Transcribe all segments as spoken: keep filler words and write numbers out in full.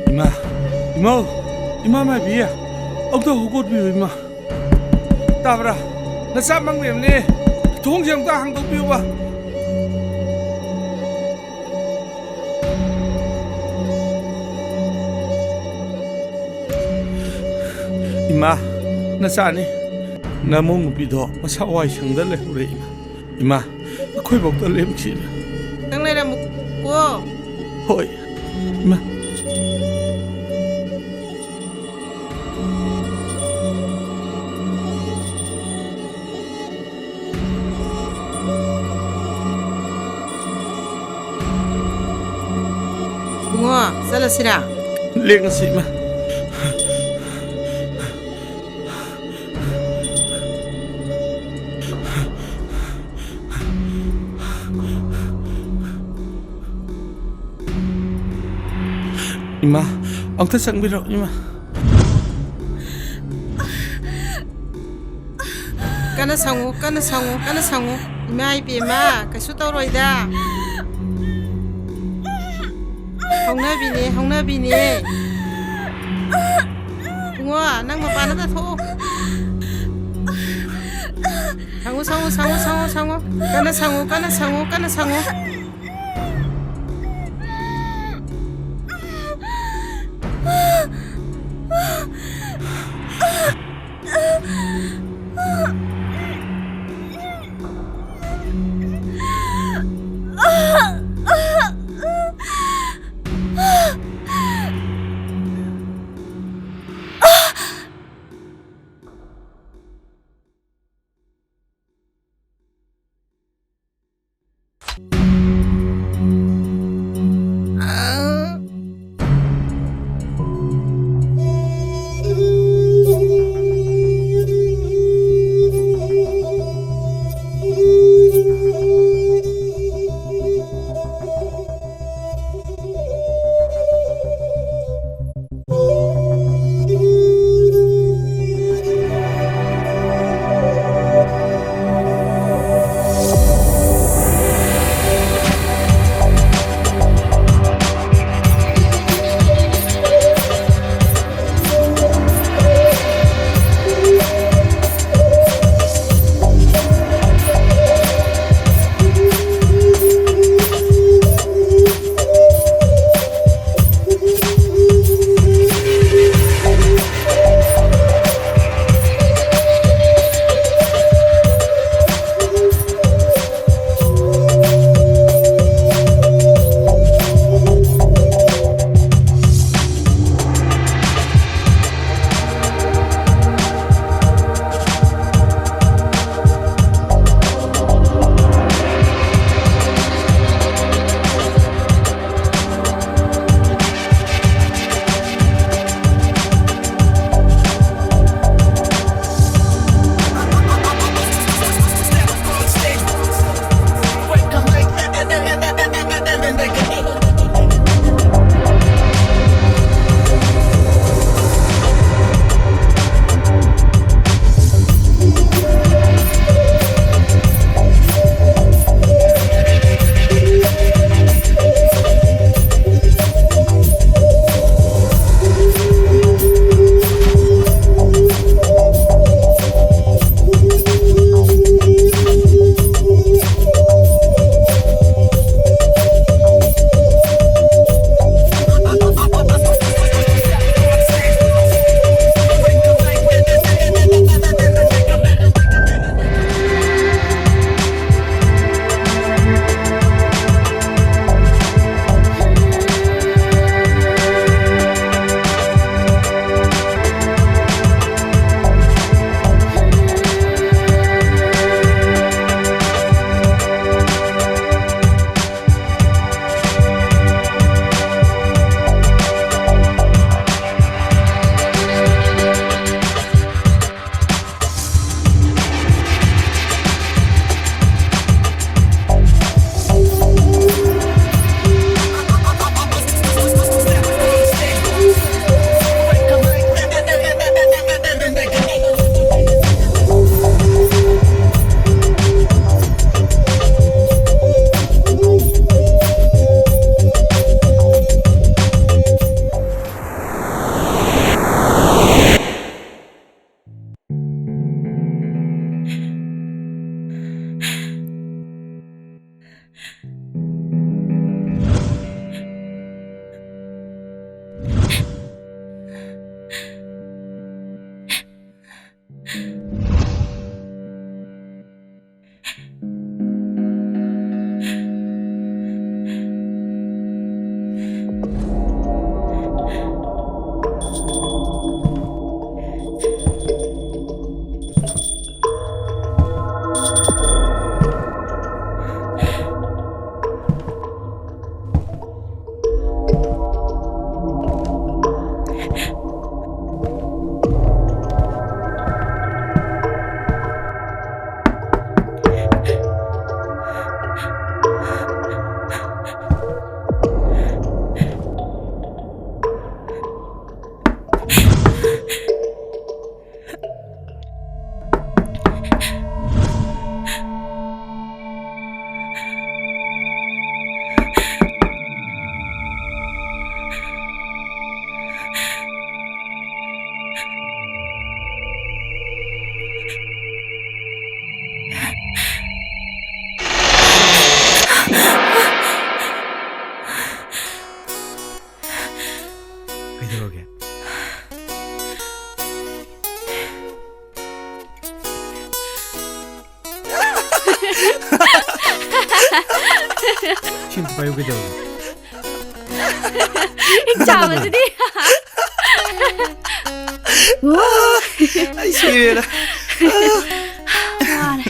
ꯏꯃꯥ, ꯏꯃꯧ, ꯏꯃꯥ ꯃꯥꯏꯕꯤ, ꯑꯝꯇ ꯍꯧꯒꯠꯄꯤꯌꯨ ꯏꯃꯥ꯫ ꯇꯥꯕ꯭ꯔꯥ? ꯅꯆꯥ ꯃꯪ ꯂꯩꯔꯝꯅꯦ꯫ ꯊꯣꯡꯁꯦ ꯑꯝꯇ ꯍꯥꯡꯗꯣꯛꯄꯤꯌꯨꯕ꯫ ꯏꯃꯥ, ꯅꯆꯥꯅꯤ꯫ ꯅꯃꯧ ꯅꯨꯄꯤꯗꯣ ꯃꯁꯥ ꯋꯥꯏ ꯁꯪꯗ ꯂꯩꯍꯧꯔꯦ ꯏꯃꯥ꯫ ꯏꯃꯥ, ꯑꯩꯈꯣꯏꯐꯥꯎꯗ ꯂꯦꯝꯈꯤꯔꯦ꯫ ꯅꯪ ꯂꯩꯔꯝꯃꯨꯀꯣ꯫ ꯍꯣꯏ ꯏꯃꯥ꯫ ꯏꯕꯨꯡꯉꯣ, ꯆꯠꯂꯁꯤꯔꯥ? ꯂꯦꯡꯉꯁꯤ ꯏꯃꯥ꯫ ꯏꯃꯥ, ꯑꯝꯇ ꯆꯪꯕꯤꯔꯛꯑꯣ ꯏꯃꯥ꯫ ꯀꯟꯅ ꯁꯪꯉꯨ, ꯀꯟꯅ ꯁꯪꯉꯨ, ꯀꯟꯅ ꯁꯪꯉꯨ꯫ ꯏꯃꯥ ꯏꯕꯦꯝꯃ, ꯀꯩꯁꯨ ꯇꯧꯔꯣꯏꯗ꯫ ꯍꯧꯅꯕꯤꯅꯦ, ꯍꯧꯅꯕꯤꯅꯦ꯫ ꯏꯕꯨꯡꯉꯣ, ꯅꯪ ꯃꯄꯥꯟꯗ ꯊꯣꯛꯑꯣ꯫ ꯁꯪꯉꯨ, ꯁꯪꯉꯨ, ꯁꯪꯉꯨ, ꯁꯪꯉꯨ, ꯁꯪꯉꯨ꯫ ꯀꯟꯅ ꯁꯪꯉꯨ, ꯀꯟꯅ ꯁꯪꯉꯨ, ꯀꯟꯅ ꯁꯪꯉꯨ꯫ ꯀꯩꯗꯧꯔꯒꯦ? ꯁꯤ ꯑꯝꯇ ꯄꯥꯏꯌꯨ, ꯀꯩꯗꯧꯔꯒꯦ? ꯆꯥꯕꯗꯨꯗꯤ꯫ ꯑꯩ ꯁꯤꯔꯦꯗ꯫ ꯋꯥꯔꯦ꯫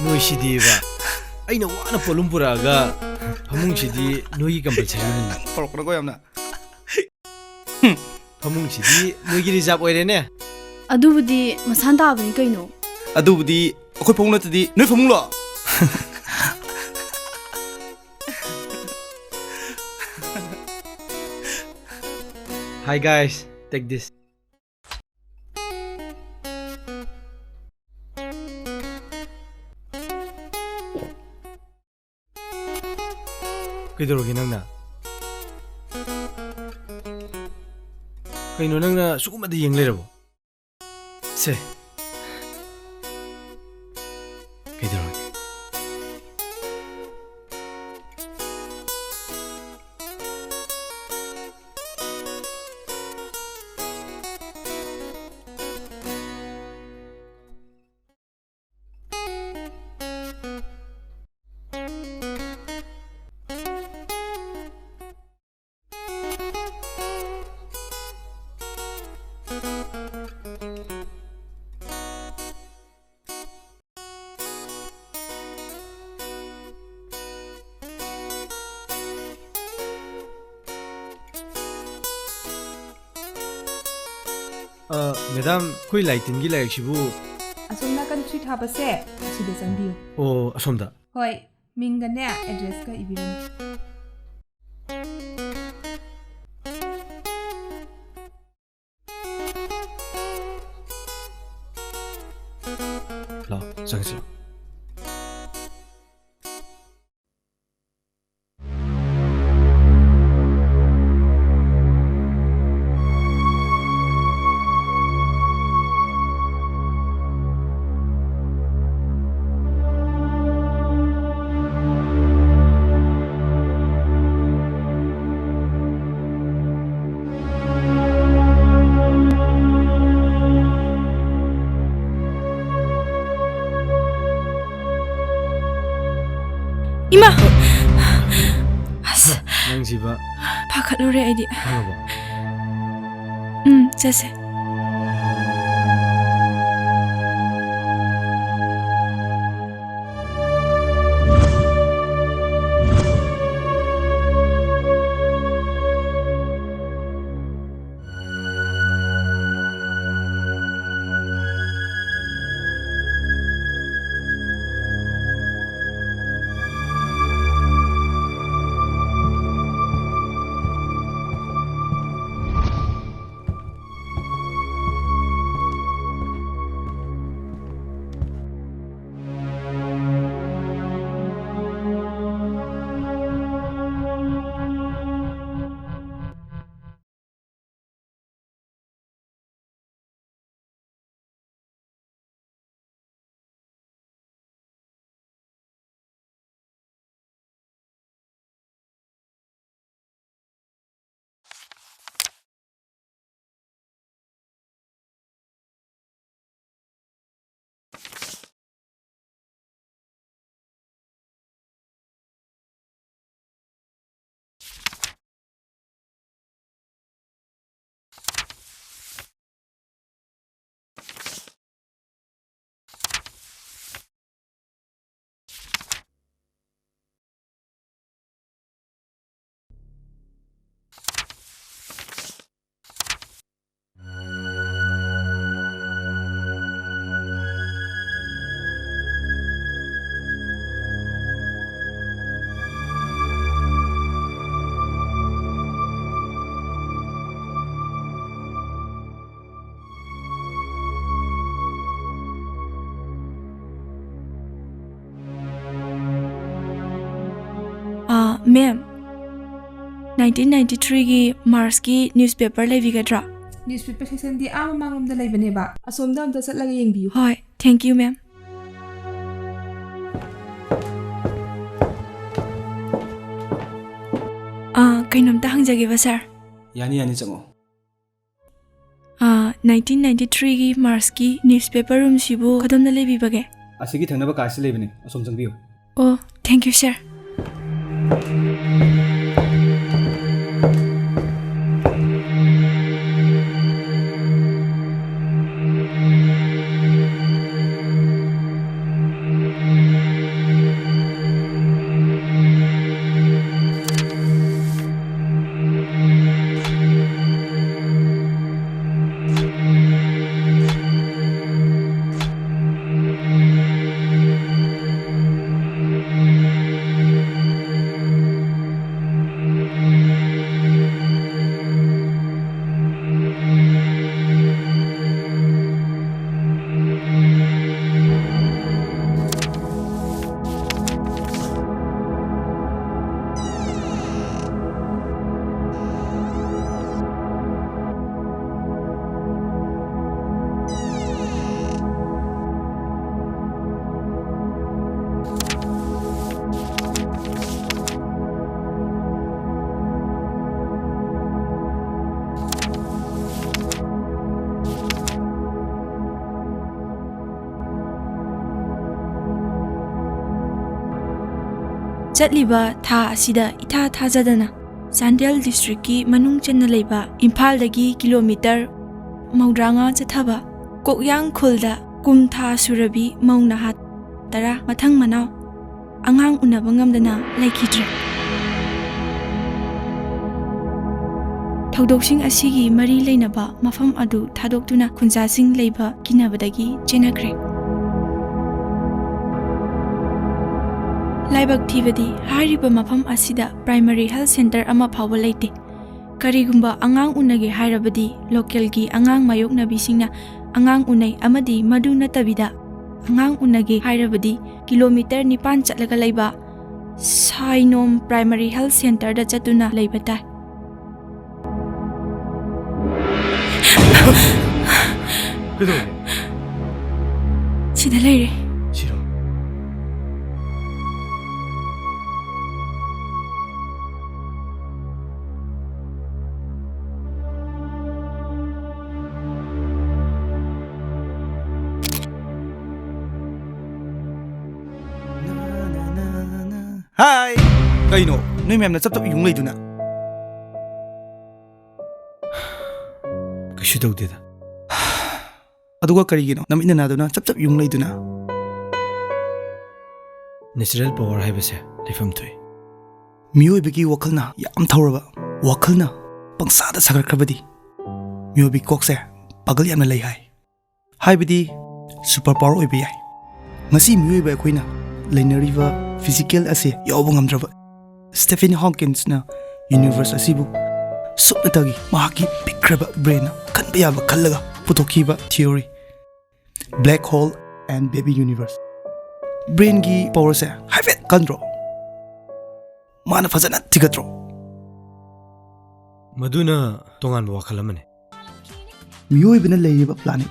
ꯅꯣꯏꯁꯤꯗꯤꯕ, ꯑꯩꯅ ꯋꯥꯅ ꯄꯣꯠꯂꯨꯝ ꯄꯨꯔꯛꯑꯒ ꯐꯃꯨꯡꯁꯤꯗꯤ ꯅꯣꯏꯒꯤ compulsoryꯅꯤ꯫ ꯄꯨꯔꯛꯄꯗꯀꯣ ꯌꯥꯝꯅ꯫ ꯐꯃꯨꯡꯁꯤꯗꯤ ꯅꯣꯏꯒꯤ reserve ꯑꯣꯏꯔꯦꯅꯦ꯫ ꯑꯗꯨꯕꯨꯗꯤ ꯃꯁꯥꯟ ꯇꯥꯕꯅꯤ ꯀꯩꯅꯣ꯫ ꯑꯗꯨꯕꯨꯗꯤ ꯑꯩꯈꯣꯏ ꯐꯃꯨꯡ ꯅꯠꯇꯗꯤ ꯅꯣꯏ ꯐꯃꯨꯡꯂꯣ? Hi guys, take this. ꯀꯩꯗꯧꯔꯒꯦ ꯅꯪꯅ? ꯀꯩꯅꯣ ꯅꯪꯅ ꯁꯨꯒꯨꯝꯕꯗ ꯌꯦꯡ ꯂꯩꯔꯕꯣ? ꯁꯦ꯫ ꯀꯩꯗꯧꯔꯒꯦ? ꯑ, ꯃꯦꯗꯥꯝ, ꯑꯩꯈꯣꯏ ꯂꯥꯏ ꯇꯤꯟꯒꯤ ꯂꯥꯏꯔꯤꯛꯁꯤꯕꯨ? ꯑꯁꯣꯝ ꯅꯥꯀꯟ sheet ꯍꯥꯞꯄꯁꯦ, ꯑꯁꯤꯗ ꯆꯪꯕꯤꯌꯨ꯫ ꯑꯣ, ꯑꯁꯣꯝꯗ? ꯍꯣꯏ, ꯃꯤꯡꯒꯅꯦ, addressꯀ ꯏꯕꯤꯔꯝꯃꯨ꯫ ꯂꯥꯛꯑꯣ, ꯆꯪꯁꯤ꯫ ꯑꯁ, ꯅꯪꯁꯤꯕ꯫ ꯄꯥꯈꯠꯂꯨꯔꯦ ꯑꯩꯗꯤ꯫ ꯈꯪꯉꯕꯣ? ꯎꯝ, ꯆꯠꯁꯦ꯫ ꯑꯥ, ꯃꯦꯝ, ꯅꯥꯏꯟꯇꯤꯟ ꯅꯥꯏꯟꯇꯤ ꯊ꯭ꯔꯤꯒꯤ ꯃꯥꯔꯆꯀꯤ ꯅ꯭ꯌꯨꯁꯄꯦꯄꯔ ꯂꯩꯕꯤꯒꯗ꯭ꯔꯥ? ꯅ꯭ꯌꯨꯁꯄꯦꯄꯔ ꯁꯦꯛꯁꯟꯗꯤ ꯑꯥ ꯃꯃꯥꯡꯂꯣꯝꯗ ꯂꯩꯕꯅꯦꯕ, ꯑꯁꯣꯝꯗ ꯑꯝꯇ ꯆꯠꯂꯒ ꯌꯦꯡꯕꯤꯌꯨ꯫ ꯍꯣꯏ, thank you, ꯃꯦꯝ꯫ ꯑꯥ, ꯀꯩꯅꯣꯝꯇ ꯍꯪꯖꯒꯦꯕ, ꯁꯥꯔ꯫ ꯌꯥꯅꯤ, ꯌꯥꯅꯤ, ꯆꯪꯉꯣ꯫ ꯑꯥ, ꯅꯥꯏꯟꯇꯤꯟ ꯅꯥꯏꯟꯇꯤ ꯊ꯭ꯔꯤꯒꯤ ꯃꯥꯔꯆꯀꯤ ꯅ꯭ꯌꯨꯁꯄꯦꯄꯔ ꯔꯨꯝꯁꯤꯕꯨ ꯀꯗꯣꯝꯗ ꯂꯩꯕꯤꯕꯒꯦ? ꯑꯁꯤꯒꯤ ꯊꯪꯅꯕ ꯀꯥꯁꯤ ꯂꯩꯕꯅꯤ, ꯑꯁꯣꯝ ꯆꯪꯕꯤꯌꯨ꯫ ꯑꯣ, thank you, ꯁꯥꯔ꯫ ꯆꯠꯂꯤꯕ ꯊꯥ ꯑꯁꯤꯗ ꯏꯊꯥ ꯊꯥꯖꯗꯅ ꯆꯥꯟꯗꯦꯜ ꯗꯤꯁꯇ꯭ꯔꯤꯛꯀꯤ ꯃꯅꯨꯡ ꯆꯟꯅ ꯂꯩꯕ ꯏꯝꯐꯥꯜꯗꯒꯤ ꯀꯤꯂꯣꯃꯤꯇꯔ ꯃꯧꯗ꯭ꯔꯥꯉꯥ ꯆꯠꯊꯕ ꯀꯣꯛꯌꯥꯡ ꯈꯨꯜꯗ ꯀꯨꯝ ꯊꯥ ꯁꯨꯔꯕꯤ ꯃꯧ ꯅꯍꯥ ꯇꯔꯥ ꯃꯊꯪ ꯃꯅꯥꯎ ꯑꯉꯥꯡ ꯎꯅꯕ ꯉꯝꯗꯅ ꯂꯩꯈꯤꯗ꯭ꯔꯦ꯫ ꯊꯧꯗꯣꯛꯁꯤꯡ ꯑꯁꯤꯒꯤ ꯃꯔꯤ ꯂꯩꯅꯕ ꯃꯐꯝ ꯑꯗꯨ ꯊꯥꯗꯣꯛꯇꯨꯅ ꯈꯨꯟꯖꯥꯁꯤꯡ ꯂꯩꯕ ꯀꯤꯅꯕꯗꯒꯤ ꯆꯦꯟꯅꯈ꯭ꯔꯦ꯫ ꯂꯥꯏꯕꯛ ꯊꯤꯕꯗꯤ ꯍꯥꯏꯔꯤꯕ ꯃꯐꯝ ꯑꯁꯤꯗ primary health centre ꯑꯃ ꯐꯥꯎꯕ ꯂꯩꯇꯦ꯫ ꯀꯔꯤꯒꯨꯝꯕ ꯑꯉꯥꯡ ꯎꯅꯒꯦ ꯍꯥꯏꯔꯕꯗꯤ ꯂꯣꯀꯦꯜꯒꯤ ꯑꯉꯥꯡ ꯃꯥꯌꯣꯛꯅꯕꯤꯁꯤꯡꯅ ꯑꯉꯥꯡ ꯎꯅꯩ ꯑꯃꯗꯤ ꯃꯗꯨ ꯅꯠꯇꯕꯤꯗ ꯑꯉꯥꯡ ꯎꯅꯒꯦ ꯍꯥꯏꯔꯕꯗꯤ ꯀꯤꯂꯣꯃꯤꯇꯔ ꯅꯤꯄꯥꯟ ꯆꯠꯂꯒ ꯂꯩꯕ ꯁꯥꯏꯅꯣꯝ primary health centreꯗ ꯆꯠꯇꯨꯅ ꯂꯩꯕ ꯇꯥꯏ꯫ ꯀꯩꯗꯧꯔꯒꯦ? ꯁꯤꯗ ꯂꯩꯔꯦ꯫ ꯁꯤꯔꯣ? ꯍꯥꯏ! ꯀꯩꯅꯣ? ꯅꯣꯏ ꯃꯌꯥꯝꯅ ꯆꯞ ꯆꯞ ꯌꯨꯡ ꯂꯩꯗꯨꯅ? ꯀꯩꯁꯨ ꯇꯧꯗꯦꯗ꯫ ꯑꯗꯨꯒ ꯀꯔꯤꯒꯤꯅꯣ ꯅꯃꯤꯠ ꯅꯅꯥꯗꯨꯅ ꯆꯞ ꯆꯞ ꯌꯨꯡ ꯂꯩꯗꯨꯅ? Natural power ꯍꯥꯏꯕꯁꯦ ꯂꯩꯐꯝ ꯊꯣꯛꯏ꯫ ꯃꯤꯑꯣꯏꯕꯒꯤ ꯋꯥꯈꯜꯅ ꯌꯥꯝ ꯊꯧꯔꯕ, ꯋꯥꯈꯜꯅ ꯄꯪꯁꯥꯗ ꯁꯥꯒꯠꯈ꯭ꯔꯕꯗꯤ ꯃꯤꯑꯣꯏꯕꯒꯤ ꯀꯣꯛꯁꯦ ꯄꯥꯒꯜ ꯌꯥꯝꯅ ꯂꯩ ꯍꯥꯏ꯫ ꯍꯥꯏꯕꯗꯤ super power ꯑꯣꯏꯕ ꯌꯥꯏ꯫ ꯉꯁꯤ ꯃꯤꯑꯣꯏꯕ ꯑꯩꯈꯣꯏꯅ ꯂꯩꯅꯔꯤꯕ physical ꯑꯁꯦ ꯌꯥꯎꯕ ꯉꯝꯗ꯭ꯔꯕ Stephen Hawkingꯅ universe ꯑꯁꯤꯕꯨ ꯁꯨꯞꯅꯇꯒꯤ ꯃꯍꯥꯛꯀꯤ ꯄꯤꯛꯈ꯭ꯔꯕ brainꯅ ꯈꯟꯕ ꯌꯥꯕ ꯈꯜꯂꯒ ꯄꯨꯊꯣꯛꯈꯤꯕ theory, black hole and baby universe꯫ Brainꯒꯤ powerꯁꯦ ꯍꯥꯏꯐꯦꯠ ꯀꯟꯗ꯭ꯔꯣ? ꯃꯥꯅ ꯐꯖꯅ ꯊꯤꯒꯠꯇ꯭ꯔꯣ? ꯃꯗꯨꯅ ꯇꯣꯉꯥꯟꯕ ꯋꯥꯈꯜ ꯑꯃꯅꯤ꯫ ꯃꯤꯑꯣꯏꯕꯅ ꯂꯩꯔꯤꯕ planet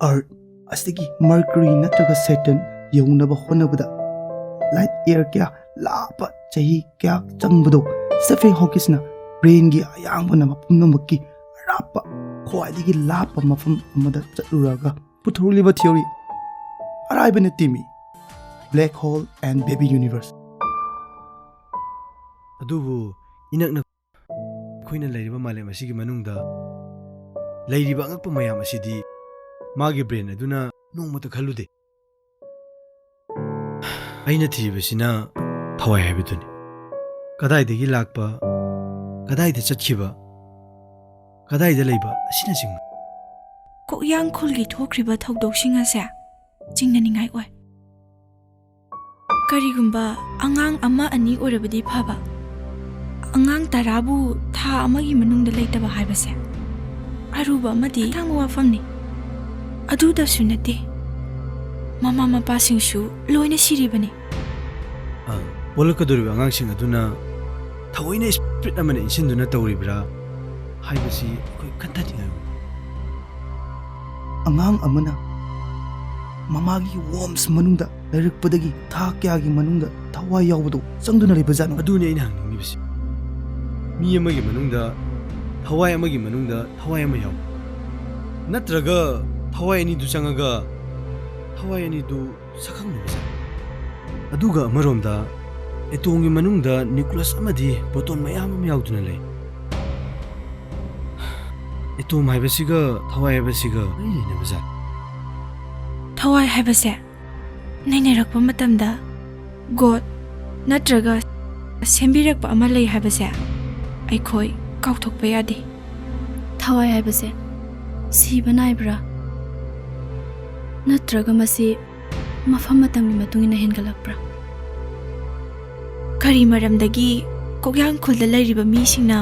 Earth ꯑꯁꯤꯗꯒꯤ Mercury ꯅꯠꯇ꯭ꯔꯒ Saturn ꯌꯧꯅꯕ ꯍꯣꯠꯅꯕꯗ light year ꯀꯌꯥ ꯂꯥꯞꯄ, ꯆꯍꯤ ꯀꯌꯥ ꯆꯪꯕꯗꯣ Stephen Hawkingꯅ brainꯒꯤ ꯑꯌꯥꯡꯕꯅ ꯃꯐꯝ ꯄꯨꯝꯅꯃꯛꯀꯤ ꯑꯔꯥꯞꯄ, ꯈ꯭ꯋꯥꯏꯗꯒꯤ ꯂꯥꯞꯄ ꯃꯐꯝ ꯑꯃꯗ ꯆꯠꯂꯨꯔꯒ ꯄꯨꯊꯣꯔꯛꯂꯤꯕ theory ꯑꯔꯥꯏꯕ ꯅꯠꯇꯦꯃꯤ, black hole and baby universe꯫ ꯑꯗꯨꯕꯨ ꯏꯅꯛꯅ ꯑꯩꯈꯣꯏꯅ ꯂꯩꯔꯤꯕ ꯃꯥꯂꯦꯝ ꯑꯁꯤꯒꯤ ꯃꯅꯨꯡꯗ ꯂꯩꯔꯤꯕ ꯑꯉꯛꯄ ꯃꯌꯥꯝ ꯑꯁꯤꯗꯤ ꯃꯥꯒꯤ brain ꯑꯗꯨꯅ ꯅꯣꯡꯃꯇ ꯈꯜꯂꯨꯗꯦ꯫ ꯑꯩꯅ ꯊꯤꯔꯤꯕꯁꯤꯅ ꯊꯋꯥꯏ ꯍꯥꯏꯕꯗꯨꯅꯤ꯫ ꯀꯗꯥꯏꯗꯒꯤ ꯂꯥꯛꯄ, ꯀꯗꯥꯏꯗ ꯆꯠꯈꯤꯕ, ꯀꯗꯥꯏꯗ ꯂꯩꯕ ꯑꯁꯤꯅꯆꯤꯡꯕ꯫ ꯀꯣꯛꯌꯥꯡ ꯈꯨꯜꯒꯤ ꯊꯣꯛꯈ꯭ꯔꯤꯕ ꯊꯧꯗꯣꯛꯁꯤꯡ ꯑꯁꯦ ꯆꯤꯡꯅꯅꯤꯡꯉꯥꯏ ꯑꯣꯏ꯫ ꯀꯔꯤꯒꯨꯝꯕ ꯑꯉꯥꯡ ꯑꯃ ꯑꯅꯤ ꯑꯣꯏꯔꯕꯗꯤ ꯐꯕ, ꯑꯉꯥꯡ ꯇꯔꯥꯕꯨ ꯊꯥ ꯑꯃꯒꯤ ꯃꯅꯨꯡꯗ ꯂꯩꯇꯕ ꯍꯥꯏꯕꯁꯦ ꯑꯔꯨꯕ ꯑꯃꯗꯤ ꯑꯇꯥꯡꯕ ꯋꯥꯐꯝꯅꯤ꯫ ꯑꯗꯨꯗꯁꯨ ꯅꯠꯇꯦ, ꯃꯃꯥ ꯃꯄꯥꯁꯤꯡꯁꯨ ꯂꯣꯏꯅ ꯁꯤꯔꯤꯕꯅꯤ꯫ ꯑ, ꯄꯣꯛꯂꯛꯀꯗꯧꯔꯤꯕ ꯑꯉꯥꯡꯁꯤꯡ ꯑꯗꯨꯅ ꯊꯑꯣꯏꯅ spirit ꯑꯃꯅ ꯏꯟꯁꯤꯟꯗꯨꯅ ꯇꯧꯔꯤꯕ꯭ꯔꯥ ꯍꯥꯏꯕꯁꯤ ꯑꯩꯈꯣꯏ ꯈꯟꯊꯅꯤꯡꯉꯥꯏ ꯑꯣꯏ꯫ ꯑꯉꯥꯡ ꯑꯃꯅ ꯃꯃꯥꯒꯤ wombs ꯃꯅꯨꯡꯗ ꯂꯩꯔꯛꯄꯗꯒꯤ ꯊꯥ ꯀꯌꯥꯒꯤ ꯃꯅꯨꯡꯗ ꯊꯋꯥꯏ ꯌꯥꯎꯕꯗꯨ ꯆꯪꯗꯨꯅ ꯂꯩꯕꯖꯥꯠꯅꯣ? ꯑꯗꯨꯅꯤ ꯑꯩꯅ ꯍꯪꯅꯤꯡꯉꯤꯕꯁꯤ꯫ ꯃꯤ ꯑꯃꯒꯤ ꯃꯅꯨꯡꯗ ꯊꯋꯥꯏ ꯑꯃꯒꯤ ꯃꯅꯨꯡꯗ ꯊꯋꯥꯏ ꯑꯃ ꯌꯥꯎꯕ, ꯅꯠꯇ꯭ꯔꯒ ꯊꯋꯥꯏ ꯑꯅꯤꯗꯨ ꯆꯪꯉꯒ ꯊꯋꯥꯏ ꯑꯅꯤꯗꯨ ꯁꯛꯈꯪꯅꯕ ꯁꯥꯏ꯫ ꯑꯗꯨꯒ ꯑꯃꯔꯣꯝꯗ atomꯒꯤ ꯃꯅꯨꯡꯗ nucleus ꯑꯃꯗꯤ proton ꯃꯌꯥꯝ ꯑꯃ ꯌꯥꯎꯗꯨꯅ ꯂꯩ꯫ ꯑꯦꯇꯣꯝ ꯍꯥꯏꯕꯁꯤꯒ ꯊꯋꯥꯏ ꯍꯥꯏꯕꯁꯤꯒ ꯀꯔꯤ ꯂꯩꯅꯕꯖꯥꯠꯅꯣ? ꯊꯋꯥꯏ ꯍꯥꯏꯕꯁꯦ ꯅꯩꯅꯔꯛꯄ ꯃꯇꯝꯗ God ꯅꯠꯇ꯭ꯔꯒ ꯁꯦꯝꯕꯤꯔꯛꯄ ꯑꯃ ꯂꯩ ꯍꯥꯏꯕꯁꯦ ꯑꯩꯈꯣꯏ ꯀꯥꯎꯊꯣꯛꯄ ꯌꯥꯗꯦ꯫ ꯊꯋꯥꯏ ꯍꯥꯏꯕꯁꯦ ꯁꯤꯕ ꯅꯥꯏꯕ꯭ꯔꯥ? ꯅꯠꯇ꯭ꯔꯒ ꯃꯁꯤ ꯃꯐꯝ ꯃꯇꯝꯒꯤ ꯃꯇꯨꯡ ꯏꯟꯅ ꯍꯦꯟꯒꯠꯂꯛꯄ꯭ꯔꯥ? ꯀꯔꯤ ꯃꯔꯝꯗꯒꯤ ꯀꯣꯛꯌꯥꯡ ꯈꯨꯜꯗ ꯂꯩꯔꯤꯕ ꯃꯤꯁꯤꯡꯅ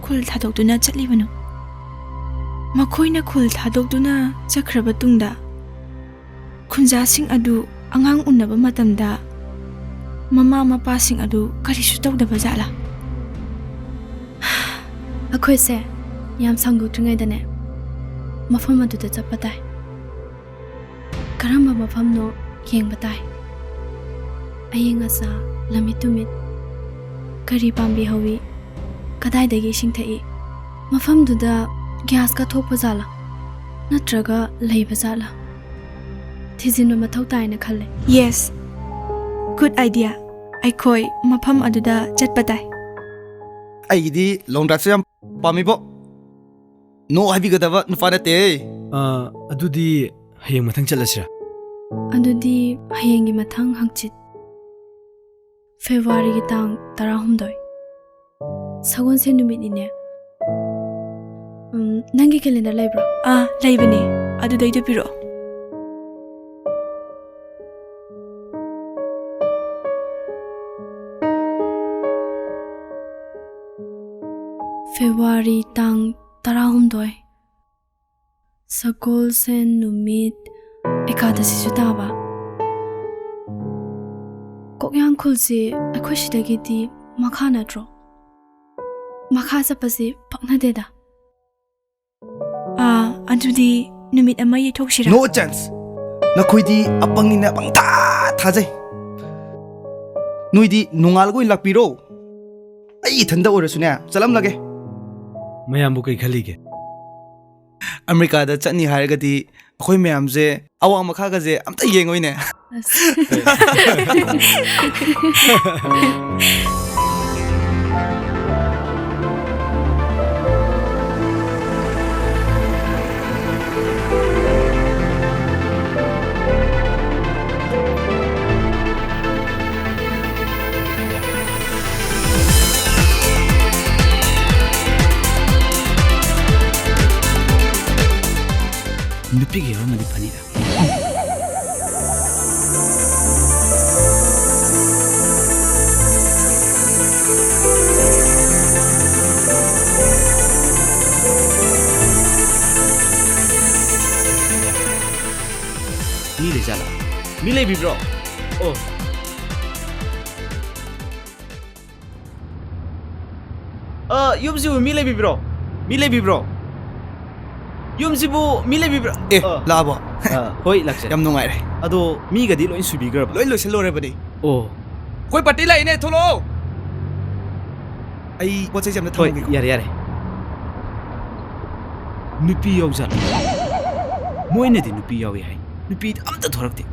ꯈꯨꯜ ꯊꯥꯗꯣꯛꯇꯨꯅ ꯆꯠꯂꯤꯕꯅꯣ? ꯃꯈꯣꯏꯅ ꯈꯨꯜ ꯊꯥꯗꯣꯛꯇꯨꯅ ꯆꯠꯈ꯭ꯔꯕ ꯇꯨꯡꯗ ꯈꯨꯟꯖꯥꯁꯤꯡ ꯑꯗꯨ ꯑꯉꯥꯡ ꯎꯅꯕ ꯃꯇꯝꯗ ꯃꯃꯥ ꯃꯄꯥꯁꯤꯡ ꯑꯗꯨ ꯀꯔꯤꯁꯨ ꯇꯧꯗꯕ ꯖꯥꯠꯂꯥ? ꯑꯩꯈꯣꯏꯁꯦ ꯌꯥꯝ ꯁꯥꯡꯗꯣꯛꯇ꯭ꯔꯤꯉꯩꯗꯅꯦ ꯃꯐꯝ ꯑꯗꯨꯗ ꯆꯠꯄ ꯇꯥꯏ꯫ ꯀꯔꯝꯕ ꯃꯐꯝꯅꯣ ꯌꯦꯡꯕ ꯇꯥꯏ꯫ ꯑꯌꯤꯡ ꯑꯁꯥ, ꯂꯝꯃꯤꯠ ꯇꯨꯃꯤꯠ, ꯀꯔꯤ ꯄꯥꯝꯕꯤ ꯍꯧꯏ, ꯀꯗꯥꯏꯗꯒꯤ ꯏꯁꯤꯡ ꯊꯛꯏ, ꯃꯐꯝꯗꯨꯗ ꯒ꯭ꯌꯥꯁꯀ ꯊꯣꯛꯄ ꯖꯥꯠꯂꯥ ꯅꯠꯇ꯭ꯔꯒ ꯂꯩꯕ ꯖꯥꯠꯂꯥ ꯊꯤꯖꯤꯟꯕ ꯃꯊꯧ ꯇꯥꯏꯅ ꯈꯜꯂꯦ꯫ Yes, good idea꯫ ꯑꯩꯈꯣꯏ ꯃꯐꯝ ꯑꯗꯨꯗ ꯆꯠꯄ ꯇꯥꯏ꯫ ꯑꯩꯒꯤꯗꯤ long driveꯁꯦ ꯌꯥꯝ ꯄꯥꯝꯃꯤꯕꯣ꯫ No ꯍꯥꯏꯕꯤꯒꯗꯕ ꯅꯨꯄꯥ ꯅꯠꯇꯦ꯫ ꯑꯥ, ꯑꯗꯨꯗꯤ ꯍꯌꯦꯡ ꯃꯊꯪ ꯆꯠꯂꯁꯤꯔꯥ? ꯑꯗꯨꯗꯤ ꯍꯌꯦꯡꯒꯤ ꯃꯊꯪ ꯍꯪꯆꯤꯠ, ꯐꯦꯕ꯭ꯔꯨꯋꯥꯔꯤꯒꯤ ꯇꯥꯡ ꯇꯔꯥꯍꯨꯝꯗꯣꯏ, ꯁꯒꯣꯜꯁꯦꯟ ꯅꯨꯃꯤꯠꯅꯤꯅꯦ꯫ ꯎꯝ, ꯅꯪꯒꯤ calendar ꯂꯩꯕ꯭ꯔꯣ? ꯑꯥ, ꯂꯩꯕꯅꯦ꯫ ꯑꯗꯨꯗꯩꯗ ꯄꯤꯔꯛꯑꯣ꯫ ꯐꯦꯕ꯭ꯔꯨꯋꯥꯔꯤ ꯇꯥꯡ ꯇꯔꯥꯍꯨꯝꯗꯣꯏ, ꯁꯒꯣꯜꯁꯦꯟ ꯅꯨꯃꯤꯠ, ꯑꯦꯀꯥꯗꯁꯤꯁꯨ ꯇꯥꯕ꯫ ꯀꯣꯛꯌꯥꯡ ꯈꯨꯜꯁꯦ ꯑꯩꯈꯣꯏ ꯁꯤꯗꯒꯤꯗꯤ ꯃꯈꯥ ꯅꯠꯇ꯭ꯔꯣ? ꯃꯈꯥ ꯆꯠꯄꯁꯦ ꯄꯛꯅꯗꯦꯗ꯫ ꯑꯥ, ꯑꯗꯨꯗꯤ ꯅꯨꯃꯤꯠ ꯑꯃ ꯌꯩꯊꯣꯛꯁꯤꯔꯥ? No chance! ꯅꯈꯣꯏꯗꯤ ꯑꯄꯪꯅꯤꯅ ꯄꯪꯊꯥ ꯊꯥꯖꯩ꯫ ꯅꯣꯏꯗꯤ ꯅꯣꯡꯉꯥꯜꯂꯒ ꯑꯣꯏꯅ ꯂꯥꯛꯄꯤꯔꯣ꯫ ꯑꯩ ꯏꯊꯟꯗ ꯑꯣꯏꯔꯁꯨꯅꯦ, ꯆꯠꯂꯝꯂꯒꯦ꯫ ꯃꯌꯥꯝꯕꯨ ꯀꯩ ꯈꯜꯂꯤꯒꯦ? ꯑꯃꯦꯔꯤꯀꯥꯗ ꯆꯠꯅꯤ ꯍꯥꯏꯔꯒꯗꯤ ꯑꯩꯈꯣꯏ ꯃꯌꯥꯝꯁꯦ ꯑꯋꯥꯡ ꯃꯈꯥꯒꯁꯦ ꯑꯝꯇ ꯌꯦꯡꯉꯣꯏꯅꯦ꯫ ꯑꯁ꯫ ꯄꯤꯛ ꯌꯥꯎꯔꯝꯃꯗꯤ ꯐꯅꯤꯗ꯫ ꯃꯤ ꯂꯩꯖꯥꯠꯂꯥ? ꯃꯤ ꯂꯩꯕꯤꯕ꯭ꯔꯣ? ꯑꯣ꯫ ꯑ, ꯌꯨꯝꯁꯤꯕꯨ ꯃꯤ ꯂꯩꯕꯤꯕ꯭ꯔꯣ? ꯃꯤ ꯂꯩꯕꯤꯕ꯭ꯔꯣ? ꯌꯨꯝꯁꯤꯕꯨ ꯃꯤ ꯂꯩꯕꯤꯕ꯭ꯔꯥ? ꯑꯦ, ꯑ, ꯂꯥꯛꯑꯕꯣ? ꯑ, ꯍꯣꯏ, ꯂꯥꯛꯆꯔꯦ꯫ ꯌꯥꯝ ꯅꯨꯡꯉꯥꯏꯔꯦ꯫ ꯑꯗꯣ ꯃꯤꯒꯗꯤ ꯂꯣꯏ ꯁꯨꯕꯤꯈ꯭ꯔꯕ? ꯂꯣꯏ ꯂꯣꯏꯁꯤꯜꯂꯣꯏꯔꯕꯅꯦ꯫ ꯑꯣ꯫ ꯑꯩꯈꯣꯏ ꯄꯥꯔꯇꯤ ꯂꯥꯛꯏꯅꯦ, ꯊꯣꯛꯂꯛꯑꯣ꯫ ꯑꯩ ꯄꯣꯠ ꯆꯩꯁꯦ ꯑꯝꯇ ꯍꯣꯏ, ꯊꯝꯃꯝꯒꯦꯀꯣ꯫ ꯌꯥꯔꯦ, ꯌꯥꯔꯦ꯫ ꯅꯨꯄꯤ ꯌꯥꯎꯖꯥꯠꯂꯣ? ꯃꯣꯏꯅꯗꯤ ꯅꯨꯄꯤ ꯌꯥꯎꯏ ꯍꯥꯏ꯫ ꯅꯨꯄꯤꯗꯤ ꯑꯝꯇ ꯊꯣꯔꯛꯇꯦ꯫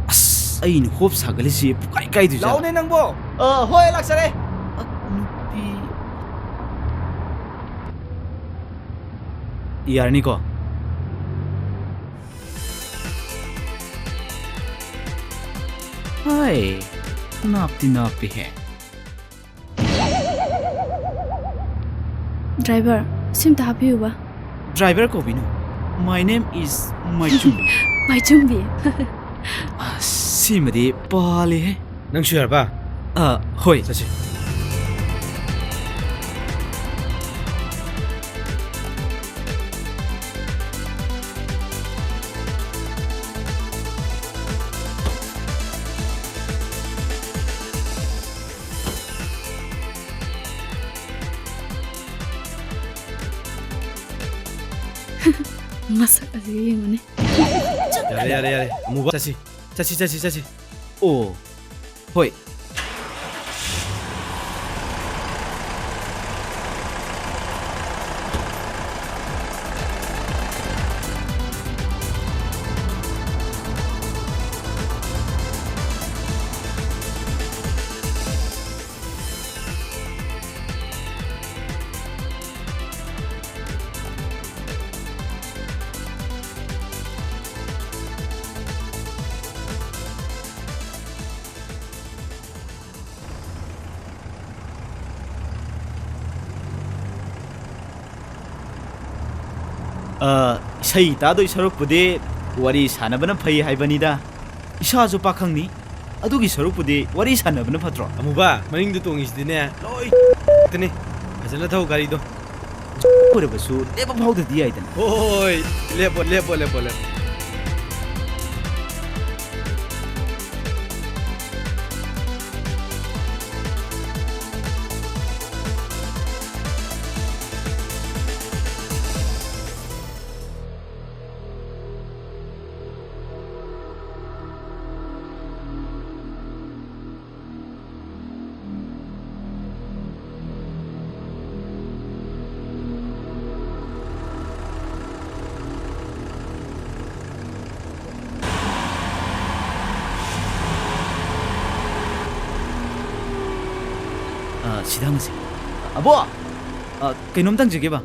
ꯑꯁ, ꯑꯩꯅ ꯍꯣꯞ ꯁꯥꯒꯠꯂꯤꯁꯤ ꯄꯨꯀꯥꯏ ꯀꯥꯏꯗꯣꯏꯖꯥꯠꯂꯣ? ꯂꯥꯛꯑꯣꯅꯦ ꯅꯪꯕꯣ꯫ ꯑ, ꯍꯣꯏ, ꯂꯥꯛꯆꯔꯦ꯫ ꯑ, ꯅꯨꯄꯤ꯫ ꯌꯥꯔꯅꯤꯀꯣ? ꯍꯥꯏ, ꯅꯥꯞꯇꯤ ꯅꯥꯞꯄꯤꯍꯦ꯫ ꯗ꯭ꯔꯥꯏꯚꯔ, ꯁꯤꯝꯇ ꯍꯥꯞꯄꯤꯌꯨꯕ꯫ ꯗ꯭ꯔꯥꯏꯚꯔ ꯀꯧꯕꯤꯅꯨ꯫ My name is Maichumbi. Maichumbi. ꯑꯁ, ꯁꯤꯃꯗꯤ ꯄꯥꯜꯂꯦꯍꯦ꯫ ꯅꯪꯁꯨ ꯌꯥꯔꯕ? ꯑ, ꯍꯣꯏ꯫ ꯆꯠꯁꯤ꯫ ꯃꯁꯛ ꯑꯁꯤ ꯌꯦꯡꯉꯨꯅꯦ꯫ ꯌꯥꯔꯦ, ꯌꯥꯔꯦ, ꯌꯥꯔꯦ꯫ ꯑꯃꯨꯕ, ꯆꯠꯁꯤ꯫ ꯆꯠꯁꯤ, ꯆꯠꯁꯤ, ꯆꯠꯁꯤ꯫ ꯑꯣ, ꯍꯣꯏ꯫ ꯑ, ꯏꯁꯩ ꯇꯥꯗꯣꯏ ꯁꯔꯨꯛꯄꯨꯗꯤ ꯋꯥꯔꯤ ꯁꯥꯟꯅꯕꯅ ꯐꯩ ꯍꯥꯏꯕꯅꯤꯗ꯫ ꯏꯁꯥꯁꯨ ꯄꯥꯈꯪꯅꯤ, ꯑꯗꯨꯒꯤ ꯁꯔꯨꯛꯄꯨꯗꯤ ꯋꯥꯔꯤ ꯁꯥꯟꯅꯕꯅ ꯐꯠꯇ꯭ꯔꯣ? ꯑꯃꯨꯕ, ꯃꯅꯤꯡꯗ ꯇꯣꯡꯉꯤꯁꯤꯗꯤꯅꯦ, ꯂꯣꯏ ꯇꯅꯤ꯫ ꯐꯖꯅ ꯊꯧ ꯒꯥꯔꯤꯗꯣ꯫ ꯑꯣꯏꯔꯕꯁꯨ ꯂꯦꯞꯄ ꯐꯥꯎꯗꯗꯤ ꯌꯥꯏꯗꯅ꯫ ꯍꯣꯏ, ꯂꯦꯞꯄꯣ, ꯂꯦꯞꯄꯣ, ꯂꯦꯞꯄꯣ, ꯂꯦꯞꯄꯣ꯫ ꯑ, ꯁꯤꯗ ꯍꯪꯉꯁꯤ꯫ ꯑꯕꯣ! ꯑ, ꯀꯩꯅꯣꯝꯇ ꯍꯪꯖꯒꯦꯕ꯫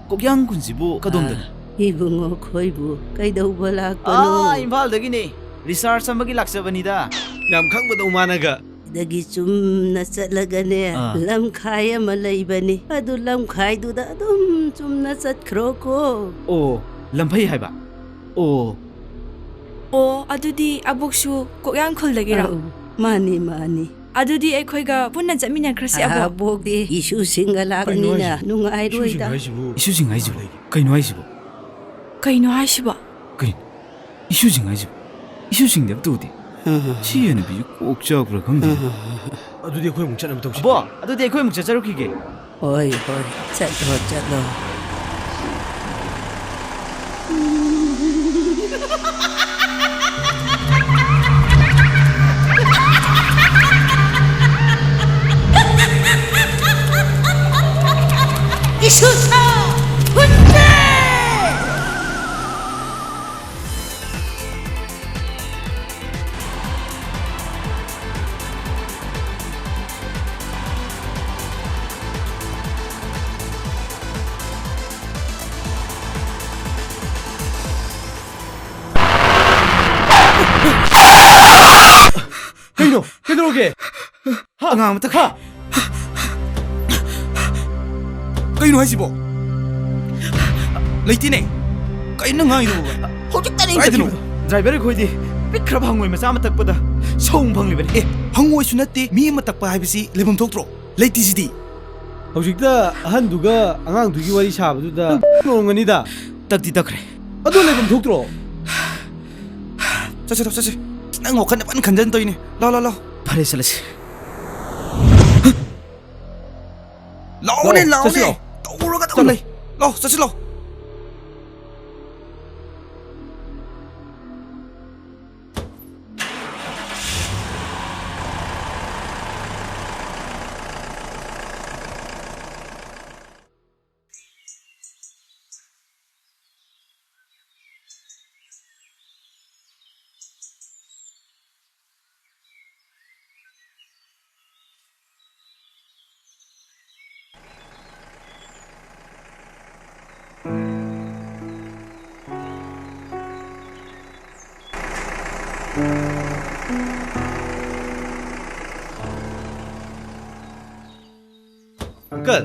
ꯀꯣꯛꯌꯥꯡ ꯈꯨꯟꯁꯤꯕꯨ ꯀꯗꯣꯝꯗꯅꯣ? ꯑ, ꯏꯕꯨꯡꯉꯣ, ꯈꯣꯏꯕꯨ ꯀꯩꯗꯧꯕ ꯂꯥꯛꯄꯅꯣ? ꯑꯥ, ꯏꯝꯐꯥꯜꯗꯒꯤꯅꯦ꯫ ꯔꯤꯁꯥꯔꯁ ꯑꯃꯒꯤ ꯂꯥꯛꯆꯕꯅꯤꯗ꯫ ꯌꯥꯝ ꯈꯪꯕꯗꯧ ꯃꯥꯅꯒ꯫ ꯗꯒꯤ ꯆꯨꯝꯅ ꯆꯠꯂꯒꯅꯦ, ꯑꯥ꯫ ꯂꯝꯈꯥꯏ ꯑꯃ ꯂꯩꯕꯅꯤ꯫ ꯑꯗꯨ ꯂꯝꯈꯥꯏꯗꯨꯗ ꯑꯗꯨꯝ ꯆꯨꯝꯅ ꯆꯠꯈ꯭ꯔꯣꯀꯣ꯫ ꯑꯣ, ꯂꯝꯐꯩ ꯍꯥꯏꯕ? ꯑꯣ꯫ ꯑꯣ, ꯑꯗꯨꯗꯤ ꯑꯕꯣꯛꯁꯨ ꯀꯣꯛꯌꯥꯡ ꯈꯨꯜꯗꯒꯤꯔꯣ? ꯑꯧ, ꯃꯥꯅꯤ, ꯃꯥꯅꯤ꯫ ꯑꯗꯨꯗꯤ ꯑꯩꯈꯣꯏꯒ ꯄꯨꯟꯅ ꯆꯠꯃꯤꯟꯅꯈ꯭ꯔꯁꯤ, ꯑꯕꯣꯛ꯫ ꯑꯕꯣꯛꯇꯤ ꯏꯁꯨꯁꯤꯡꯒ ꯀꯩꯅꯣ ꯂꯥꯛꯄꯅꯤꯅ ꯍꯥꯏꯁꯤꯕꯨ? ꯅꯨꯡꯉꯥꯏꯔꯣꯏꯗ꯫ ꯏꯁꯨꯁꯤꯡ ꯍꯥꯏꯁꯤꯕꯨ? ꯏꯁꯨꯁꯤꯡ ꯍꯥꯏꯁꯤꯕꯨ? ꯀꯩꯅꯣ ꯍꯥꯏꯁꯤꯕꯨ? ꯀꯩꯅꯣ ꯍꯥꯏꯁꯤꯕꯣ? ꯀꯩꯅꯣ? ꯏꯁꯨꯁꯤꯡ ꯍꯥꯏꯁꯤꯕꯨ? ꯏꯁꯨꯁꯤꯡꯗꯤ ꯑꯝꯇ ꯎꯗꯦ꯫ ꯁꯤ ꯍꯅꯨꯕꯤꯁꯤ ꯀꯣꯛ ꯆꯥꯛꯄ꯭ꯔꯥ ꯈꯪꯗꯦ꯫ ꯑꯗꯨꯗꯤ ꯑꯩꯈꯣꯏ ꯑꯃꯨꯛ ꯆꯠꯅꯕ ꯇꯧꯁꯤ꯫ ꯑꯕꯣ, ꯑꯗꯨꯗꯤ ꯑꯩꯈꯣꯏ ꯑꯃꯨꯛ ꯆꯠꯆꯔꯨꯈꯤꯒꯦ꯫ ꯍꯣꯏ, ꯍꯣꯏ, ꯆꯠꯂꯣ, ꯆꯠꯂꯣ꯫ ꯏꯁꯨꯁꯥ ꯍꯨꯟꯗꯦ! ꯀꯩꯅꯣ? ꯀꯩꯗꯧꯔꯒꯦ? ꯍꯥ? ꯑꯉꯥꯡ ꯑꯃꯇ ꯈꯥ꯫ ꯀꯩꯅꯣ ꯍꯥꯏꯁꯤꯕꯣ? ꯂꯩꯇꯦꯅꯦ꯫ ꯀꯩꯅꯣ ꯉꯥꯡꯉꯤꯗꯨꯕꯣ? ꯍꯧꯖꯤꯛꯇꯅꯦ ꯀꯥꯏꯗꯅꯣ? ꯆꯠꯈꯤꯕꯗꯣ꯫ ꯗ꯭ꯔꯥꯏꯚꯔ ꯑꯩꯈꯣꯏꯗꯤ ꯄꯤꯛꯈ꯭ꯔꯕ ꯍꯪꯉꯣꯏ ꯃꯆꯥ ꯑꯃ ꯇꯛꯄꯗ ꯁꯧ ꯐꯪꯂꯤꯕꯅꯤ꯫ ꯑꯦ, ꯍꯪꯉꯣꯏꯁꯨ ꯅꯠꯇꯦ, ꯃꯤ ꯑꯃ ꯇꯛꯄ ꯍꯥꯏꯕꯁꯤ ꯂꯩꯐꯝ ꯊꯣꯛꯇ꯭ꯔꯣ? ꯂꯩꯇꯦꯁꯤꯗꯤ꯫ ꯍꯧꯖꯤꯛꯇ ꯑꯍꯟꯗꯨꯒ ꯑꯉꯥꯡꯗꯨꯒꯤ ꯋꯥꯔꯤ ꯁꯥꯕꯗꯨꯗ ꯅꯪ ꯂꯣꯡꯒꯅꯤꯗ꯫ ꯇꯛꯇꯤ ꯇꯛꯈ꯭ꯔꯦ꯫ ꯑꯗꯨ ꯂꯩꯐꯝ ꯊꯣꯛꯇ꯭ꯔꯣ? ꯆꯠꯁꯤ, ꯂꯥꯎ, ꯆꯠꯁꯤ꯫ ꯅꯪ ꯋꯥꯈꯜ ꯐꯖꯅ ꯈꯟꯖꯟ ꯇꯧꯏꯅꯦ꯫ ꯂꯥꯎ, ꯂꯥꯎ, ꯂꯥꯎ꯫ ꯐꯔꯦ, ꯆꯠꯂꯁꯤ꯫ ꯂꯥꯎꯅꯦ, ꯂꯥꯎ, ꯂꯥꯎꯅꯦ꯫ ꯆꯠꯁꯤ, ꯂꯥꯎ꯫ ꯇꯧꯔꯒ ꯑꯗꯨꯝ ꯆꯠꯂꯣ꯫ ꯂꯩ꯫ ꯂꯥꯎ, ꯆꯠꯁꯤ, ꯂꯥꯎ꯫ ꯑꯪꯀꯜ,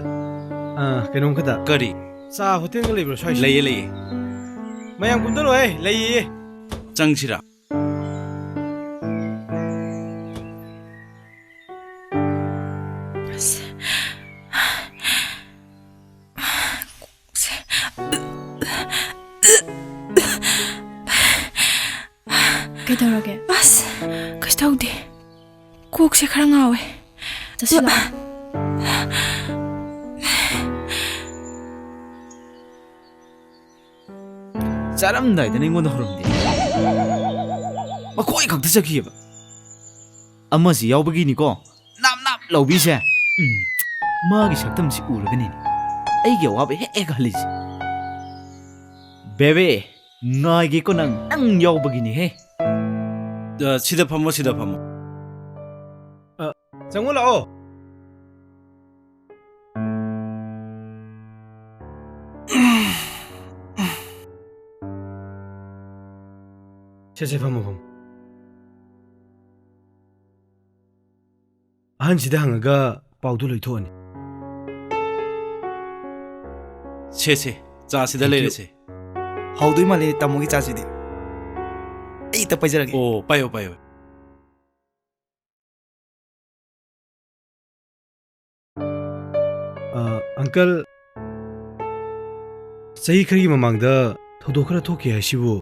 ꯑ, ꯀꯩꯅꯣꯝꯈꯛꯇ꯫ ꯀꯔꯤ? ꯆꯥ ꯍꯣꯇꯦꯜꯒ ꯂꯩꯕ꯭ꯔꯣ ꯁ꯭ꯋꯥꯏꯁꯤ? ꯂꯩꯌꯦ, ꯂꯩꯌꯦ꯫ ꯃꯌꯥꯝ ꯀꯨꯝꯊꯔꯛꯑꯣꯍꯦ, ꯂꯩꯌꯦ꯫ ꯆꯪꯁꯤꯔꯥ? ꯑꯁ꯫ ꯀꯩꯗꯧꯔꯒꯦ? ꯑꯁ, ꯀꯩꯁꯨ ꯇꯧꯗꯦ꯫ ꯀꯣꯛꯁꯦ ꯈꯔ ꯉꯥꯎꯋꯦ꯫ ꯆꯠꯁꯤꯜꯂꯣ꯫ ꯆꯥꯔꯝꯗꯥꯏꯗꯅ ꯑꯩꯉꯣꯟꯗ ꯍꯧꯔꯝꯗꯦ꯫ ꯃꯈꯣꯏ ꯈꯛꯇ ꯆꯠꯈꯤꯑꯕ꯫ ꯑꯃꯁꯤ ꯌꯥꯎꯕꯒꯤꯅꯤꯀꯣ ꯅꯥꯞ ꯅꯥꯞ ꯂꯥꯎꯕꯤꯁꯦ꯫ ꯎꯝ, ꯃꯥꯒꯤ ꯁꯛꯇꯝꯁꯤ ꯎꯔꯒꯅꯤ ꯑꯩꯒꯤ ꯑꯋꯥꯕ ꯍꯦꯛ ꯍꯦꯛ ꯍꯜꯂꯤꯁꯦ꯫ ꯕꯦꯕꯤ, ꯉꯥꯏꯒꯦꯀꯣ ꯅꯪ, ꯅꯪ ꯌꯥꯎꯕꯒꯤꯅꯤꯍꯦ꯫ ꯑ, ꯁꯤꯗ ꯐꯝꯃꯣ, ꯁꯤꯗ ꯐꯝꯃꯣ꯫ ꯑ, ꯆꯪꯉꯣ ꯂꯥꯛꯑꯣ꯫ ꯁꯦ, ꯁꯦ, ꯐꯝꯃꯣ, ꯐꯝꯃꯣ꯫ ꯑꯍꯟꯁꯤꯗ ꯍꯪꯉꯒ ꯄꯥꯎꯗꯨ ꯂꯣꯏꯊꯣꯛꯑꯅꯤ꯫ ꯁꯦ, ꯁꯦ, ꯆꯥꯁꯤꯗ Thank you. ꯂꯩꯔꯁꯦ꯫ ꯍꯥꯎꯗꯣꯏ ꯃꯥꯜꯂꯦ ꯇꯥꯃꯣꯒꯤ ꯆꯥꯁꯤꯗꯤ꯫ ꯑꯩ ꯍꯦꯛꯇ ꯄꯥꯏꯖꯔꯒꯦ꯫ ꯑꯣ, ꯄꯥꯏꯌꯣ, ꯄꯥꯏꯌꯣ꯫ ꯑ, uncle, ꯆꯍꯤ ꯈꯔꯒꯤ ꯃꯃꯥꯡꯗ ꯊꯧꯗꯣꯛ ꯈꯔ ꯊꯣꯛꯈꯤ ꯍꯥꯏꯁꯤꯕꯨ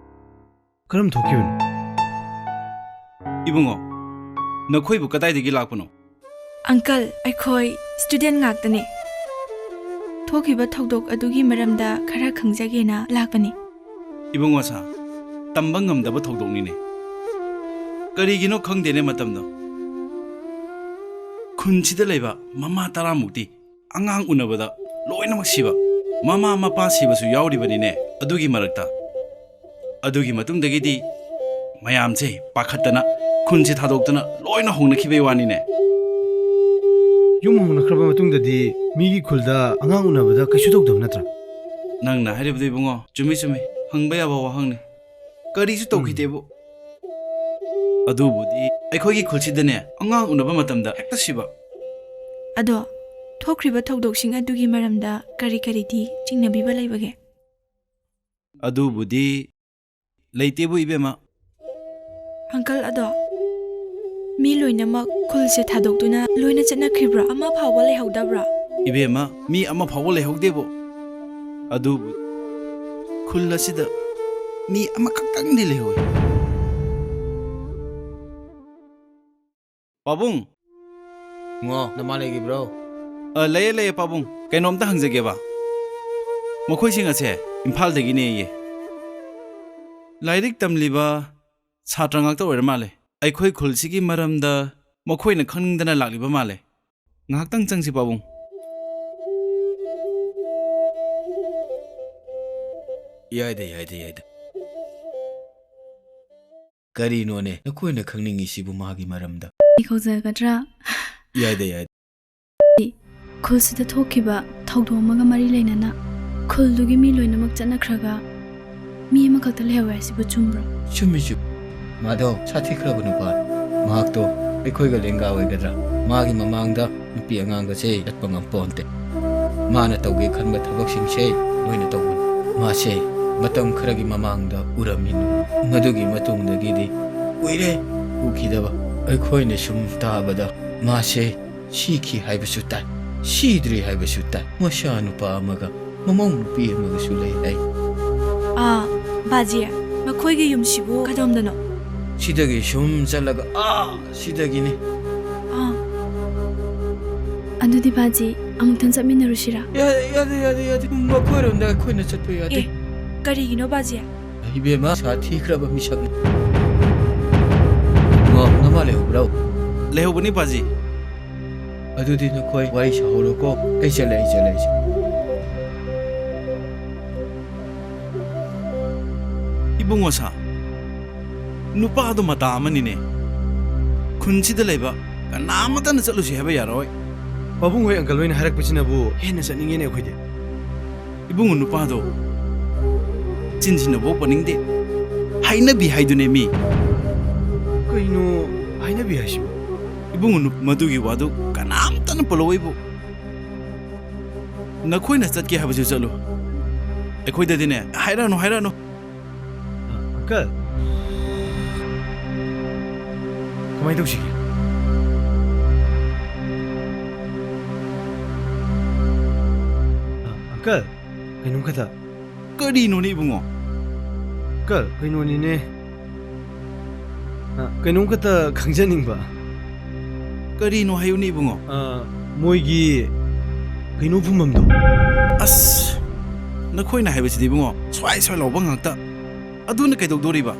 ꯀꯔꯝ ꯊꯣꯛꯈꯤꯕꯅꯣ? ꯏꯕꯨꯡꯉꯣ, ꯅꯈꯣꯏꯕꯨ ꯀꯗꯥꯏꯗꯒꯤ ꯂꯥꯛꯄꯅꯣ? Uncle, ꯑꯩꯈꯣꯏ student ꯉꯥꯛꯇꯅꯦ꯫ ꯊꯣꯛꯈꯤꯕ ꯊꯧꯗꯣꯛ ꯑꯗꯨꯒꯤ ꯃꯔꯝꯗ ꯈꯔ ꯈꯪꯖꯒꯦꯅ ꯂꯥꯛꯄꯅꯤ꯫ ꯏꯕꯨꯡꯉꯣ ꯁꯥ, ꯇꯝꯕ ꯉꯝꯗꯕ ꯊꯧꯗꯣꯛꯅꯤꯅꯦ꯫ ꯀꯔꯤꯒꯤꯅꯣ ꯈꯪꯗꯦꯅꯦ ꯃꯇꯝꯗꯣ꯫ ꯈꯨꯟꯁꯤꯗ ꯂꯩꯕ ꯃꯃꯥ ꯇꯔꯥꯃꯨꯛꯇꯤ ꯑꯉꯥꯡ ꯎꯅꯕꯗ ꯂꯣꯏꯅꯃꯛ ꯁꯤꯕ, ꯃꯃꯥ ꯃꯄꯥ ꯁꯤꯕꯁꯨ ꯌꯥꯎꯔꯤꯕꯅꯤꯅꯦ ꯑꯗꯨꯒꯤ ꯃꯔꯛꯇ꯫ ꯑꯗꯨꯒꯤ ꯃꯇꯨꯡꯗꯒꯤꯗꯤ ꯃꯌꯥꯝꯁꯦ ꯄꯥꯈꯠꯇꯅ ꯈꯨꯟꯁꯦ ꯊꯥꯗꯣꯛꯇꯅ ꯂꯣꯏꯅ ꯍꯣꯡꯅꯈꯤꯕꯩ ꯋꯥꯅꯤꯅꯦ꯫ ꯌꯨꯝ ꯍꯣꯡꯅꯈ꯭ꯔꯕ ꯃꯇꯨꯡꯗꯗꯤ ꯃꯤꯒꯤ ꯈꯨꯜꯗ ꯑꯉꯥꯡ ꯎꯅꯕꯗ ꯀꯩꯁꯨ ꯇꯧꯗꯕ ꯅꯠꯇ꯭ꯔꯥ? ꯅꯪꯅ ꯍꯥꯏꯔꯤꯕꯗꯨ ꯏꯕꯨꯡꯉꯣ, ꯆꯨꯝꯃꯤ ꯆꯨꯝꯃꯤ, ꯍꯪꯕ ꯌꯥꯕ ꯋꯥꯍꯪꯅꯤ꯫ ꯀꯔꯤꯁꯨ ꯎꯝ꯫ ꯇꯧꯈꯤꯗꯦꯕꯨ꯫ ꯑꯗꯨꯕꯨꯗꯤ ꯑꯩꯈꯣꯏꯒꯤ ꯈꯨꯜꯁꯤꯗꯅꯦ ꯑꯉꯥꯡ ꯎꯅꯕ ꯃꯇꯝꯗ ꯍꯦꯛꯇ ꯁꯤꯕ꯫ ꯑꯗꯣ ꯊꯣꯛꯈ꯭ꯔꯤꯕ ꯊꯧꯗꯣꯛꯁꯤꯡ ꯑꯗꯨꯒꯤ ꯃꯔꯝꯗ ꯀꯔꯤ ꯀꯔꯤꯗꯤ ꯆꯤꯡꯅꯕꯤꯕ ꯂꯩꯕꯒꯦ? ꯑꯗꯨꯕꯨꯗꯤ ꯂꯩꯇꯦꯕꯨ ꯏꯕꯦꯝꯃ꯫ Uncle, ꯑꯗꯣ ꯃꯤ ꯂꯣꯏꯅꯃꯛ ꯈꯨꯜꯁꯦ ꯊꯥꯗꯣꯛꯇꯨꯅ ꯂꯣꯏꯅ ꯆꯠꯅꯈ꯭ꯔꯤꯕ꯭ꯔꯥ? ꯑꯃ ꯐꯥꯎꯕ ꯂꯩꯍꯧꯗꯕ꯭ꯔꯥ? ꯏꯕꯦꯝꯃ, ꯃꯤ ꯑꯃ ꯐꯥꯎꯕ ꯂꯩꯍꯧꯗꯦꯕꯨ꯫ ꯑꯗꯨꯕꯨ ꯈꯨꯜ ꯑꯁꯤꯗ ꯃꯤ ꯑꯃꯈꯛꯇꯪꯗꯤ ꯂꯩꯍꯧꯏ꯫ ꯄꯥꯕꯨꯡ! ꯏꯕꯨꯡꯉꯣ, ꯅꯃꯥ ꯂꯩꯈꯤꯕ꯭ꯔꯣ? ꯑ, ꯂꯩꯌꯦ, ꯂꯩꯌꯦ, ꯄꯥꯕꯨꯡ꯫ ꯀꯩꯅꯣꯝꯇ ꯍꯪꯖꯒꯦꯕ꯫ ꯃꯈꯣꯏꯁꯤꯡ ꯑꯁꯦ ꯏꯝꯐꯥꯜꯗꯒꯤꯅꯦꯌꯦ꯫ ꯂꯥꯏꯔꯤꯛ ꯇꯝꯂꯤꯕ ꯁꯥꯇ꯭ꯔ ꯉꯥꯛꯇ ꯑꯣꯏꯔ ꯃꯥꯜꯂꯦ꯫ ꯑꯩꯈꯣꯏ ꯈꯨꯜꯁꯤꯒꯤ ꯃꯔꯝꯗ ꯃꯈꯣꯏꯅ ꯈꯪꯅꯤꯡꯗꯅ ꯂꯥꯛꯂꯤꯕ ꯃꯥꯜꯂꯦ꯫ ꯉꯥꯏꯍꯥꯛꯇꯪ ꯆꯪꯁꯤ, ꯄꯥꯕꯨꯡ꯫ ꯌꯥꯏꯗ, ꯌꯥꯏꯗ, ꯌꯥꯏꯗ꯫ ꯀꯔꯤꯅꯣꯅꯦ ꯅꯈꯣꯏꯅ ꯈꯪꯅꯤꯡꯉꯤꯁꯤꯕꯨ ꯃꯥꯒꯤ ꯃꯔꯝꯗ? ꯑꯩ ꯀꯧꯖꯒꯗ꯭ꯔꯥ? ꯌꯥꯏꯗ, ꯌꯥꯏꯗ꯫ ꯈꯨꯜꯁꯤꯗ ꯊꯣꯛꯈꯤꯕ ꯊꯧꯗꯣꯛ ꯑꯃꯒ ꯃꯔꯤ ꯂꯩꯅꯅ ꯈꯨꯜꯗꯨꯒꯤ ꯃꯤ ꯂꯣꯏꯅꯃꯛ ꯆꯠꯅꯈ꯭ꯔꯒ ꯃꯤ ꯑꯃꯈꯛꯇ ꯂꯩꯍꯧꯋꯦ ꯍꯥꯏꯁꯤꯕꯨ ꯆꯨꯝꯕ꯭ꯔꯣ? ꯆꯨꯝꯃꯤ, ꯆꯨꯝꯃꯤ꯫ ꯃꯥꯗꯣ ꯁꯥꯊꯤꯈ꯭ꯔꯕ ꯅꯨꯄꯥꯅꯤ꯫ ꯃꯍꯥꯛꯇꯣ ꯑꯩꯈꯣꯏꯒ ꯂꯦꯡꯒꯥ ꯑꯣꯏꯒꯗ꯭ꯔꯥ? ꯃꯥꯒꯤ ꯃꯃꯥꯡꯗ ꯅꯨꯄꯤ ꯑꯉꯥꯡꯒꯁꯦ ꯆꯠꯄ ꯉꯝꯄꯣꯟꯇꯦ꯫ ꯃꯥꯅ ꯇꯧꯒꯦ ꯈꯟꯕ ꯊꯕꯛꯁꯤꯡꯁꯦ ꯂꯣꯏꯅ ꯇꯧꯕꯅꯤ꯫ ꯃꯥꯁꯦ ꯃꯇꯝ ꯈꯔꯒꯤ ꯃꯃꯥꯡꯗ ꯎꯔꯝꯃꯤ꯫ ꯃꯗꯨꯒꯤ ꯃꯇꯨꯡꯗꯒꯤꯗꯤ ꯀꯨꯏꯔꯦ ꯎꯈꯤꯗꯕ꯫ ꯑꯩꯈꯣꯏꯅ ꯁꯨꯝ ꯇꯥꯕꯗ ꯃꯥꯁꯦ ꯁꯤꯈꯤ ꯍꯥꯏꯕꯁꯨ ꯇꯥꯏ, ꯁꯤꯗ꯭ꯔꯤ ꯍꯥꯏꯕꯁꯨ ꯇꯥꯏ꯫ ꯃꯆꯥ ꯅꯨꯄꯥ ꯑꯃꯒ ꯃꯃꯧ ꯅꯨꯄꯤ ꯑꯃꯒꯁꯨ ꯂꯩ ꯍꯥꯏ꯫ ꯑꯥ, ꯕꯥꯖꯤ, ꯃꯈꯣꯏꯒꯤ ꯌꯨꯝꯁꯤꯕꯨ ꯀꯗꯣꯝꯗꯅꯣ? ꯁꯤꯗꯒꯤ ꯁꯨꯝ ꯆꯠꯂꯒ ꯑꯥ ꯁꯤꯗꯒꯤꯅꯤ꯫ ꯑꯥ꯫ ꯑꯗꯨꯗꯤ ꯕꯥꯖꯤ, ꯑꯃꯨꯛꯇꯪ ꯆꯠꯃꯤꯟꯅꯔꯨꯁꯤꯔꯥ? ꯌꯥꯗꯦ, ꯌꯥꯗꯦ, ꯌꯥꯗꯦ, ꯌꯥꯗꯦ꯫ ꯃꯈꯣꯏꯔꯣꯝꯗ ꯑꯩꯈꯣꯏꯅ ꯆꯠꯄ ꯌꯥꯗꯦ꯫ ꯑꯦ, ꯀꯔꯤꯒꯤꯅꯣ ꯕꯥꯖꯤ? ꯏꯕꯦꯝꯃ, ꯁꯥꯊꯤꯈ꯭ꯔꯕ ꯃꯤꯁꯛꯅꯤ꯫ ꯉꯣ, ꯅꯃꯥ ꯂꯩꯍꯧꯕ꯭ꯔꯣ? ꯂꯩꯍꯧꯕꯅꯤ ꯕꯥꯖꯤ꯫ ꯑꯗꯨꯗꯤ ꯅꯈꯣꯏ ꯋꯥꯔꯤ ꯁꯥꯍꯧꯔꯣꯀꯣ꯫ ꯑꯩ ꯆꯠꯂꯦ, ꯑꯩ ꯆꯠꯂꯦ, ꯑꯩ ꯆꯠꯂꯦ꯫ ꯏꯕꯨꯡꯉꯣ ꯁꯥ, ꯅꯨꯄꯥꯗꯣ ꯃꯇꯥ ꯑꯃꯅꯤꯅꯦ꯫ ꯈꯨꯟꯁꯤꯗ ꯂꯩꯕ ꯀꯅꯥꯃꯠꯇꯅ ꯆꯠꯂꯨꯁꯤ ꯍꯥꯏꯕ ꯌꯥꯔꯣꯏ꯫ ꯄꯥꯕꯨꯡ ꯍꯣꯏ ꯑꯪꯀꯜ ꯍꯣꯏꯅ ꯍꯥꯏꯔꯛꯄꯁꯤꯅꯕꯨ ꯍꯦꯟꯅ ꯆꯠꯅꯤꯡꯉꯦꯅꯦ ꯑꯩꯈꯣꯏꯗꯤ꯫ ꯏꯕꯨꯡꯉꯣ ꯅꯨꯄꯥꯗꯣ ꯆꯤꯟꯁꯤꯟꯅꯕꯨ ꯄꯟꯅꯤꯡꯗꯦ꯫ ꯍꯥꯏꯅꯕꯤ ꯍꯥꯏꯗꯨꯅꯦ ꯃꯤ꯫ ꯀꯩꯅꯣ ꯍꯥꯏꯅꯕꯤ ꯍꯥꯏꯁꯤꯕꯨ? ꯏꯕꯨꯡꯉꯣ ꯅꯨ-, ꯃꯗꯨꯒꯤ ꯋꯥꯗꯨ ꯀꯅꯥꯝꯇꯅ ꯄꯜꯂꯛꯑꯣꯏꯕꯨ꯫ ꯅꯈꯣꯏꯅ ꯆꯠꯀꯦ ꯍꯥꯏꯕꯁꯨ ꯆꯠꯂꯨ꯫ ꯑꯩꯈꯣꯏꯗꯗꯤꯅꯦ, ꯍꯥꯏꯔꯛꯑꯅꯨ, ꯍꯥꯏꯔꯛꯑꯅꯨ꯫ ꯑꯪꯀꯜ, ꯀꯃꯥꯏꯅ ꯇꯧꯁꯤꯒꯦ? ꯑ, ꯑꯪꯀꯜ, ꯀꯩꯅꯣꯝꯈꯛꯇ꯫ ꯀꯔꯤꯅꯣꯅꯦ ꯏꯕꯨꯡꯉꯣ? ꯑꯪꯀꯜ, ꯀꯩꯅꯣꯅꯤꯅꯦ꯫ ꯑ, ꯀꯩꯅꯣꯝꯈꯛꯇ ꯈꯪꯖꯅꯤꯡꯕ꯫ ꯀꯔꯤꯅꯣ ꯍꯥꯏꯌꯨꯅꯦ ꯏꯕꯨꯡꯉꯣ? ꯑ, ꯃꯣꯏꯒꯤ ꯀꯩꯅꯣ ꯐꯨꯝꯐꯝꯗꯣ꯫ ꯑꯁ, ꯅꯈꯣꯏꯅ ꯍꯥꯏꯕꯁꯤꯗꯤ ꯏꯕꯨꯡꯉꯣ, ꯁ꯭ꯋꯥꯏ ꯁ꯭ꯋꯥꯏ ꯂꯥꯎꯕ ꯉꯥꯛꯇ꯫ ꯑꯗꯨꯅ ꯀꯩꯗꯧꯗꯣꯔꯤꯕ?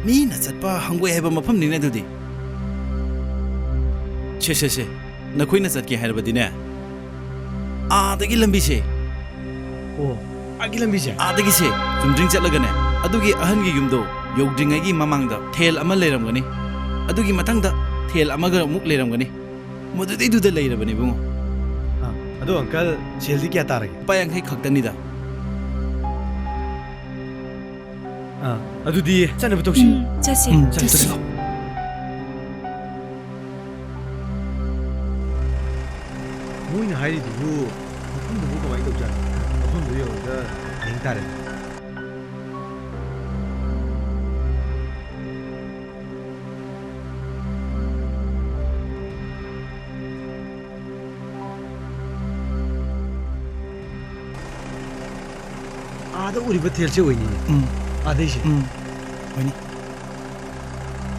ꯃꯤꯅ ꯆꯠꯄ ꯍꯪꯒꯣꯏ ꯍꯥꯏꯕ ꯃꯐꯝꯅꯤꯅꯦ ꯑꯗꯨꯗꯤ꯫ ꯁꯦ, ꯁꯦ, ꯁꯦ, ꯅꯈꯣꯏꯅ ꯆꯠꯀꯦ ꯍꯥꯏꯔꯕꯗꯤꯅꯦ, ꯑꯥꯗꯒꯤ ꯂꯝꯕꯤꯁꯦ꯫ ꯑꯣ, ꯑꯥꯒꯤ ꯂꯝꯕꯤꯁꯦ? ꯑꯥꯗꯒꯤꯁꯦ ꯆꯨꯝꯗ꯭ꯔꯤꯡ ꯆꯠꯂꯒꯅꯦ, ꯑꯗꯨꯒꯤ ꯑꯍꯟꯒꯤ ꯌꯨꯝꯗꯣ ꯌꯧꯗ꯭ꯔꯤꯉꯩꯒꯤ ꯃꯃꯥꯡꯗ ꯊꯦꯜ ꯑꯃ ꯂꯩꯔꯝꯒꯅꯤ꯫ ꯑꯗꯨꯒꯤ ꯃꯊꯪꯗ ꯊꯦꯜ ꯑꯃꯒ ꯑꯃꯨꯛ ꯂꯩꯔꯝꯒꯅꯤ꯫ ꯃꯗꯨꯗꯩꯗꯨꯗ ꯂꯩꯔꯕꯅꯦ, ꯏꯕꯨꯡꯉꯣ꯫ ꯑꯥ, ꯑꯗꯣ ꯑꯪꯀꯜ, ꯁꯦꯜꯗꯤ ꯀꯌꯥ ꯇꯥꯔꯒꯦ? ꯂꯨꯄꯥ ꯌꯥꯡꯈꯩ ꯈꯛꯇꯅꯤꯗ꯫ ꯑꯥ, ꯑꯗꯨꯗꯤ ꯆꯠꯅꯕ ꯇꯧꯁꯤ꯫ ꯎꯝ, ꯆꯠꯁꯤ꯫ ꯎꯝ, ꯆꯠꯁꯤ, ꯆꯠꯁꯤ꯫ ꯆꯠꯁꯤ꯫ ꯃꯣꯏꯅ ꯍꯥꯏꯔꯤꯗꯨꯕꯨ ꯃꯐꯝꯗꯨꯕꯨ ꯀꯃꯥꯏꯅ ꯇꯧꯖꯥꯠꯅꯣ? ꯃꯐꯝꯗꯨ ꯌꯧꯔꯒ ꯌꯦꯡ ꯇꯥꯔꯦ꯫ ꯑꯥꯗ ꯎꯔꯤꯕ ꯊꯦꯜꯁꯦ ꯑꯣꯏꯅꯤꯅꯦ꯫ ꯎꯝ꯫ ꯑꯥꯗꯩꯁꯦ꯫ ꯎꯝ꯫ ꯑꯣꯏꯅꯤ꯫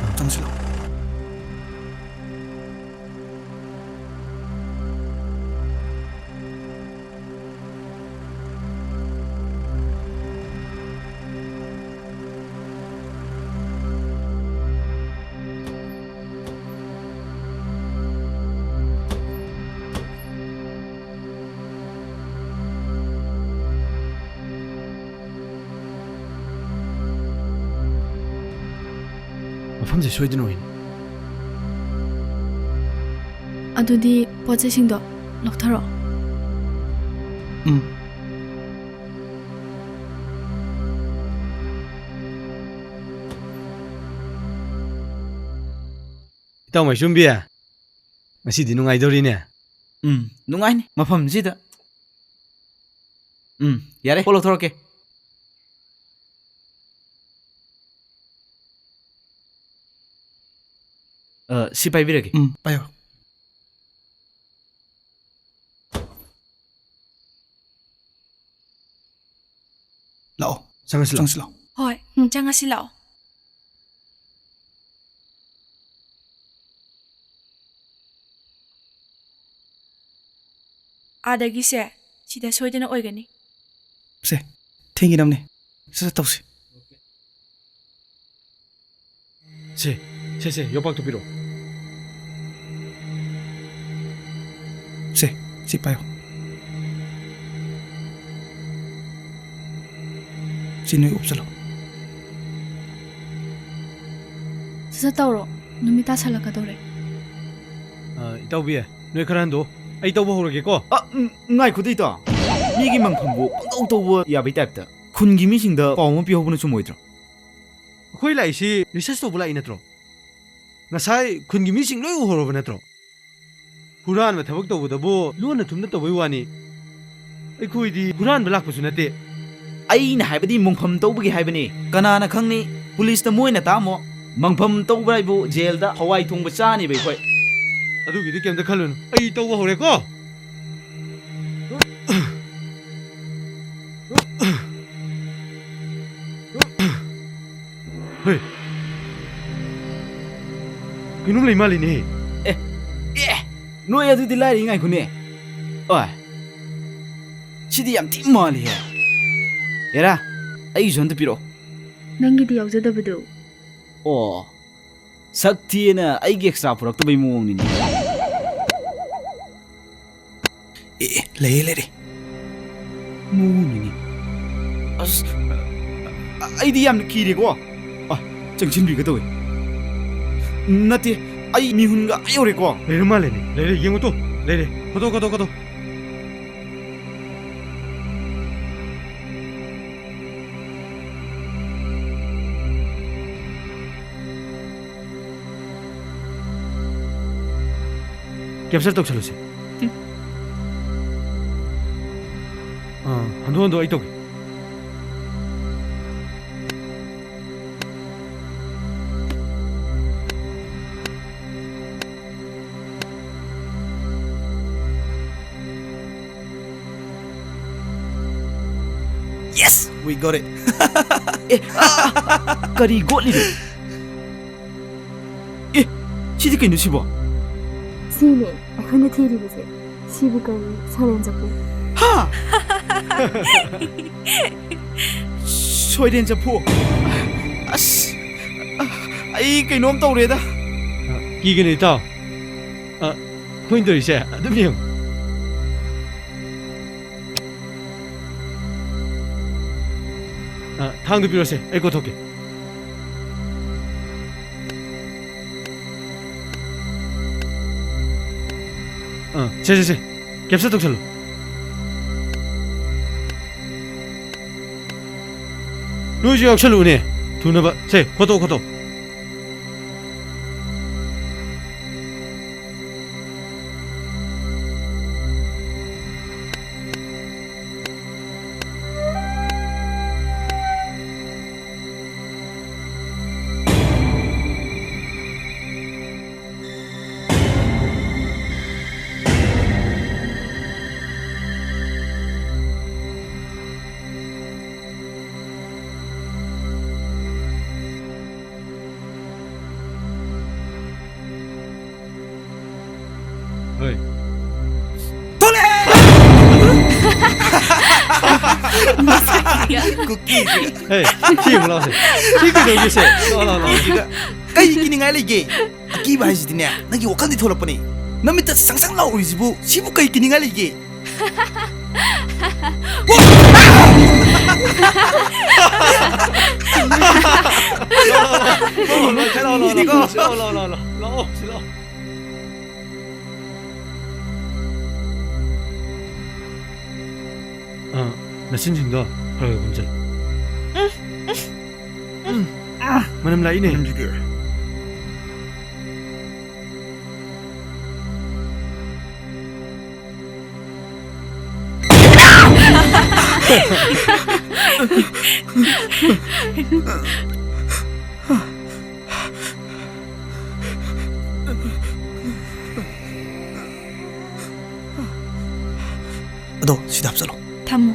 ꯑꯥ꯫ ꯆꯪꯁꯤꯜꯂꯣ꯫ ꯃꯐꯝꯁꯦ ꯁꯣꯏꯗꯅ ꯑꯣꯏꯅꯤ꯫ ꯑꯗꯨꯗꯤ ꯄꯣꯠ ꯆꯩꯁꯤꯡꯗꯣ ꯂꯧꯊꯔꯣ꯫ ꯎꯝ꯫ ꯏꯇꯥꯎ ꯃꯥꯏꯁꯣꯝꯕꯤ, ꯉꯁꯤꯗꯤ ꯅꯨꯡꯉꯥꯏꯗꯧꯔꯤꯅꯦ꯫ ꯎꯝ, ꯅꯨꯡꯉꯥꯏꯅꯤ ꯃꯐꯝꯁꯤꯗ꯫ ꯎꯝ, ꯌꯥꯔꯦ, ꯄꯣꯠ ꯂꯧꯊꯣꯔꯛꯀꯦ꯫ ꯑ, ꯁꯤ ꯄꯥꯏꯕꯤꯔꯒꯦ꯫ ꯎꯝ, ꯄꯥꯏꯌꯣ꯫ ꯂꯥꯛꯑꯣ꯫ ꯆꯪꯉꯁꯤ ꯂꯥꯛꯑꯣ꯫ ꯆꯪꯉꯁꯤ ꯂꯥꯛꯑꯣ꯫ ꯍꯣꯏ, ꯎꯝ, ꯆꯪꯉꯁꯤ ꯂꯥꯛꯑꯣ꯫ ꯑꯥꯗꯒꯤꯁꯦ ꯁꯤꯗ ꯁꯣꯏꯗꯅ ꯑꯣꯏꯒꯅꯤ꯫ ꯁꯦ, ꯊꯦꯡꯈꯤꯅꯕꯅꯦ꯫ ꯁꯠ ꯁꯠ ꯇꯧꯁꯤ꯫ ꯁꯦ, ꯁꯦ, ꯁꯦ, ꯌꯣꯄꯥꯛꯇꯨ ꯄꯤꯔꯛꯑꯣ꯫ ꯁꯦ, ꯁꯤ ꯄꯥꯏꯌꯣ꯫ ꯁꯤ ꯅꯣꯏ ꯎꯞꯁꯜꯂꯣ꯫ ꯁꯠ ꯁꯠ ꯇꯧꯔꯣ, ꯅꯨꯃꯤꯠ ꯇꯥꯁꯜꯂꯛꯀꯗꯧꯔꯦ꯫ ꯑ, ꯏꯇꯥꯎꯕꯤ, ꯅꯣꯏ ꯈꯔ ꯍꯟꯗꯣꯛꯑꯣ꯫ ꯑꯩ ꯇꯧꯕ ꯍꯧꯔꯒꯦꯀꯣ꯫ ꯑ, ꯎꯝ, ꯉꯥꯏꯈꯣ ꯏꯇꯥꯎ꯫ ꯃꯤꯒꯤ ꯃꯪꯐꯝꯕꯨ ꯄꯪꯇꯧ ꯇꯧꯕ ꯌꯥꯕꯩ ꯇꯥꯏꯞꯇ꯫ ꯈꯨꯟꯒꯤ ꯃꯤꯁꯤꯡꯗ ꯄꯥꯎ ꯑꯃ ꯄꯤꯍꯧꯕꯅ ꯆꯨꯝꯃꯣꯏꯗ꯭ꯔꯣ? ꯑꯩꯈꯣꯏ ꯂꯥꯛꯏꯁꯤ research ꯇꯧꯕ ꯂꯥꯛꯏ ꯅꯠꯇ꯭ꯔꯣ? ꯉꯁꯥꯏ ꯈꯨꯟꯒꯤ ꯃꯤꯁꯤꯡ ꯂꯣꯏ ꯎꯍꯧꯔꯕ ꯅꯠꯇ꯭ꯔꯣ? ꯍꯨꯔꯥꯟꯕ ꯊꯕꯛ ꯇꯧꯕꯗꯕꯨ ꯂꯣꯟꯅ ꯊꯨꯝꯅ ꯇꯧꯕꯩ ꯋꯥꯅꯤ꯫ ꯑꯩꯈꯣꯏꯗꯤ ꯍꯨꯔꯥꯟꯕ ꯂꯥꯛꯄꯁꯨ ꯅꯠꯇꯦ꯫ ꯑꯩꯅ ꯍꯥꯏꯕꯗꯤ ꯃꯣꯡꯐꯝ ꯇꯧꯕꯒꯤ ꯍꯥꯏꯕꯅꯤ꯫ ꯀꯅꯥꯅ ꯈꯪꯅꯤ? ꯄꯨꯂꯤꯁꯇ ꯃꯣꯏꯅ ꯇꯥꯝꯃꯣ꯫ ꯃꯣꯡꯐꯝ ꯇꯧꯕ ꯍꯥꯏꯕꯨ ꯖꯦꯜꯗ ꯍꯋꯥꯏ ꯊꯣꯡꯕ ꯆꯥꯅꯦꯕ ꯑꯩꯈꯣꯏ꯫ ꯑꯗꯨꯒꯤꯗꯤ ꯀꯩꯝꯇ ꯈꯜꯂꯨꯅꯨ꯫ ꯑꯩ ꯇꯧꯕ ꯍꯧꯔꯦꯀꯣ꯫ ꯍꯦ꯫ ꯀꯩꯅꯣꯝ ꯂꯩ ꯃꯥꯜꯂꯤꯅꯦ꯫ ꯑꯦ, ꯑꯦ, ꯅꯣꯏ ꯑꯗꯨꯗꯤ ꯂꯥꯏꯔꯤ, ꯉꯥꯏꯈꯣꯅꯦ꯫ ꯑꯣꯏ, ꯁꯤꯗꯤ ꯌꯥꯝ ꯊꯤ ꯃꯥꯜꯂꯤꯍꯦ꯫ ꯑꯦꯔꯥ, ꯑꯩꯒꯤꯁꯨ ꯑꯝꯇ ꯄꯤꯔꯛꯑꯣ꯫ ꯅꯪꯒꯤꯗꯤ ꯌꯥꯎꯖꯗꯕꯗꯨ꯫ ꯑꯣ, ꯁꯛ ꯊꯤꯌꯦꯅ ꯑꯩꯒꯤ ꯑꯦꯛꯁꯇ꯭ꯔꯥ ꯄꯨꯔꯛꯇꯕꯩ ꯃꯑꯣꯡꯅꯤꯅꯦ꯫ ꯑꯦ, ꯑꯦ, ꯂꯩꯔꯦ, ꯂꯩꯔꯦ꯫ ꯃꯑꯣꯡꯅꯤꯅꯦ꯫ ꯑꯁ, ꯑꯩꯗꯤ ꯌꯥꯝꯅ ꯀꯤꯔꯦꯀꯣ꯫ ꯑ, ꯆꯪꯁꯤꯟꯕꯤꯒꯦ ꯇꯧꯋꯦ꯫ ꯅꯠꯇꯦ, ꯑꯩ ꯃꯤꯍꯨꯟꯒ ꯑꯥ ꯌꯧꯔꯦꯀꯣ꯫ ꯂꯩꯔ ꯃꯥꯜꯂꯦꯅꯦ꯫ ꯂꯩꯔꯦ, ꯌꯦꯡꯉꯨ ꯇꯨ꯫ ꯂꯩꯔꯦ꯫ ꯈꯣꯠꯇꯣꯛ, ꯈꯣꯠꯇꯣꯛ, ꯈꯣꯠꯇꯣꯛ꯫ ꯀꯦꯞꯆꯔ ꯇꯧꯁꯜꯂꯨꯁꯦ꯫ ꯎꯝ꯫ ꯑꯥ, ꯍꯟꯗꯣꯛ, ꯍꯟꯗꯣꯛ, ꯑꯩ ꯇꯧꯒꯦ꯫ Yes, we got it. ꯑꯦ, ꯑꯥ, ꯀꯔꯤ ꯒꯣꯠꯂꯤꯅꯣ? ꯑꯦ, ꯁꯤꯗꯤ ꯀꯩꯅꯣ ꯁꯤꯕꯣ? ꯁꯤꯅꯦ ꯑꯩꯈꯣꯏꯅ ꯊꯤꯔꯤꯕꯁꯦ꯫ ꯁꯤꯕꯨ ꯀꯧꯏ ꯁꯣꯏꯔꯦꯟ ꯆꯐꯨ꯫ ꯍꯥ? ꯁꯣꯏꯔꯦꯟ ꯆꯐꯨ? ꯑꯁ, ꯑꯩ ꯀꯩꯅꯣꯝ ꯇꯧꯔꯦꯗ꯫ ꯑ, ꯀꯤꯒꯅꯨ ꯏꯇꯥꯎ꯫ ꯑ, ꯑꯩꯈꯣꯏꯅ ꯇꯧꯔꯤꯁꯦ ꯑꯗꯨꯝ ꯌꯦꯡꯉꯨ꯫ ꯑ, ꯊꯥꯡꯗꯨ ꯄꯤꯔꯣꯁꯦ, ꯑꯩ ꯀꯣꯠꯊꯣꯛꯀꯦ꯫ ꯑ, ꯁꯦ, ꯁꯦ, ꯁꯦ, ꯀꯦꯞꯆꯔ ꯇꯧꯁꯜꯂꯨ꯫ ꯅꯣꯏꯁꯨ ꯌꯥꯎꯁꯜꯂꯨꯅꯦ, ꯊꯨꯅꯕ꯫ ꯁꯦ, ꯈꯣꯠꯇꯣꯛ, ꯈꯣꯠꯇꯣꯛ꯫ ꯀꯨꯀꯤꯁꯤꯒ꯫ ꯑꯦ, ꯁꯤ ꯌꯦꯡꯉꯨ ꯂꯥꯎꯁꯦ꯫ ꯁꯤ ꯀꯩꯗꯧꯒꯦꯁꯦ? ꯂꯥꯎ, ꯂꯥꯎ, ꯂꯥꯎ꯫ ꯀꯨꯀꯤꯁꯤꯒ꯫ ꯀꯩ ꯀꯤꯅꯤꯡꯉꯥꯏ ꯂꯩꯒꯦ? ꯑꯀꯤꯕ ꯍꯥꯏꯁꯤꯗꯤꯅꯦ, ꯅꯪꯒꯤ ꯋꯥꯈꯜꯗꯤ ꯊꯣꯛꯂꯛꯄꯅꯦ꯫ ꯅꯃꯤꯠꯇ ꯁꯪ ꯁꯪ ꯂꯥꯎꯔꯤꯁꯤꯕꯨ, ꯁꯤꯕꯨ ꯀꯩ ꯀꯤꯅꯤꯡꯉꯥꯏ ꯂꯩꯒꯦ? ꯂꯥꯛꯑꯣ, ꯂꯥꯛꯑꯣ, ꯂꯥꯛꯑꯣ, ꯂꯥꯛꯑꯣ, ꯂꯥꯛꯑꯣ, ꯂꯥꯛꯑꯣ, ꯂꯥꯛꯑꯣ, ꯁꯤ ꯂꯥꯛꯑꯣ꯫ ꯑꯥ, ꯅꯆꯤꯟꯁꯤꯡꯗꯣ ꯈꯔ ꯈꯔ ꯈꯨꯝꯖꯤꯜꯂꯨ꯫ ꯎꯝ, ꯎꯝ, ꯎꯝ꯫ ꯃꯅꯝ ꯂꯥꯛꯏꯅꯦ꯫ ꯃꯅꯝꯁꯤꯗꯤ꯫ ꯑꯗꯣ ꯁꯤꯗ ꯍꯥꯞꯆꯜꯂꯣ꯫ ꯊꯝꯃꯣ꯫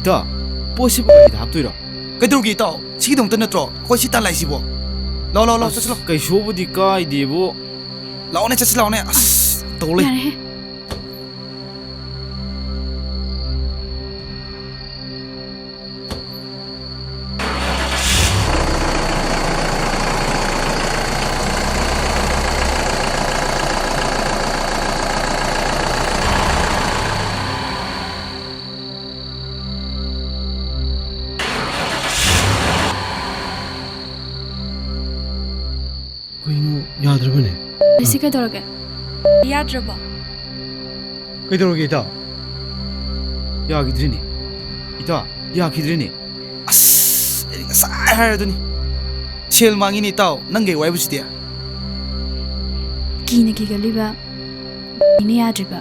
ꯏꯇꯥꯎ, ꯄꯣꯠꯁꯤꯕꯨ ꯀꯔꯤꯗ ꯍꯥꯞꯇꯣꯏꯔꯣ? ꯀꯩꯗꯧꯔꯒꯦ ꯏꯇꯥꯎ? ꯁꯤꯒꯤꯗꯃꯛꯇ ꯅꯠꯇ꯭ꯔꯣ ꯑꯩꯈꯣꯏ ꯁꯤ ꯇꯥꯟ ꯂꯥꯛꯏꯁꯤꯕꯣ? ꯂꯥꯎ, ꯂꯥꯎ, ꯂꯥꯎ, ꯑꯁ, ꯆꯠꯁꯤ ꯂꯥꯎ꯫ ꯀꯩꯁꯨꯕꯨꯗꯤ ꯀꯥꯏꯗꯦꯕꯨ꯫ ꯂꯥꯛꯑꯣꯅꯦ, ꯆꯠꯁꯤ ꯂꯥꯛꯑꯣꯅꯦ꯫ ꯑꯁ, ꯇꯧ ꯂꯩ꯫ ꯌꯥꯔꯦꯍꯦ꯫ ꯀꯩꯅꯣ ꯌꯥꯗ꯭ꯔꯕꯅꯦ? ꯁꯤ ꯀꯩꯗꯧꯔꯒꯦ? ꯌꯥꯗ꯭ꯔꯕꯣ? ꯀꯩꯗꯧꯔꯒꯦ, ꯏꯇꯥꯎ? ꯌꯥꯈꯤꯗ꯭ꯔꯤꯅꯦ꯫ ꯏꯇꯥꯎ, ꯌꯥꯈꯤꯗ꯭ꯔꯤꯅꯦ꯫ ꯑꯁ, ꯑꯩ ꯉꯁꯥꯏ ꯍꯥꯏꯔꯗꯨꯅꯤ꯫ ꯁꯦꯜ ꯃꯥꯡꯉꯤꯅꯦ, ꯏꯇꯥꯎ꯫ ꯅꯪ ꯀꯩ ꯋꯥꯏꯕꯁꯤꯗꯤ? ꯀꯤꯅ ꯀꯤꯒꯜꯂꯤꯕ, ꯀꯤꯅ ꯌꯥꯗ꯭ꯔꯤꯕ꯫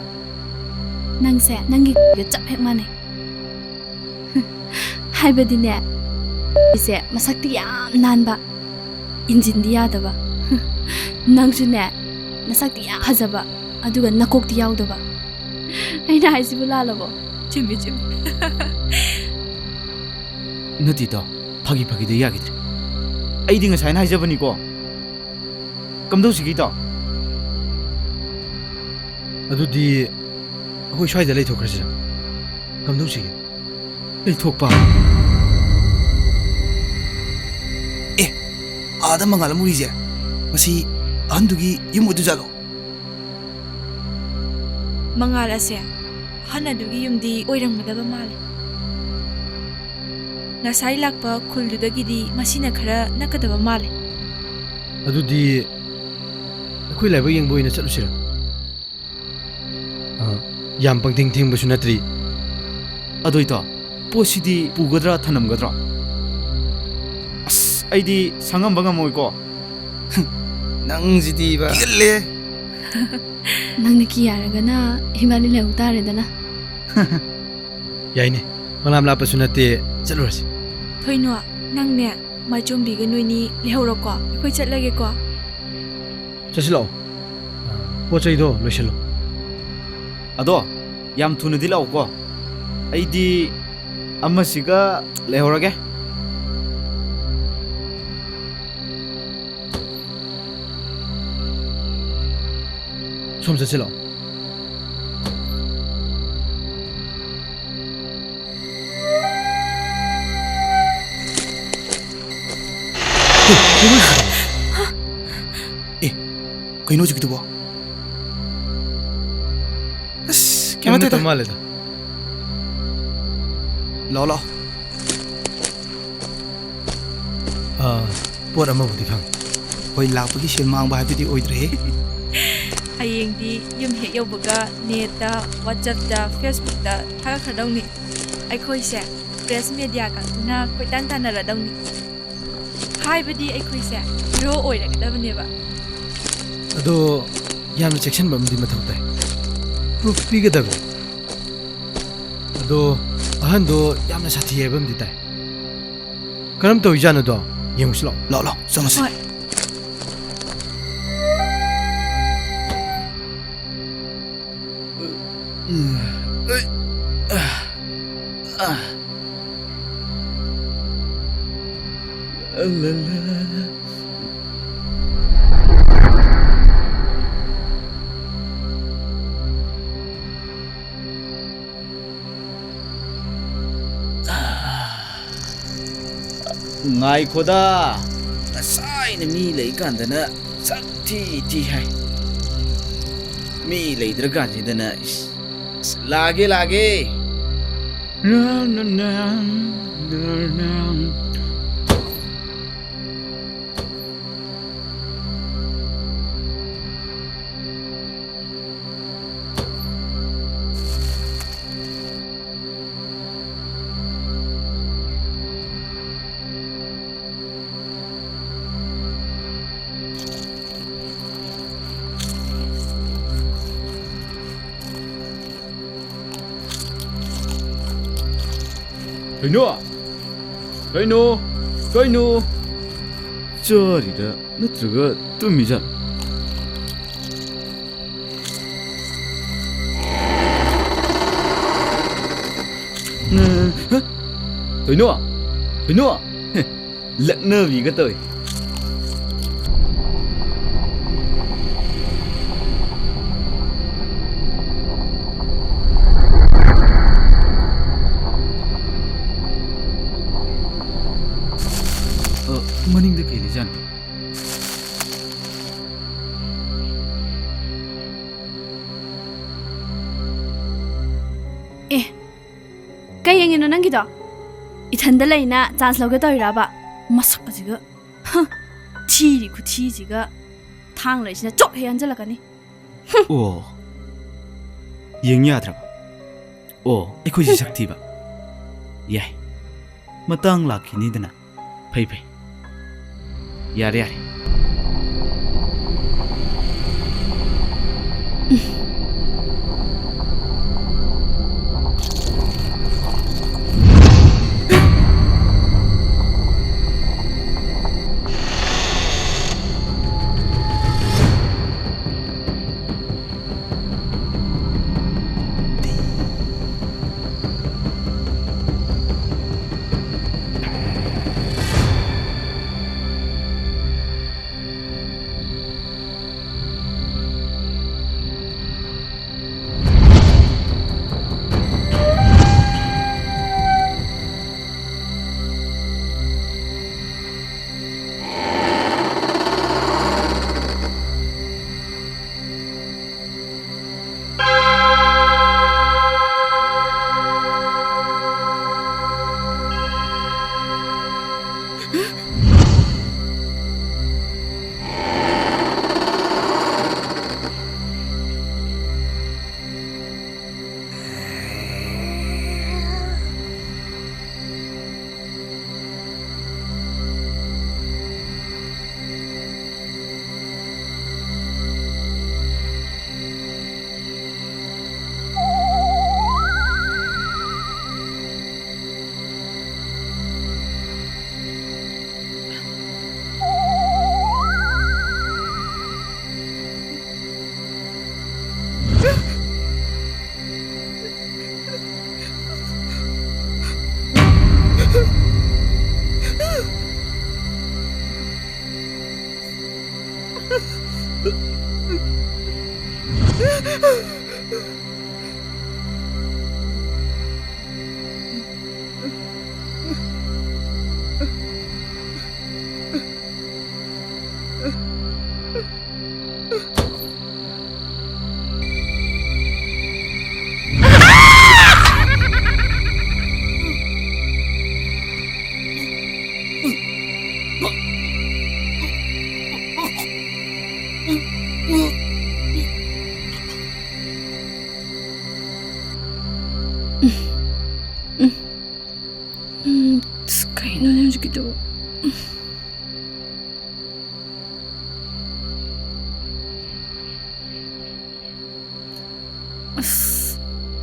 ꯅꯪꯁꯦ ꯅꯪꯒꯤ ꯒ ꯆꯞ ꯍꯦꯛ ꯃꯥꯟꯅꯩ꯫ ꯍꯥꯏꯕꯗꯤꯅꯦ, ꯑꯩꯁꯦ ꯃꯁꯛꯇꯤ ꯌꯥꯝ ꯅꯥꯟꯕ, ꯏꯟꯖꯤꯟꯗꯤ ꯌꯥꯗꯕ꯫ ꯅꯪꯁꯨꯅꯦ, ꯅꯁꯛꯇꯤ ꯌꯥꯝ ꯐꯖꯕ, ꯑꯗꯨꯒ ꯅꯀꯣꯛꯇꯤ ꯌꯥꯎꯗꯕ꯫ ꯑꯩꯅ ꯍꯥꯏꯁꯤꯕꯨ ꯂꯥꯜꯂꯕꯣ? ꯆꯨꯝꯃꯤ, ꯆꯨꯝꯃꯤ꯫ ꯅꯠꯇꯦ, ꯏꯇꯥꯎ꯫ ꯐꯥꯒꯤ ꯐꯥꯒꯤꯗ ꯌꯥꯈꯤꯗ꯭ꯔꯦ꯫ ꯑꯩꯗꯤ ꯉꯁꯥꯏꯅ ꯍꯥꯏꯖꯕꯅꯤꯀꯣ꯫ ꯀꯝꯗꯧꯁꯤꯒꯦ, ꯏꯇꯥꯎ? ꯑꯗꯨꯗꯤ ꯑꯩꯈꯣꯏ ꯁ꯭ꯋꯥꯏꯗ ꯂꯩꯊꯣꯛꯈ꯭ꯔꯁꯤꯔ? ꯀꯝꯗꯧꯁꯤꯒꯦ? ꯂꯩꯊꯣꯛꯄ? ꯑꯦ, ꯑꯥꯗ ꯃꯉꯥꯜ ꯑꯃ ꯎꯔꯤꯁꯦ, ꯃꯁꯤ ꯑꯍꯟꯗꯨꯒꯤ ꯌꯨꯝ ꯑꯣꯏꯗꯣꯏꯖꯥꯠꯂꯣ? ꯃꯉꯥꯜ ꯑꯁꯦ ꯑꯍꯟ ꯑꯗꯨꯒꯤ ꯌꯨꯝꯗꯤ ꯑꯣꯏꯔꯝꯒꯗꯕ ꯃꯥꯜꯂꯦ꯫ ꯉꯁꯥꯏ ꯂꯥꯛꯄ ꯈꯨꯜꯗꯨꯗꯒꯤꯗꯤ ꯃꯁꯤꯅ ꯈꯔ ꯅꯛꯀꯗꯕ ꯃꯥꯜꯂꯦ꯫ ꯑꯗꯨꯗꯤ ꯑꯩꯈꯣꯏ ꯂꯥꯏꯕꯛ ꯌꯦꯡꯕ ꯑꯣꯏꯅ ꯆꯠꯂꯨꯁꯤꯔ? ꯑ, ꯌꯥꯝ ꯄꯪꯊꯦꯡ ꯊꯦꯡꯕꯁꯨ ꯅꯠꯇ꯭ꯔꯤ꯫ ꯑꯗꯣ ꯏꯇꯥꯎ, ꯄꯣꯠꯁꯤꯗꯤ ꯄꯨꯒꯗ꯭ꯔꯥ ꯊꯅꯝꯒꯗ꯭ꯔꯣ? ꯑꯁ, ꯑꯩꯗꯤ ꯁꯪꯉꯝꯕ ꯉꯝꯃꯣꯏꯀꯣ꯫ ꯅꯪꯁꯤꯗꯤꯕ꯫ ꯀꯤꯒꯜꯂꯦ꯫ ꯅꯪꯅ ꯀꯤ ꯌꯥꯔꯒꯅ ꯏꯕꯥꯅꯤ ꯂꯩꯍꯧ ꯇꯥꯔꯦꯗꯅ꯫ ꯌꯥꯏꯅꯦ, ꯃꯅꯥꯝ ꯂꯥꯞꯄꯁꯨ ꯅꯠꯇꯦ, ꯆꯠꯂꯨꯔꯁꯤ꯫ ꯊꯣꯏꯅꯣ, ꯅꯪꯅꯦ, ꯃꯥꯏꯆꯣꯝꯕꯤꯒ ꯅꯣꯏꯅꯤ ꯂꯩꯍꯧꯔꯣꯀꯣ, ꯑꯩꯈꯣꯏ ꯆꯠꯂꯒꯦꯀꯣ꯫ ꯆꯠꯁꯤꯜꯂꯛꯑꯣ, ꯄꯣꯠ ꯆꯩꯗꯣ ꯂꯣꯏꯁꯤꯜꯂꯣ꯫ ꯑꯗꯣ ꯌꯥꯝ ꯊꯨꯅꯗꯤ ꯂꯥꯛꯎꯀꯣ, ꯑꯩꯗꯤ ꯑꯃꯁꯤꯒ ꯂꯩꯍꯧꯔꯒꯦ꯫ ꯁꯣꯝ ꯆꯠꯁꯤꯜꯂꯛꯑꯣ꯫ ꯑꯦ, ꯀꯩꯅꯣ ꯍꯧꯖꯤꯛꯀꯤꯗꯨꯕꯣ? ꯑꯁ, ꯀꯩꯝ ꯀꯩꯝ ꯅꯠꯇꯦꯗ꯫ ꯅꯠꯇ ꯃꯥꯜꯂꯦꯗ꯫ ꯂꯥꯛꯑꯣ, ꯂꯥꯛꯑꯣ꯫ ꯑꯥ, ꯄꯣꯠ ꯑꯃꯕꯨꯗꯤ ꯐꯪꯉꯦ꯫ ꯍꯣꯏ, ꯂꯥꯛꯄꯒꯤ ꯁꯦꯜ ꯃꯥꯡꯕ ꯍꯥꯏꯕꯗꯨꯗꯤ ꯑꯣꯏꯗ꯭ꯔꯦꯍꯦ꯫ ꯍꯌꯦꯡꯗꯤ ꯌꯨꯝ ꯍꯦꯛ ꯌꯧꯕꯒ ꯅꯦꯠꯇ, WhatsAppꯇ, Facebookꯇ ꯊꯥꯒꯠꯈ꯭ꯔꯗꯧꯅꯤ꯫ ꯑꯩꯈꯣꯏꯁꯦ ꯄ꯭ꯔꯦꯁ ꯃꯦꯗꯤꯌꯥ ꯀꯥꯡꯕꯨꯅ ꯀꯣꯏꯇꯥꯟ ꯇꯥꯟꯅꯔꯗꯧꯅꯤ꯫ ꯍꯥꯏꯕꯗꯤ ꯑꯩꯈꯣꯏꯁꯦ ꯍꯤꯔꯣ ꯑꯣꯏꯔꯒꯗꯕꯅꯦꯕ꯫ ꯑꯗꯣ ꯌꯥꯝꯅ ꯆꯦꯛꯁꯤꯟꯕ ꯑꯃꯗꯤ ꯃꯊꯧ ꯇꯥꯏ꯫ ꯄ꯭ꯔꯨꯐ ꯄꯤꯒꯗꯕꯅꯤ꯫ ꯑꯗꯣ ꯑꯍꯟꯗꯣ ꯌꯥꯝꯅ ꯁꯥꯊꯤ ꯍꯥꯏꯕ ꯑꯃꯗꯤ ꯇꯥꯏ꯫ ꯀꯔꯝ ꯇꯧꯔꯤꯖꯥꯠꯅꯣꯗꯣ ꯌꯦꯡꯉꯨꯁꯤ ꯂꯥꯛꯑꯣ꯫ ꯂꯥꯛꯑꯣ, ꯂꯥꯛꯑꯣ, ꯆꯪꯉꯁꯤ꯫ ꯍꯣꯏ꯫ ꯉꯥꯏꯈꯣꯗ, ꯉꯁꯥꯏꯅ ꯃꯤ ꯂꯩꯀꯥꯟꯗꯅ ꯁꯛ ꯊꯤ ꯊꯤ ꯍꯥꯏ, ꯃꯤ ꯂꯩꯇ꯭ꯔꯀꯥꯟꯁꯤꯗꯅ ꯏꯁ, ꯏꯁ, ꯂꯥꯛꯑꯒꯦ, ꯂꯥꯛꯑꯒꯦ꯫ ꯀꯩꯅꯣ? ꯀꯩꯅꯣ? ꯀꯩꯅꯣ? ꯆꯥꯔꯤꯔ ꯅꯠꯇ꯭ꯔꯒ ꯇꯨꯝꯃꯤꯖꯥꯠꯂꯣ? ꯍ? ꯀꯩꯅꯣ? ꯀꯩꯅꯣ? ꯍꯦ, ꯂꯛꯅꯕꯤꯒ ꯇꯧꯏ꯫ ꯑ, ꯃꯅꯤꯡꯗ ꯀꯩ ꯂꯩꯖꯥꯠꯅꯣ? ꯑꯦ, ꯀꯩ ꯌꯦꯡꯉꯤꯅꯣ ꯅꯪꯒꯤꯗꯣ? ꯏꯊꯟꯗ ꯂꯩꯅ ꯆꯥꯟꯁ ꯂꯧꯒꯦ ꯇꯧꯔꯤꯔꯕ? ꯃꯁꯛ ꯑꯁꯤꯒ꯫ ꯍ, ꯊꯤꯔꯤ ꯈꯨꯊꯤꯁꯤꯒ꯫ ꯊꯥꯡ ꯂꯩꯁꯤꯅ ꯆꯣꯞ ꯍꯦꯛ ꯍꯟꯖꯜꯂꯛꯀꯅꯤ꯫ ꯑꯣ, ꯌꯦꯡ ꯌꯥꯗ꯭ꯔꯕ? ꯑꯣ, ꯑꯩꯈꯣꯏꯁꯤ ꯁꯛ ꯊꯤꯕ꯫ ꯌꯥꯏ, ꯃꯇꯥꯡ ꯂꯥꯛꯈꯤꯅꯤꯗꯅ꯫ ꯐꯩ, ꯐꯩ꯫ ꯌꯥꯔꯦ, ꯌꯥꯔꯦ꯫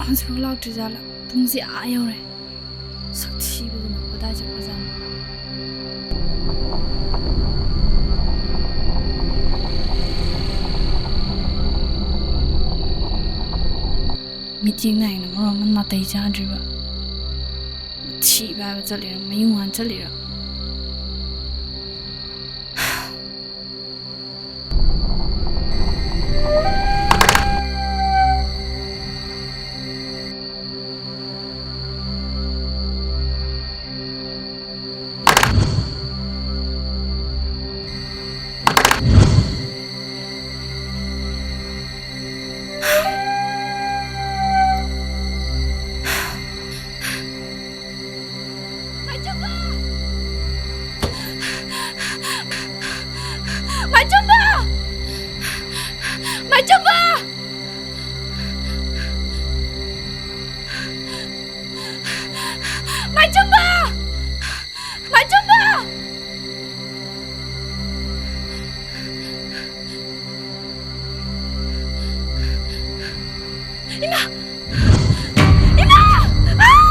ꯍꯧꯖꯤꯛꯐꯥꯎ ꯂꯥꯛꯇ꯭ꯔꯤꯖꯥꯠꯂꯥ? ꯄꯨꯡꯁꯦ ꯑꯥ ꯌꯧꯔꯦ꯫ ꯁꯛꯊꯤꯕꯗꯨꯅ ꯀꯗꯥꯏ ꯆꯠꯈ꯭ꯔꯖꯥꯠꯅꯣ? ꯃꯤꯠꯌꯦꯡ ꯅꯥꯏꯅ ꯃꯔꯣꯜ ꯑꯃ ꯅꯥꯇꯩ ꯆꯥꯗ꯭ꯔꯤꯕ꯫ ꯊꯤꯕ ꯍꯥꯏꯕ ꯆꯠꯂꯤꯔ, ꯃꯌꯨꯡ ꯍꯥꯟ ꯆꯠꯂꯤꯔ? ꯃꯥꯏꯆꯨꯝꯕ! ꯃꯥꯏꯆꯨꯝꯕ! ꯃꯥꯏꯆꯨꯝꯕ! ꯃꯥꯏꯆꯨꯝꯕ! ꯃꯥꯏꯆꯨꯝꯕ! ꯏꯃꯥ! ꯏꯃꯥ! ꯑꯥ!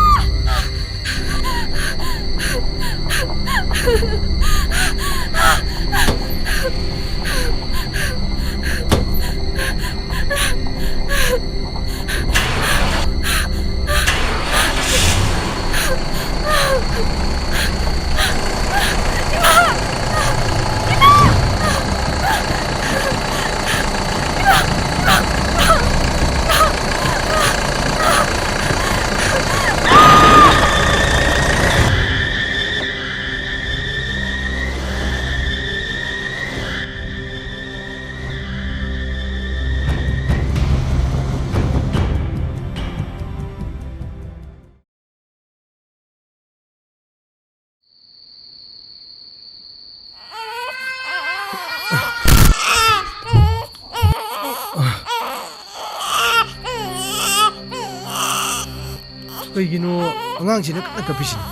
ꯀꯩꯒꯤꯅꯣ ꯑꯉꯥꯡꯁꯤꯅ ꯀꯟꯅ ꯀꯞꯄꯤꯁꯤꯅ?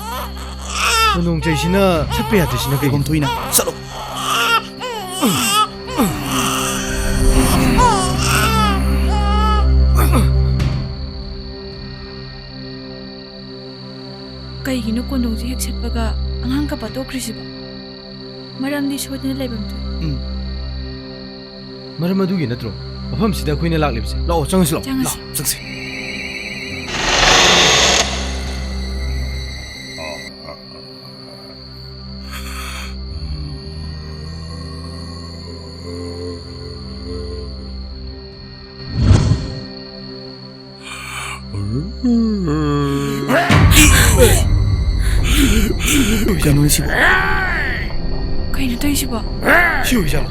ꯅꯣꯡꯆꯩꯁꯤꯅ ꯁꯠꯄ ꯌꯥꯗ꯭ꯔꯤꯁꯤꯅ ꯀꯩꯒꯤꯅꯣ? ꯊꯣꯏꯅ ꯆꯠꯂꯣ꯫ ꯀꯩꯒꯤꯅꯣ ꯀꯣꯟꯗꯣꯡꯁꯦ ꯍꯦꯛ ꯁꯦꯠꯄꯒ ꯑꯉꯥꯡ ꯀꯞꯄ ꯇꯣꯛꯈ꯭ꯔꯤꯁꯤꯕꯣ? ꯃꯔꯝꯗꯤ ꯁꯣꯏꯗꯅ ꯂꯩꯐꯝ ꯊꯣꯛꯏ꯫ ꯎꯝ꯫ ꯃꯔꯝ ꯑꯗꯨꯒꯤ ꯅꯠꯇ꯭ꯔꯣ ꯃꯐꯝꯁꯤꯗ ꯑꯩꯈꯣꯏꯅ ꯂꯥꯛꯂꯤꯕꯁꯦ? ꯂꯥꯛꯑꯣ, ꯆꯪꯉꯁꯤ, ꯂꯥꯛꯑꯣ꯫ ꯆꯪꯉꯁꯤ꯫ ꯂꯥꯛꯑꯣ, ꯆꯪꯁꯤ꯫ ꯀꯩꯅꯣꯅꯦ ꯁꯤꯕꯣ? ꯀꯩꯅꯣ ꯇꯧꯔꯤꯁꯤꯕꯣ? ꯁꯤ ꯑꯣꯏꯖꯥꯠꯂꯣ?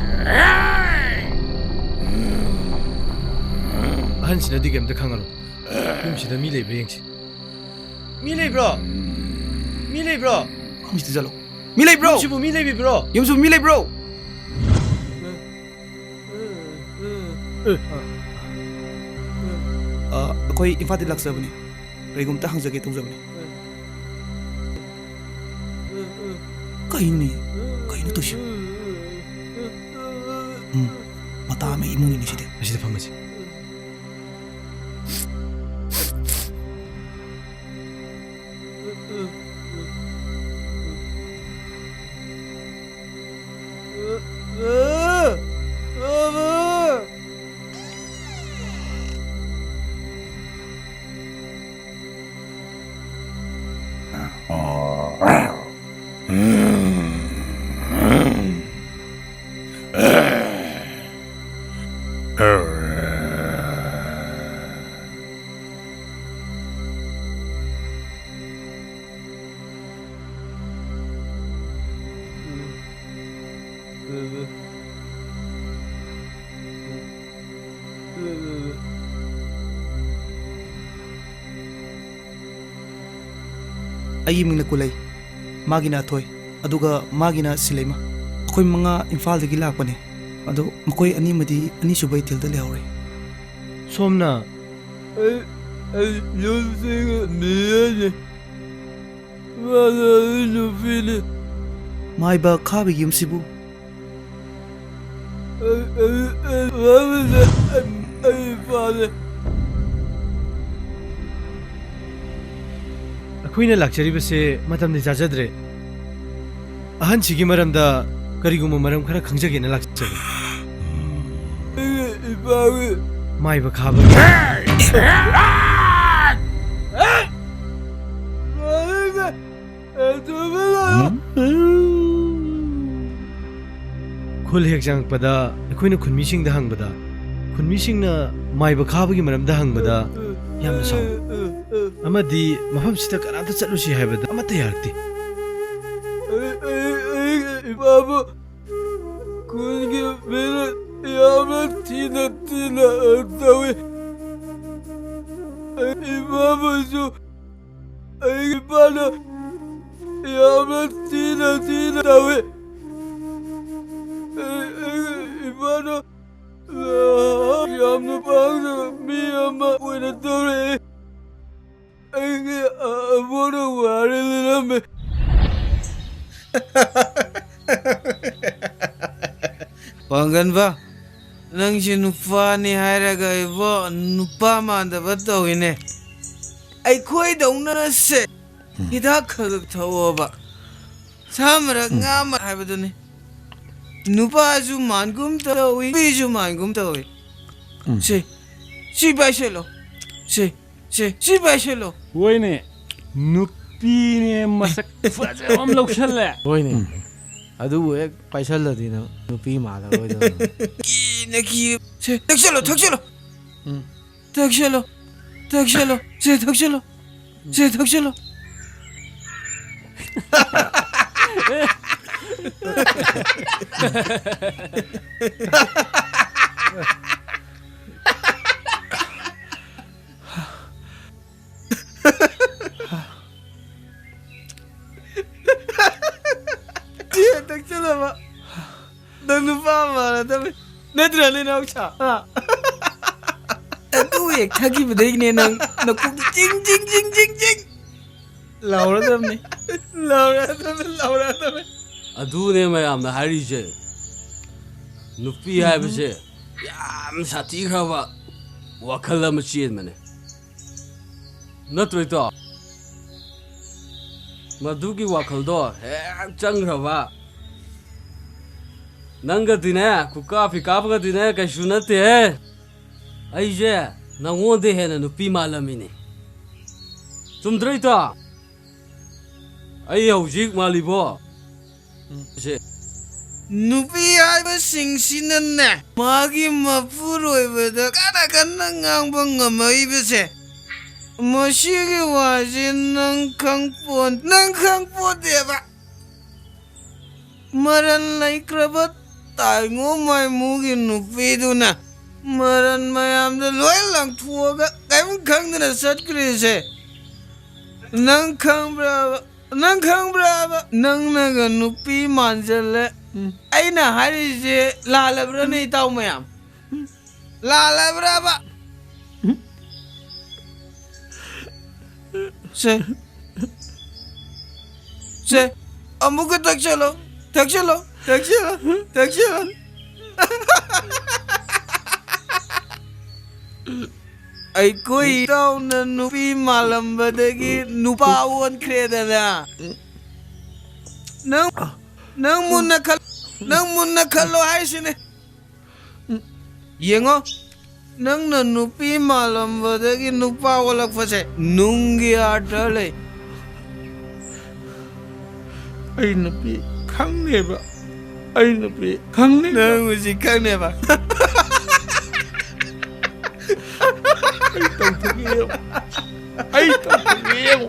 ꯑꯍꯟꯁꯤꯅꯗꯤ ꯀꯩꯝꯇ ꯈꯪꯉꯔꯣꯏ꯫ ꯌꯨꯝꯁꯤꯗ ꯃꯤ ꯂꯩꯕ꯭ꯔꯥ ꯌꯦꯡꯁꯤ꯫ ꯃꯤ ꯂꯩꯕ꯭ꯔꯣ? ꯃꯤ ꯂꯩꯕ꯭ꯔꯣ? ꯌꯨꯝꯁꯤꯗ ꯆꯠꯂꯣ꯫ ꯃꯤ ꯂꯩꯕ꯭ꯔꯣ? ꯌꯨꯝꯁꯤꯕꯨ ꯃꯤ ꯂꯩꯕꯤꯕ꯭ꯔꯣ? ꯌꯨꯝꯁꯤꯕꯨ ꯃꯤ ꯂꯩꯕ꯭ꯔꯣ? ꯑ, ꯑꯩꯈꯣꯏ ꯏꯝꯐꯥꯜꯗꯒꯤ ꯂꯥꯛꯆꯕꯅꯤ꯫ ꯀꯔꯤꯒꯨꯝꯕ ꯍꯪꯖꯒꯦ ꯇꯧꯖꯕꯅꯤ꯫ ꯀꯩꯅꯣꯅꯦ? ꯀꯩꯅꯣ ꯇꯧꯏꯁꯤꯕꯣ? ꯎꯝ, ꯃꯇꯥ ꯑꯃ ꯏꯃꯨꯡꯒꯤꯅꯤ ꯁꯤꯗꯤ꯫ ꯑꯁꯤꯗ ꯐꯝꯃꯁꯤ꯫ ꯑꯩꯒꯤ ꯃꯤꯡꯅ ꯀꯨꯂꯩ, ꯃꯥꯒꯤꯅ ꯑꯊꯣꯏ, ꯑꯗꯨꯒ ꯃꯥꯒꯤꯅ ꯁꯤꯂꯩꯃ꯫ ꯑꯩꯈꯣꯏ ꯃꯉꯥ ꯏꯝꯐꯥꯜꯗꯒꯤ ꯂꯥꯛꯄꯅꯦ, ꯑꯗꯣ ꯃꯈꯣꯏ ꯑꯅꯤꯃꯗꯤ ꯑꯅꯤꯁꯨꯕ ꯏꯇꯦꯜꯗ ꯂꯩꯍꯧꯔꯦ꯫ ꯁꯣꯝꯅ? ꯑꯩ, ꯑꯩ ꯌꯨꯝꯁꯤꯒꯤ ꯃꯤꯔꯦꯟꯅꯤ꯫ ꯃꯥꯅ ꯑꯩ ꯅꯨꯄꯤꯅꯤ꯫ ꯃꯥꯏꯕ ꯈꯥꯕꯒꯤ ꯌꯨꯝꯁꯤꯕꯨ? ꯑꯩ, ꯑꯩ, ꯑꯩ, ꯑꯩ, ꯑꯩ ꯏꯄꯥꯅꯦ꯫ ꯑꯩꯈꯣꯏꯅ ꯂꯥꯛꯆꯔꯤꯕꯁꯦ ꯃꯇꯝꯗꯤ ꯆꯥꯖꯗ꯭ꯔꯦ꯫ ꯑꯍꯟꯁꯤꯒꯤ ꯃꯔꯝꯗ ꯀꯔꯤꯒꯨꯝꯕ ꯃꯔꯝ ꯈꯔ ꯈꯪꯖꯒꯦꯅ ꯂꯥꯛꯆꯕꯅꯤ꯫ ꯃꯥꯏꯕ ꯈꯥꯕ꯫ ꯈꯨꯜ ꯍꯦꯛ ꯆꯪꯉꯛꯄꯗ ꯑꯩꯈꯣꯏꯅ ꯈꯨꯟꯃꯤꯁꯤꯡꯗ ꯍꯪꯕꯗ, ꯈꯨꯟꯃꯤꯁꯤꯡꯅ ꯃꯥꯏꯕ ꯈꯥꯕꯒꯤ ꯃꯔꯝꯗ ꯍꯪꯕꯗ ꯌꯥꯝꯅ ꯁꯥꯎꯏ꯫ ꯑꯃꯗꯤ ꯃꯐꯝꯁꯤꯗ ꯀꯅꯥꯝꯇ ꯆꯠꯂꯨꯁꯤ ꯍꯥꯏꯕꯗ ꯑꯃꯠꯇ ꯌꯥꯔꯛꯇꯦ꯫ ꯑꯩ, ꯑꯩ, ꯑꯩꯒꯤ ꯏꯄꯥꯕꯨ ꯈꯨꯟꯒꯤ ꯃꯤꯅ ꯌꯥꯝꯅ ꯊꯤꯅ, ꯊꯤꯅ ꯇꯧꯏ꯫ ꯑꯩ ꯏꯄꯥꯕꯨꯁꯨ ꯑꯩꯒꯤ ꯏꯄꯥꯅ ꯌꯥꯝꯅ ꯊꯤꯅ, ꯊꯤꯅ ꯇꯧꯏ꯫ ꯑꯩ, ꯑꯩꯒꯤ ꯏꯄꯥꯅ ꯌꯥꯝꯅ ꯄꯥꯡꯗꯕ ꯃꯤ ꯑꯃ ꯑꯣꯏꯅ ꯇꯧꯔꯛꯏ꯫ ꯑꯩꯒꯤ ꯑꯕꯣꯛꯅ ꯋꯥꯔꯤ ꯂꯤꯔꯝꯃꯤ꯫ ꯄꯥꯡꯒꯟꯕ, ꯅꯪꯁꯦ ꯅꯨꯄꯥꯅꯤ ꯍꯥꯏꯔꯒ ꯏꯕꯣ, ꯅꯨꯄꯥ ꯃꯥꯟꯗꯕ ꯇꯧꯏꯅꯦ꯫ ꯑꯩꯈꯣꯏꯗꯧꯅ ꯁꯦ ꯍꯤꯗꯥꯛ ꯈꯔ ꯈꯔ ꯊꯛꯑꯣꯕ꯫ ꯁꯥ ꯃꯔꯛ ꯉꯥ ꯃꯔꯛ ꯍꯥꯏꯕꯗꯨꯅꯤ꯫ ꯅꯨꯄꯥꯁꯨ ꯃꯥꯟꯒꯨꯝ ꯇꯧꯏ, ꯅꯨꯄꯤꯁꯨ ꯃꯥꯟꯒꯨꯝ ꯇꯧꯏ꯫ ꯁꯤ, ꯁꯤ ꯄꯥꯏꯁꯤꯜꯂꯣ꯫ ꯁꯤ, ꯁꯤ, ꯁꯤ ꯄꯥꯏꯁꯤꯜꯂꯣ꯫ ꯍꯣꯏꯅꯦ, ꯅꯨꯄꯤꯅꯦ, ꯃꯁꯛ ꯐꯖꯕ ꯑꯃ ꯂꯧꯁꯜꯂꯦ꯫ ꯍꯣꯏꯅꯦ, ꯑꯗꯨꯕꯨ ꯍꯦꯛ ꯄꯥꯏꯁꯜꯂꯗꯤ ꯅꯪ ꯅꯨꯄꯤ ꯃꯥꯜꯂꯔꯣꯏꯗꯕꯅꯤ꯫ ꯀꯤꯅ ꯀꯤ-, ꯁꯦ, ꯊꯛꯆꯜꯂꯣ, ꯊꯛꯆꯜꯂꯣ꯫ ꯎꯝ꯫ ꯊꯛꯆꯜꯂꯣ, ꯊꯛꯆꯜꯂꯣ, ꯁꯦ, ꯊꯛꯆꯜꯂꯣ, ꯁꯦ, ꯊꯛꯆꯜꯂꯣ꯫ ꯁꯦ, ꯊꯛꯆꯜꯂꯕ꯫ ꯅꯪ ꯅꯨꯄꯥ ꯃꯥꯟꯅꯗꯕꯅꯤ꯫ ꯅꯠꯇ꯭ꯔꯅꯦ, ꯅꯥꯎꯆꯥ? ꯍꯥ? ꯑꯗꯨ ꯍꯦꯛ ꯊꯛꯈꯤꯕꯗꯩꯅꯦ ꯅꯪ ꯅꯀꯣꯛꯇ ꯆꯤꯡ, ꯆꯤꯡ, ꯆꯤꯡ, ꯆꯤꯡ, ꯆꯤꯡ ꯂꯥꯎꯔꯗꯕꯅꯤ꯫ ꯂꯥꯎꯔꯗꯕꯅꯤ, ꯂꯥꯎꯔꯗꯕꯅꯤ꯫ ꯑꯗꯨꯅꯦ ꯃꯌꯥꯝꯅ ꯍꯥꯏꯔꯤꯁꯦ꯫ ꯅꯨꯄꯤ ꯍꯥꯏꯕꯁꯦ ꯌꯥꯝ ꯁꯥꯊꯤꯈ꯭ꯔꯕ ꯋꯥꯈꯜ ꯑꯃ ꯆꯦꯟꯕꯅꯦ꯫ ꯅꯠꯇ꯭ꯔꯣ, ꯏꯇꯥꯎ? ꯃꯗꯨꯒꯤ ꯋꯥꯈꯜꯗꯣ ꯍꯦꯛ ꯆꯪꯈ꯭ꯔꯕ, ꯅꯪꯒꯗꯤꯅꯦ, ꯈꯨꯀꯥꯞ ꯐꯤꯀꯥꯞꯒꯗꯤꯅꯦ, ꯀꯩꯁꯨ ꯅꯠꯇꯦꯍꯦ꯫ ꯑꯩꯁꯦ ꯅꯪꯉꯣꯟꯗ ꯍꯦꯟꯅ ꯅꯨꯄꯤ ꯃꯥꯜꯂꯝꯃꯤꯅꯦ꯫ ꯆꯨꯝꯗ꯭ꯔꯣ, ꯏꯇꯥꯎ? ꯑꯩ ꯍꯧꯖꯤꯛ ꯃꯥꯜꯂꯤꯕꯣ? ꯁꯦ꯫ ꯅꯨꯄꯤ ꯍꯥꯏꯕꯁꯤꯡꯁꯤꯅꯅꯦ, ꯃꯥꯒꯤ ꯃꯄꯨꯔꯣꯏꯕꯗ ꯀꯟꯅ ꯀꯟꯅ ꯉꯥꯡꯕ ꯉꯝꯃꯛꯏꯕꯁꯦ, ꯃꯁꯤꯒꯤ ꯋꯥꯁꯦ ꯅꯪ ꯈꯪꯄꯣꯟ, ꯅꯪ ꯈꯪꯄꯣꯟꯗꯦꯕ꯫ ꯃꯔꯟ ꯂꯩꯈ꯭ꯔꯕ ꯇꯥꯏꯉꯣ ꯃꯥꯏꯃꯨꯒꯤ ꯅꯨꯄꯤꯗꯨꯅ ꯃꯔꯟ ꯃꯌꯥꯝꯗ ꯂꯣꯏ ꯂꯪꯊꯣꯛꯑꯒ ꯀꯔꯤꯝ ꯈꯪꯗꯅ ꯆꯠꯈ꯭ꯔꯤꯁꯦ ꯅꯪ ꯈꯪꯕ꯭ꯔꯥꯕ? ꯅꯪ ꯈꯪꯕ꯭ꯔꯥꯕ? ꯅꯪꯅꯒ ꯅꯨꯄꯤ ꯃꯥꯟꯁꯤꯜꯂꯦ꯫ ꯎꯝ꯫ ꯑꯩꯅ ꯍꯥꯏꯔꯤꯁꯦ ꯂꯥꯜꯂꯕ꯭ꯔꯥꯅꯦ, ꯏꯇꯥꯎ ꯃꯌꯥꯝ? ꯂꯥꯜꯂꯕ꯭ꯔꯥꯕ? ꯁꯦ꯫ ꯁꯦ꯫ ꯑꯃꯨꯛꯀ ꯊꯛꯆꯜꯂꯣ꯫ ꯊꯛꯆꯜꯂꯣ꯫ ꯊꯛꯆꯜꯂꯣ꯫ ꯊꯛꯆꯜꯂꯣ꯫ ꯑꯩꯈꯣꯏ ꯏꯇꯥꯎꯅ ꯅꯨꯄꯤ ꯃꯥꯜꯂꯝꯕꯗꯒꯤ ꯅꯨꯄꯥ ꯑꯣꯟꯈ꯭ꯔꯦꯗꯅ꯫ ꯅꯪ, ꯅꯪ ꯃꯨꯟꯅ ꯈꯜ-, ꯅꯪ ꯃꯨꯟꯅ ꯈꯜꯂꯣ ꯍꯥꯏꯁꯤꯅꯦ꯫ ꯌꯦꯡꯉꯣ, ꯅꯪꯅ ꯅꯨꯄꯤ ꯃꯥꯜꯂꯝꯕꯗꯒꯤ ꯅꯨꯄꯥ ꯑꯣꯜꯂꯛꯄꯁꯦ ꯅꯨꯡꯒꯤ ꯑꯥꯔꯊ ꯂꯩ꯫ ꯑꯩ ꯅꯨꯄꯤ ꯈꯪꯅꯦꯕ꯫ ꯑꯩ ꯅꯨꯄꯤ ꯈꯪꯅꯦꯕ꯫ ꯅꯪ ꯍꯧꯖꯤꯛ ꯈꯪꯅꯦꯕ꯫ ꯑꯩ ꯇꯧꯊꯣꯛꯀꯦ ꯌꯦꯡꯉꯨ꯫ ꯑꯩ ꯇꯧꯊꯣꯛꯀꯦ ꯌꯦꯡꯉꯨ꯫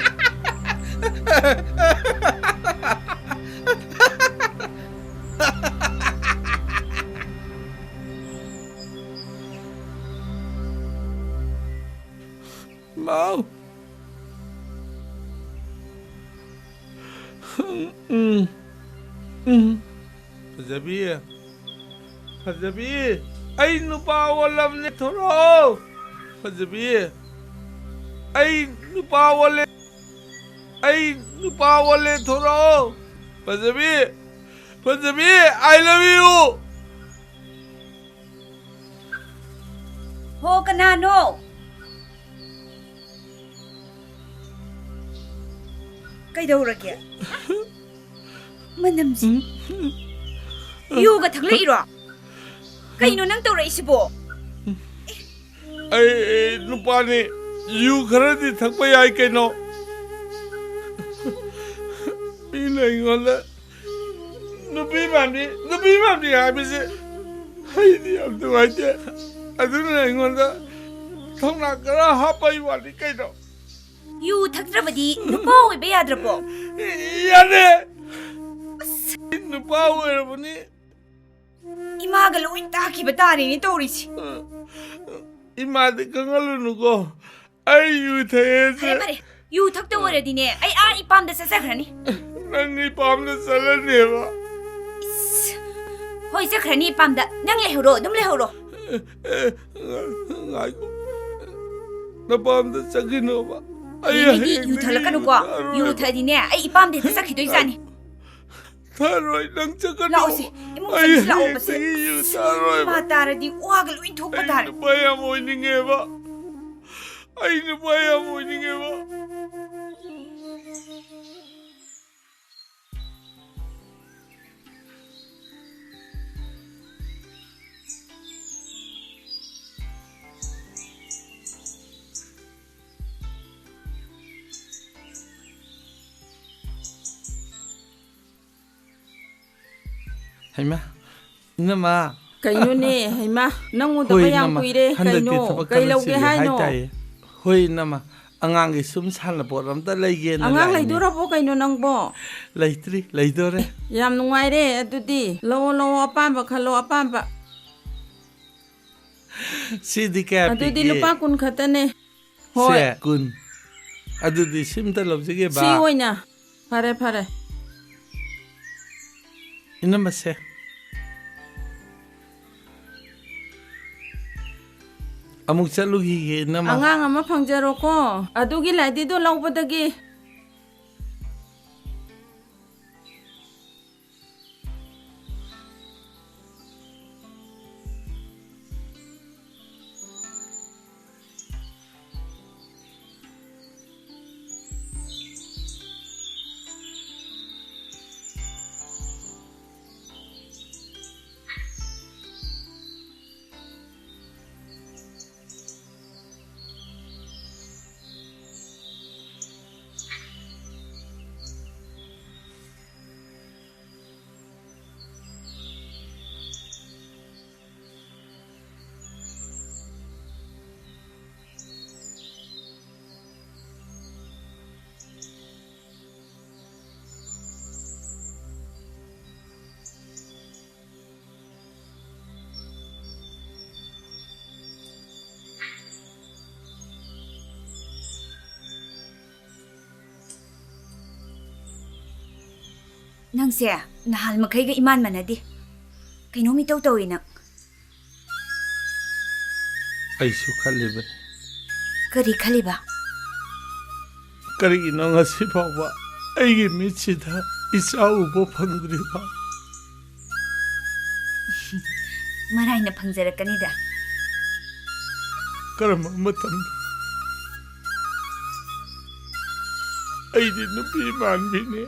ꯃꯥꯎ꯫ ꯎꯝ꯫ ꯎꯝ꯫ ꯐꯖꯕꯤ꯫ ꯐꯖꯕꯤ꯫ ꯑꯩ ꯅꯨꯄꯥ ꯑꯣꯜꯂꯕꯅꯦ, ꯊꯣꯔꯛꯑꯣ꯫ ꯐꯖꯕꯤ꯫ ꯑꯩ ꯅꯨꯄꯥ ꯑꯣꯜꯂꯦ꯫ ꯑꯩ ꯅꯨꯄꯥ ꯑꯣꯜꯂꯦ, ꯊꯣꯔꯛꯑꯣ꯫ ꯐꯖꯕꯤ꯫ ꯐꯖꯕꯤ, I love you꯫ ꯍꯣ, ꯀꯅꯥꯅꯣ? ꯀꯩꯗꯧꯔꯒꯦ? ꯃꯅꯝꯁꯤ꯫ ꯌꯨꯒ ꯊꯛꯂꯛꯏꯔꯣ? ꯀꯩꯅꯣ ꯅꯪ ꯇꯧꯔꯛꯏꯁꯤꯕꯣ? ꯑꯩ ꯅꯨꯄꯥꯅꯤ, ꯌꯨ ꯈꯔꯗꯤ ꯊꯛꯄ ꯌꯥꯏ ꯀꯩꯅꯣ꯫ ꯃꯤꯅ ꯑꯩꯉꯣꯟꯗ ꯅꯨꯄꯤ ꯃꯥꯟꯕꯤ, ꯅꯨꯄꯤ ꯃꯥꯟꯕꯤ ꯍꯥꯏꯕꯁꯦ ꯑꯩꯗꯤ ꯌꯥꯝ ꯅꯨꯡꯉꯥꯏꯇꯦ꯫ ꯑꯗꯨꯅ ꯑꯩꯉꯣꯟꯗ ꯊꯧꯅꯥ ꯈꯔ ꯍꯥꯞꯄꯩ ꯋꯥꯅꯤ ꯀꯩꯅꯣ꯫ ꯌꯨ ꯊꯛꯇ꯭ꯔꯕꯗꯤ ꯅꯨꯄꯥ ꯑꯣꯏꯕ ꯌꯥꯗ꯭ꯔꯕꯣ? ꯌꯥꯗꯦ꯫ ꯑꯁ꯫ ꯅꯨꯄꯥ ꯑꯣꯏꯔꯕꯅꯤ꯫ ꯏꯃꯥꯒ ꯂꯣꯏ ꯇꯥꯈꯤꯕ ꯇꯥꯔꯦꯅꯦ ꯇꯧꯔꯤꯁꯤ꯫ ꯏꯃꯥꯗꯤ ꯈꯪꯍꯜꯂꯨꯅꯨꯀꯣ꯫ ꯑꯩ ꯌꯨ ꯊꯛꯑꯦꯁꯦ꯫ ꯐꯔꯦ, ꯐꯔꯦ꯫ ꯌꯨ ꯊꯛꯇ ꯑꯣꯏꯔꯗꯤꯅꯦ, ꯑꯩ ꯑꯥ ꯏꯄꯥꯝꯗ ꯆꯠꯆꯈ꯭ꯔꯅꯤ꯫ ꯅꯪ ꯏꯄꯥꯝꯗ ꯆꯠꯂꯅꯦꯕ? ꯏꯁ! ꯍꯣꯏ, ꯆꯠꯈ꯭ꯔꯅꯤ ꯏꯄꯥꯝꯗ꯫ ꯅꯪ ꯂꯩꯍꯧꯔꯣ, ꯑꯗꯨꯝ ꯂꯩꯍꯧꯔꯣ꯫ ꯑꯦ, ꯑꯦ, ꯉꯥꯏꯈꯣ꯫ ꯅꯄꯥꯝꯗ ꯆꯠꯈꯤꯅꯣꯕ꯫ ꯑꯩ ꯅꯪꯗꯤ ꯌꯨ ꯍꯌꯦꯡꯗꯒꯤ ꯊꯛꯂꯛꯀꯅꯨꯀꯣ꯫ ꯌꯨ ꯊꯛꯑꯔꯣꯏꯕ꯫ ꯌꯨ ꯊꯛꯑꯗꯤꯅꯦ, ꯑꯩ ꯏꯄꯥꯝꯗ ꯍꯦꯛꯇ ꯆꯠꯈꯤꯗꯣꯏꯖꯥꯠꯅꯤ꯫ ꯊꯛꯑꯔꯣꯏ, ꯅꯪ ꯆꯠꯀꯅꯨ꯫ ꯂꯥꯛꯑꯣꯁꯦ, ꯏꯃꯨꯡ ꯑꯩ ꯆꯪꯁꯤ ꯂꯥꯛꯑꯣ, ꯃꯁꯦ꯫ ꯍꯌꯦꯡꯗꯒꯤ ꯌꯨ ꯊꯛꯑꯔꯣꯏꯕ꯫ ꯃꯥ ꯇꯥꯔꯗꯤ ꯋꯥꯒ ꯂꯣꯏ ꯊꯣꯛꯄ ꯑꯩ ꯇꯥꯔꯦ꯫ ꯅꯨꯄꯥ ꯌꯥꯝ ꯑꯣꯏꯅꯤꯡꯉꯦꯕ꯫ ꯑꯩ ꯅꯨꯄꯥ ꯌꯥꯝ ꯑꯣꯏꯅꯤꯡꯉꯦꯕ꯫ ꯍꯩꯃꯥ, ꯏꯅꯝꯃ꯫ ꯀꯩꯅꯣꯅꯦ, ꯍꯩꯃꯥ, ꯅꯪ ꯎꯗꯕ ꯍꯣꯏ, ꯌꯥꯝ ꯏꯅꯝꯃ, ꯀꯨꯏꯔꯦ꯫ ꯍꯟꯗꯛꯇꯤ ꯀꯩꯅꯣ? ꯊꯕꯛ ꯀꯩ ꯈꯔ ꯂꯧꯒꯦ ꯆꯤꯜꯂꯤ ꯍꯥꯏꯅꯣ? ꯍꯥꯏꯇꯥꯏꯌꯦ꯫ ꯍꯣꯏ, ꯏꯅꯝꯃ, ꯑꯉꯥꯡꯒꯤ ꯁꯨꯝ ꯁꯥꯟꯅꯄꯣꯠ ꯑꯝꯇ ꯂꯩꯒꯦꯅ ꯑꯉꯥꯡ ꯂꯥꯛꯏꯅꯦ꯫ ꯂꯩꯗꯣꯔꯕꯣ ꯀꯩꯅꯣ ꯅꯪꯕꯣ? ꯂꯩꯇ꯭ꯔꯤ, ꯂꯩꯗꯣꯔꯦ꯫ ꯌꯥꯝ ꯅꯨꯡꯉꯥꯏꯔꯦ ꯑꯗꯨꯗꯤ꯫ ꯂꯧꯑꯣ, ꯂꯧꯑꯣ, ꯑꯄꯥꯝꯕ ꯈꯜꯂꯣ, ꯑꯄꯥꯝꯕ꯫ ꯁꯤꯗꯤ ꯀꯌꯥ ꯑꯗꯨꯗꯤ ꯄꯤꯒꯦ? ꯂꯨꯄꯥ ꯀꯨꯟ ꯈꯛꯇꯅꯦ꯫ ꯍꯣꯏ꯫ ꯁꯦ, ꯀꯨꯟ꯫ ꯑꯗꯨꯗꯤ ꯁꯤꯝꯇ ꯂꯧꯖꯒꯦꯕ꯫ ꯁꯤ ꯑꯣꯏꯅ꯫ ꯐꯔꯦ, ꯐꯔꯦ꯫ ꯏꯅꯝꯃꯁꯦ꯫ ꯑꯃꯨꯛ ꯆꯠꯂꯨꯈꯤꯒꯦ, ꯏꯅꯝꯃ꯫ ꯑꯉꯥꯡ ꯑꯃ ꯐꯪꯖꯔꯣꯀꯣ꯫ ꯑꯗꯨꯒꯤ ꯂꯥꯏꯗꯤꯗꯣ ꯂꯧꯕꯗꯒꯤ꯫ ꯅꯪꯁꯦ ꯅꯍꯥꯟ ꯃꯈꯩꯒ ꯏꯃꯥꯟ ꯃꯥꯟꯅꯗꯦ꯫ ꯀꯩꯅꯣꯝ ꯏꯇꯧ ꯇꯧꯏ ꯅꯪ꯫ ꯑꯩꯁꯨ ꯈꯜꯂꯤꯕꯅꯤ꯫ ꯀꯔꯤ ꯈꯜꯂꯤꯕ? ꯀꯔꯤꯒꯤꯅꯣ ꯉꯁꯤ ꯐꯥꯎꯕ ꯑꯩꯒꯤ ꯃꯤꯠꯁꯤꯗ ꯏꯆꯥ ꯎꯕ ꯐꯪꯗ꯭ꯔꯤꯕ? ꯃꯔꯥꯏꯅ ꯐꯪꯖꯔꯛꯀꯅꯤꯗ꯫ ꯀꯔꯝꯕ ꯃꯇꯝꯗ? ꯑꯩꯗꯤ ꯅꯨꯄꯤ ꯃꯥꯟꯕꯤꯅꯤ꯫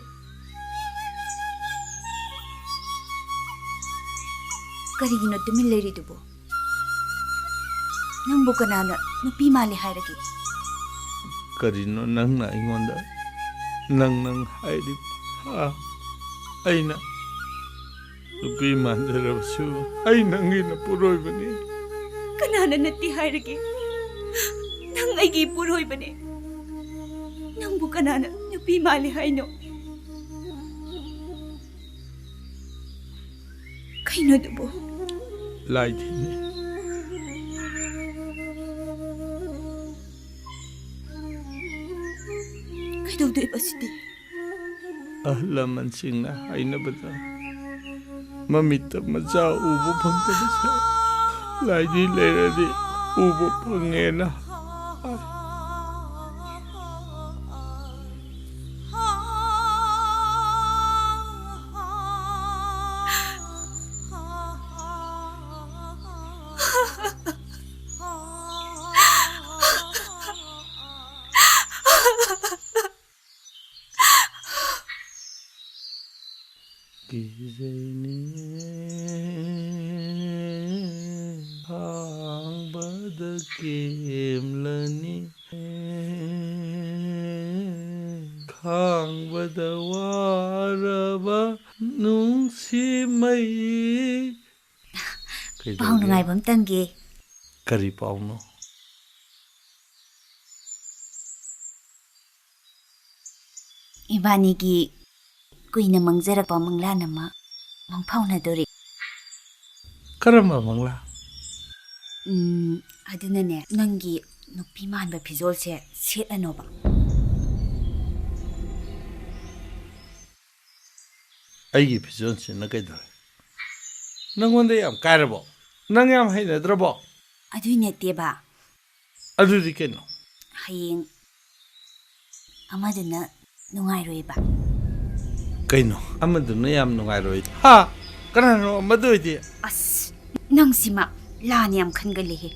ꯀꯔꯤꯒꯤꯅꯣ ꯇꯨꯃꯤꯟ ꯂꯩꯔꯤꯗꯨꯕꯨ? ꯅꯪꯕꯨ ꯀꯅꯥꯅ ꯅꯨꯄꯤ ꯃꯥꯜꯂꯤ ꯍꯥꯏꯔꯒꯦ? ꯀꯔꯤꯅꯣ ꯅꯪꯅ ꯑꯩꯉꯣꯟꯗ "ꯅꯪ, ꯅꯪ" ꯍꯥꯏꯔꯤꯕ? ꯍꯥ? ꯑꯩꯅ ꯅꯨꯄꯤ ꯃꯥꯟꯖꯔꯕꯁꯨ ꯑꯩ ꯅꯪꯒꯤ ꯅꯄꯨꯔꯣꯏꯕꯅꯤ꯫ ꯀꯅꯥꯅ ꯅꯠꯇꯦ ꯍꯥꯏꯔꯒꯦ? ꯅꯪ ꯑꯩꯒꯤ ꯏꯄꯨꯔꯣꯏꯕꯅꯦ꯫ ꯅꯪꯕꯨ ꯀꯅꯥꯅ ꯅꯨꯄꯤ ꯃꯥꯜꯂꯤ ꯍꯥꯏꯅꯣ? ꯀꯩꯅꯣꯗꯨꯕꯨ? ꯂꯥꯏꯗꯤꯅꯦ꯫ ꯀꯩꯗꯧꯗꯣꯏꯕ ꯁꯤꯗꯤ? ꯑꯍꯜ ꯂꯃꯟꯁꯤꯡꯅ ꯍꯥꯏꯅꯕꯗ ꯃꯃꯤꯠꯇ ꯃꯆꯥ ꯎꯕ ꯐꯪꯗꯕꯁꯦ ꯂꯥꯏꯗꯤ ꯂꯩꯔꯗꯤ ꯎꯕ ꯐꯪꯉꯦꯅ ꯍꯥꯏ꯫ ꯀꯤꯖꯩꯅꯦ ꯈꯥꯡꯕꯗ ꯀꯦꯝꯂꯅꯤ, ꯈꯥꯡꯕꯗ ꯋꯥꯔꯕ ꯅꯨꯡꯁꯤ ꯃꯩ꯫ ꯄꯥꯎ ꯅꯨꯡꯉꯥꯏꯕ ꯑꯃ ꯇꯝꯒꯦ꯫ ꯀꯔꯤ ꯄꯥꯎꯅꯣ? ꯏꯕꯥꯅꯤꯒꯤ ꯀꯨꯏꯅ ꯃꯪꯖꯔꯛꯄ ꯃꯪꯂꯥꯟ ꯑꯃ ꯃꯪꯐꯥꯎꯅꯗꯣꯔꯤ꯫ ꯀꯔꯝꯕ ꯃꯪꯂꯥ? ꯎꯝ, ꯑꯗꯨꯅꯅꯦ, ꯅꯪꯒꯤ ꯅꯨꯄꯤ ꯃꯥꯟꯕ ꯐꯤꯖꯣꯜꯁꯦ ꯁꯦꯠꯂꯅꯣꯕ꯫ ꯑꯩꯒꯤ ꯐꯤꯖꯣꯜꯁꯤꯅ ꯀꯩꯗꯧꯔꯦ? ꯅꯪꯉꯣꯟꯗ ꯌꯥꯝ ꯀꯥꯏꯔꯕꯣ? ꯅꯪ ꯌꯥꯝ ꯍꯩꯅꯗ꯭ꯔꯕꯣ? ꯑꯗꯨꯏ ꯅꯠꯇꯦꯕ꯫ ꯑꯗꯨꯗꯤ ꯀꯩꯅꯣ? ꯍꯌꯦꯡ ꯑꯃꯗꯨꯅ ꯅꯨꯡꯉꯥꯏꯔꯣꯏꯕ꯫ ꯀꯩꯅꯣ? ꯑꯃꯗꯨꯅ ꯌꯥꯝ ꯅꯨꯡꯉꯥꯏꯔꯣꯏ? ꯍꯥ? ꯀꯅꯥꯅꯣ ꯑꯃꯗꯨ ꯑꯣꯏꯗꯤ? ꯑꯁ, ꯅꯪꯁꯤꯃ ꯂꯥꯟꯅ ꯌꯥꯝ ꯈꯟꯒꯜꯂꯦꯍꯦ꯫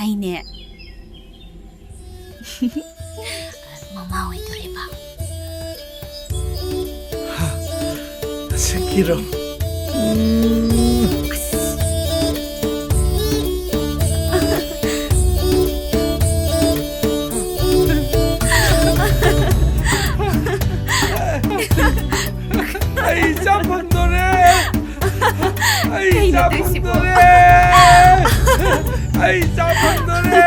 ꯑꯩꯅꯦ, ꯃꯃꯥ ꯑꯣꯏꯗꯣꯔꯦꯕ꯫ ꯍꯥ? ꯑꯁꯦꯡꯀꯤꯔꯣ? ꯎꯝ꯫ ꯑꯩ ꯏꯆꯥ ꯐꯪꯗꯣꯔꯦ! ꯑꯩ ꯀꯩꯅꯣ ꯏꯆꯥ ꯇꯧꯏꯁꯤꯕꯣ? ꯐꯪꯗꯣꯔꯦ! ꯑꯩ ꯏꯆꯥ ꯐꯪꯗꯣꯔꯦ!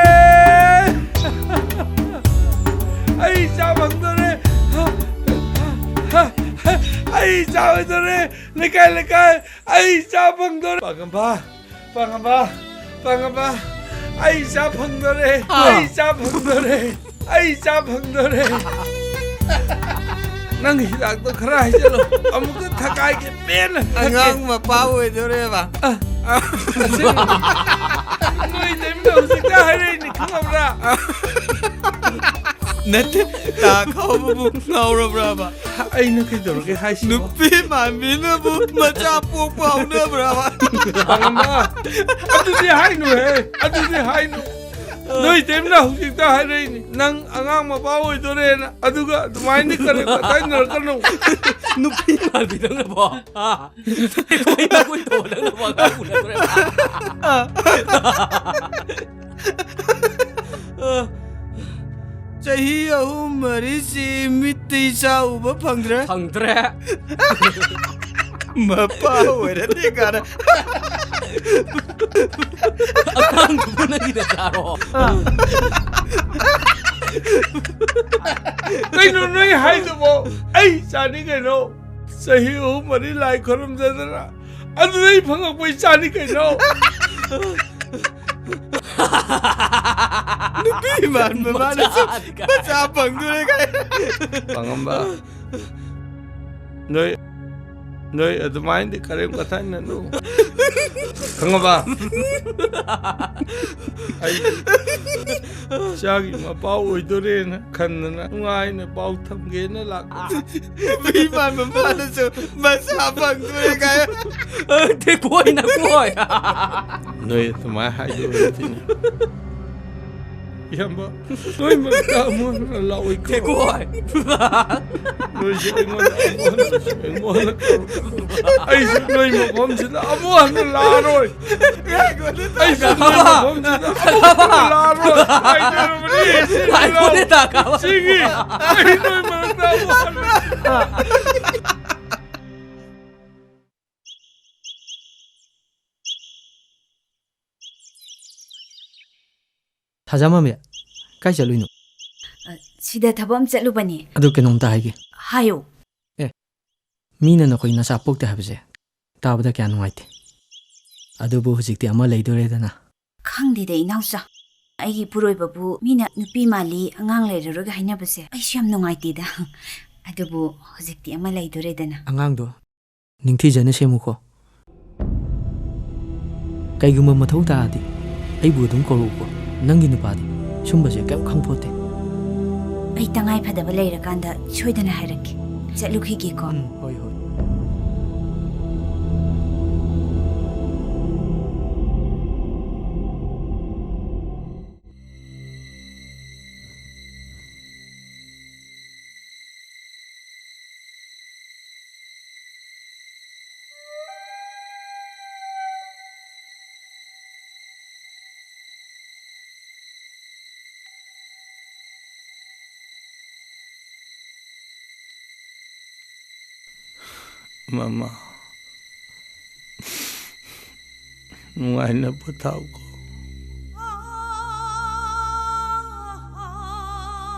ꯑꯩ ꯏꯆꯥ ꯐꯪꯗꯣꯔꯦ! ꯑꯩ ꯏꯆꯥ ꯑꯣꯏꯗꯣꯔꯦ! ꯂꯩꯀꯥꯏ, ꯂꯩꯀꯥꯏ! ꯑꯩ ꯏꯆꯥ ꯐꯪꯗꯣꯔꯦ! ꯄꯥꯉꯝꯕ! ꯄꯥꯉꯝꯕ! ꯄꯥꯉꯝꯕ! ꯑꯩ ꯏꯆꯥ ꯐꯪꯗꯣꯔꯦ! ꯑꯥ! ꯑꯩ ꯏꯆꯥ ꯐꯪꯗꯣꯔꯦ! ꯑꯩ ꯏꯆꯥ ꯐꯪꯗꯣꯔꯦ! ꯅꯪ ꯍꯤꯗꯥꯛꯇꯣ ꯈꯔ ꯍꯩꯖꯜꯂꯣ꯫ ꯑꯃꯨꯛꯇ ꯊꯀꯥꯏꯒꯦ, ꯄꯦꯟꯅ ꯊꯛꯀꯦ꯫ ꯑꯉꯥꯡ ꯃꯄꯥ ꯑꯣꯏꯗꯣꯔꯦꯕ꯫ ꯑ, ꯑꯁꯦꯡꯕ꯫ ꯅꯣꯏ ꯏꯇꯩꯃꯅ ꯍꯧꯖꯤꯛꯇ ꯍꯥꯏꯔꯛꯏꯅꯤ, ꯈꯪꯉꯕ꯭ꯔꯥ? ꯅꯠꯇꯦ, ꯇꯥ ꯈꯥꯎꯕꯕꯨ ꯉꯥꯎꯔꯕ꯭ꯔꯕ? ꯑꯩꯅ ꯀꯩꯗꯧꯔꯒꯦ ꯍꯥꯏꯁꯤꯕꯣ? ꯅꯨꯄꯤ ꯃꯥꯟꯕꯤꯅꯕꯨ ꯃꯆꯥ ꯄꯣꯛꯄ ꯍꯧꯅꯕ꯭ꯔꯕ? ꯄꯥꯉꯝꯕ, ꯑꯗꯨꯗꯤ ꯍꯥꯏꯅꯨꯍꯦ, ꯑꯗꯨꯗꯤ ꯍꯥꯏꯅꯨ꯫ ꯅꯣꯏ ꯏꯇꯩꯃꯅ ꯍꯧꯖꯤꯛꯇ ꯍꯥꯏꯔꯛꯏꯅꯤ, ꯅꯪ ꯑꯉꯥꯡ ꯃꯄꯥ ꯑꯣꯏꯗꯣꯔꯦꯅ, ꯑꯗꯨꯒ ꯑꯗꯨꯃꯥꯏꯅ ꯀꯔꯦꯝ ꯀꯊꯥꯏꯅꯔꯛꯀꯅꯨ꯫ ꯅꯨꯄꯤ ꯃꯥꯟꯕꯤꯗꯧꯅꯕꯣ? ꯍꯥ? ꯀꯩ ꯅꯈꯣꯏ ꯇꯧꯕ ꯅꯪꯅ ꯋꯥ ꯉꯥꯡ ꯎꯅꯗ꯭ꯔꯦ? ꯆꯍꯤ ꯑꯍꯨꯝ ꯃꯔꯤꯁꯤ ꯃꯤꯠꯇꯤ ꯏꯆꯥ ꯎꯕ ꯐꯪꯗ꯭ꯔꯦ꯫ ꯐꯪꯗ꯭ꯔꯦ꯫ ꯃꯄꯥ ꯑꯣꯏꯔꯗꯤ ꯀꯥꯟꯅ꯫ ꯑꯉꯥꯡꯗꯨꯕꯨ ꯅꯪꯒꯤ ꯅꯆꯥꯔꯣ? ꯀꯩꯅꯣ ꯅꯣꯏ ꯍꯥꯏꯗꯨꯕꯣ? ꯑꯩ ꯏꯆꯥꯅꯤ ꯀꯩꯅꯣ꯫ ꯆꯍꯤ ꯑꯍꯨꯝ ꯃꯔꯤ ꯂꯥꯏ ꯈꯨꯔꯨꯝꯖꯗꯅ ꯑꯗꯨꯗꯩ ꯐꯪꯉꯛꯄ ꯏꯆꯥꯅꯤ ꯀꯩꯅꯣ꯫ ꯅꯨꯄꯤ ꯃꯥꯟꯕ ꯃꯥꯅꯁꯨ ꯃꯆꯥ ꯐꯪꯗꯣꯔꯦ ꯀꯥꯏ꯫ ꯄꯥꯉꯝꯕ, ꯅꯣꯏ, ꯅꯣꯏ ꯑꯗꯨꯃꯥꯏꯅꯗꯤ ꯀꯔꯦꯝ ꯀꯊꯥꯏꯅꯅꯨ꯫ ꯈꯪꯉꯕ? ꯑꯩ ꯏꯆꯥꯒꯤ ꯃꯄꯥ ꯑꯣꯏꯗꯣꯔꯦꯅ ꯈꯟꯗꯅ ꯅꯨꯡꯉꯥꯏꯅ ꯄꯥꯎ ꯊꯝꯒꯦꯅ ꯂꯥꯛꯄ꯫ ꯅꯨꯄꯤ ꯃꯥꯟꯕ ꯃꯥꯅꯁꯨ ꯃꯆꯥ ꯐꯪꯗꯣꯔꯦ ꯀꯥꯏ꯫ ꯊꯦꯀꯣꯏꯅ ꯀꯣꯏ꯫ ꯅꯣꯏ ꯑꯗꯨꯃꯥꯏꯅ ꯍꯥꯏꯗꯣꯛꯑꯗꯤꯅꯦ꯫ ꯏꯌꯥꯝꯕ, ꯅꯣꯏ ꯃꯔꯛꯇ ꯑꯃꯨꯛ ꯍꯟꯅ ꯂꯥꯛꯑꯣꯏꯀꯣ꯫ ꯊꯦꯀꯣꯏ꯫ ꯅꯣꯏꯁꯨ ꯑꯩꯉꯣꯟꯗ ꯑꯃꯨꯛ ꯍꯟꯅ, ꯑꯩꯉꯣꯟꯗ ꯀꯧꯔꯛꯀꯅꯨ꯫ ꯑꯩꯁꯨ ꯅꯣꯏ ꯃꯐꯝꯁꯤꯗ ꯑꯃꯨꯛ ꯍꯟꯅ ꯂꯥꯛꯑꯔꯣꯏ꯫ ꯑꯩꯁꯨ ꯅꯣꯏ ꯃꯐꯝꯁꯤꯗ ꯑꯃꯨꯛ ꯍꯟꯅ ꯂꯥꯛꯑꯔꯣꯏ꯫ ꯍꯥꯏꯖꯔꯕꯅꯤ, ꯁꯤꯒꯤ ꯂꯥꯎ꯫ ꯁꯤꯒꯤ ꯑꯩ ꯅꯣꯏ ꯃꯔꯛꯇ ꯑꯃꯨꯛ ꯍꯟꯅ ꯊꯥꯖꯃꯝꯃꯤ, ꯀꯥꯏ ꯆꯠꯂꯨꯏꯅꯣ? ꯑ, ꯁꯤꯗ ꯊꯕꯛ ꯑꯃ ꯆꯠꯂꯨꯕꯅꯦ꯫ ꯑꯗꯨ ꯀꯩꯅꯣꯝꯇ ꯍꯥꯏꯒꯦ꯫ ꯍꯥꯏꯌꯣ꯫ ꯑꯦ, ꯃꯤꯅ ꯅꯈꯣꯏ ꯅꯆꯥ ꯄꯣꯛꯇꯦ ꯍꯥꯏꯕꯁꯦ ꯇꯥꯕꯗ ꯀꯌꯥ ꯅꯨꯡꯉꯥꯏꯇꯦ꯫ ꯑꯗꯨꯕꯨ ꯍꯧꯖꯤꯛꯇꯤ ꯑꯃ ꯂꯩꯗꯣꯔꯦꯗꯅ꯫ ꯈꯪꯗꯦꯗ, ꯏꯅꯥꯎꯆꯥ꯫ ꯑꯩꯒꯤ ꯏꯄꯨꯔꯣꯏꯕꯕꯨ ꯃꯤꯅ ꯅꯨꯄꯤ ꯃꯥꯜꯂꯤ, ꯑꯉꯥꯡ ꯂꯩꯔꯔꯣꯏꯒ ꯍꯥꯏꯅꯕꯁꯦ ꯑꯩꯁꯨ ꯌꯥꯝ ꯅꯨꯡꯉꯥꯏꯇꯦꯗ꯫ ꯑꯗꯨꯕꯨ ꯍꯧꯖꯤꯛꯇꯤ ꯑꯃ ꯂꯩꯗꯣꯔꯦꯗꯅ꯫ ꯑꯉꯥꯡꯗꯣ ꯅꯤꯡꯊꯤꯖꯅ ꯁꯦꯝꯃꯨꯀꯣ꯫ ꯀꯩꯒꯨꯝꯕ ꯃꯊꯧ ꯇꯥꯔꯗꯤ ꯑꯩꯕꯨ ꯑꯗꯨꯝ ꯀꯧꯔꯛꯎꯀꯣ꯫ ꯅꯪꯒꯤ ꯅꯨꯄꯥꯗꯤ ꯁꯨꯝꯕꯁꯦ ꯀꯩꯝ ꯈꯪꯄꯣꯠꯇꯦ꯫ ꯑꯩ ꯇꯉꯥꯏ ꯐꯗꯕ ꯂꯩꯔꯀꯥꯟꯗ ꯁꯣꯏꯗꯅ ꯍꯥꯏꯔꯛꯀꯦ꯫ ꯆꯠꯂꯨꯈꯤꯒꯦꯀꯣ꯫ ꯎꯝ, ꯍꯣꯏ, ꯍꯣꯏ꯫ ꯃꯃꯥ, ꯅꯨꯡꯉꯥꯏꯅ ꯄꯣꯊꯥꯎꯀꯣ꯫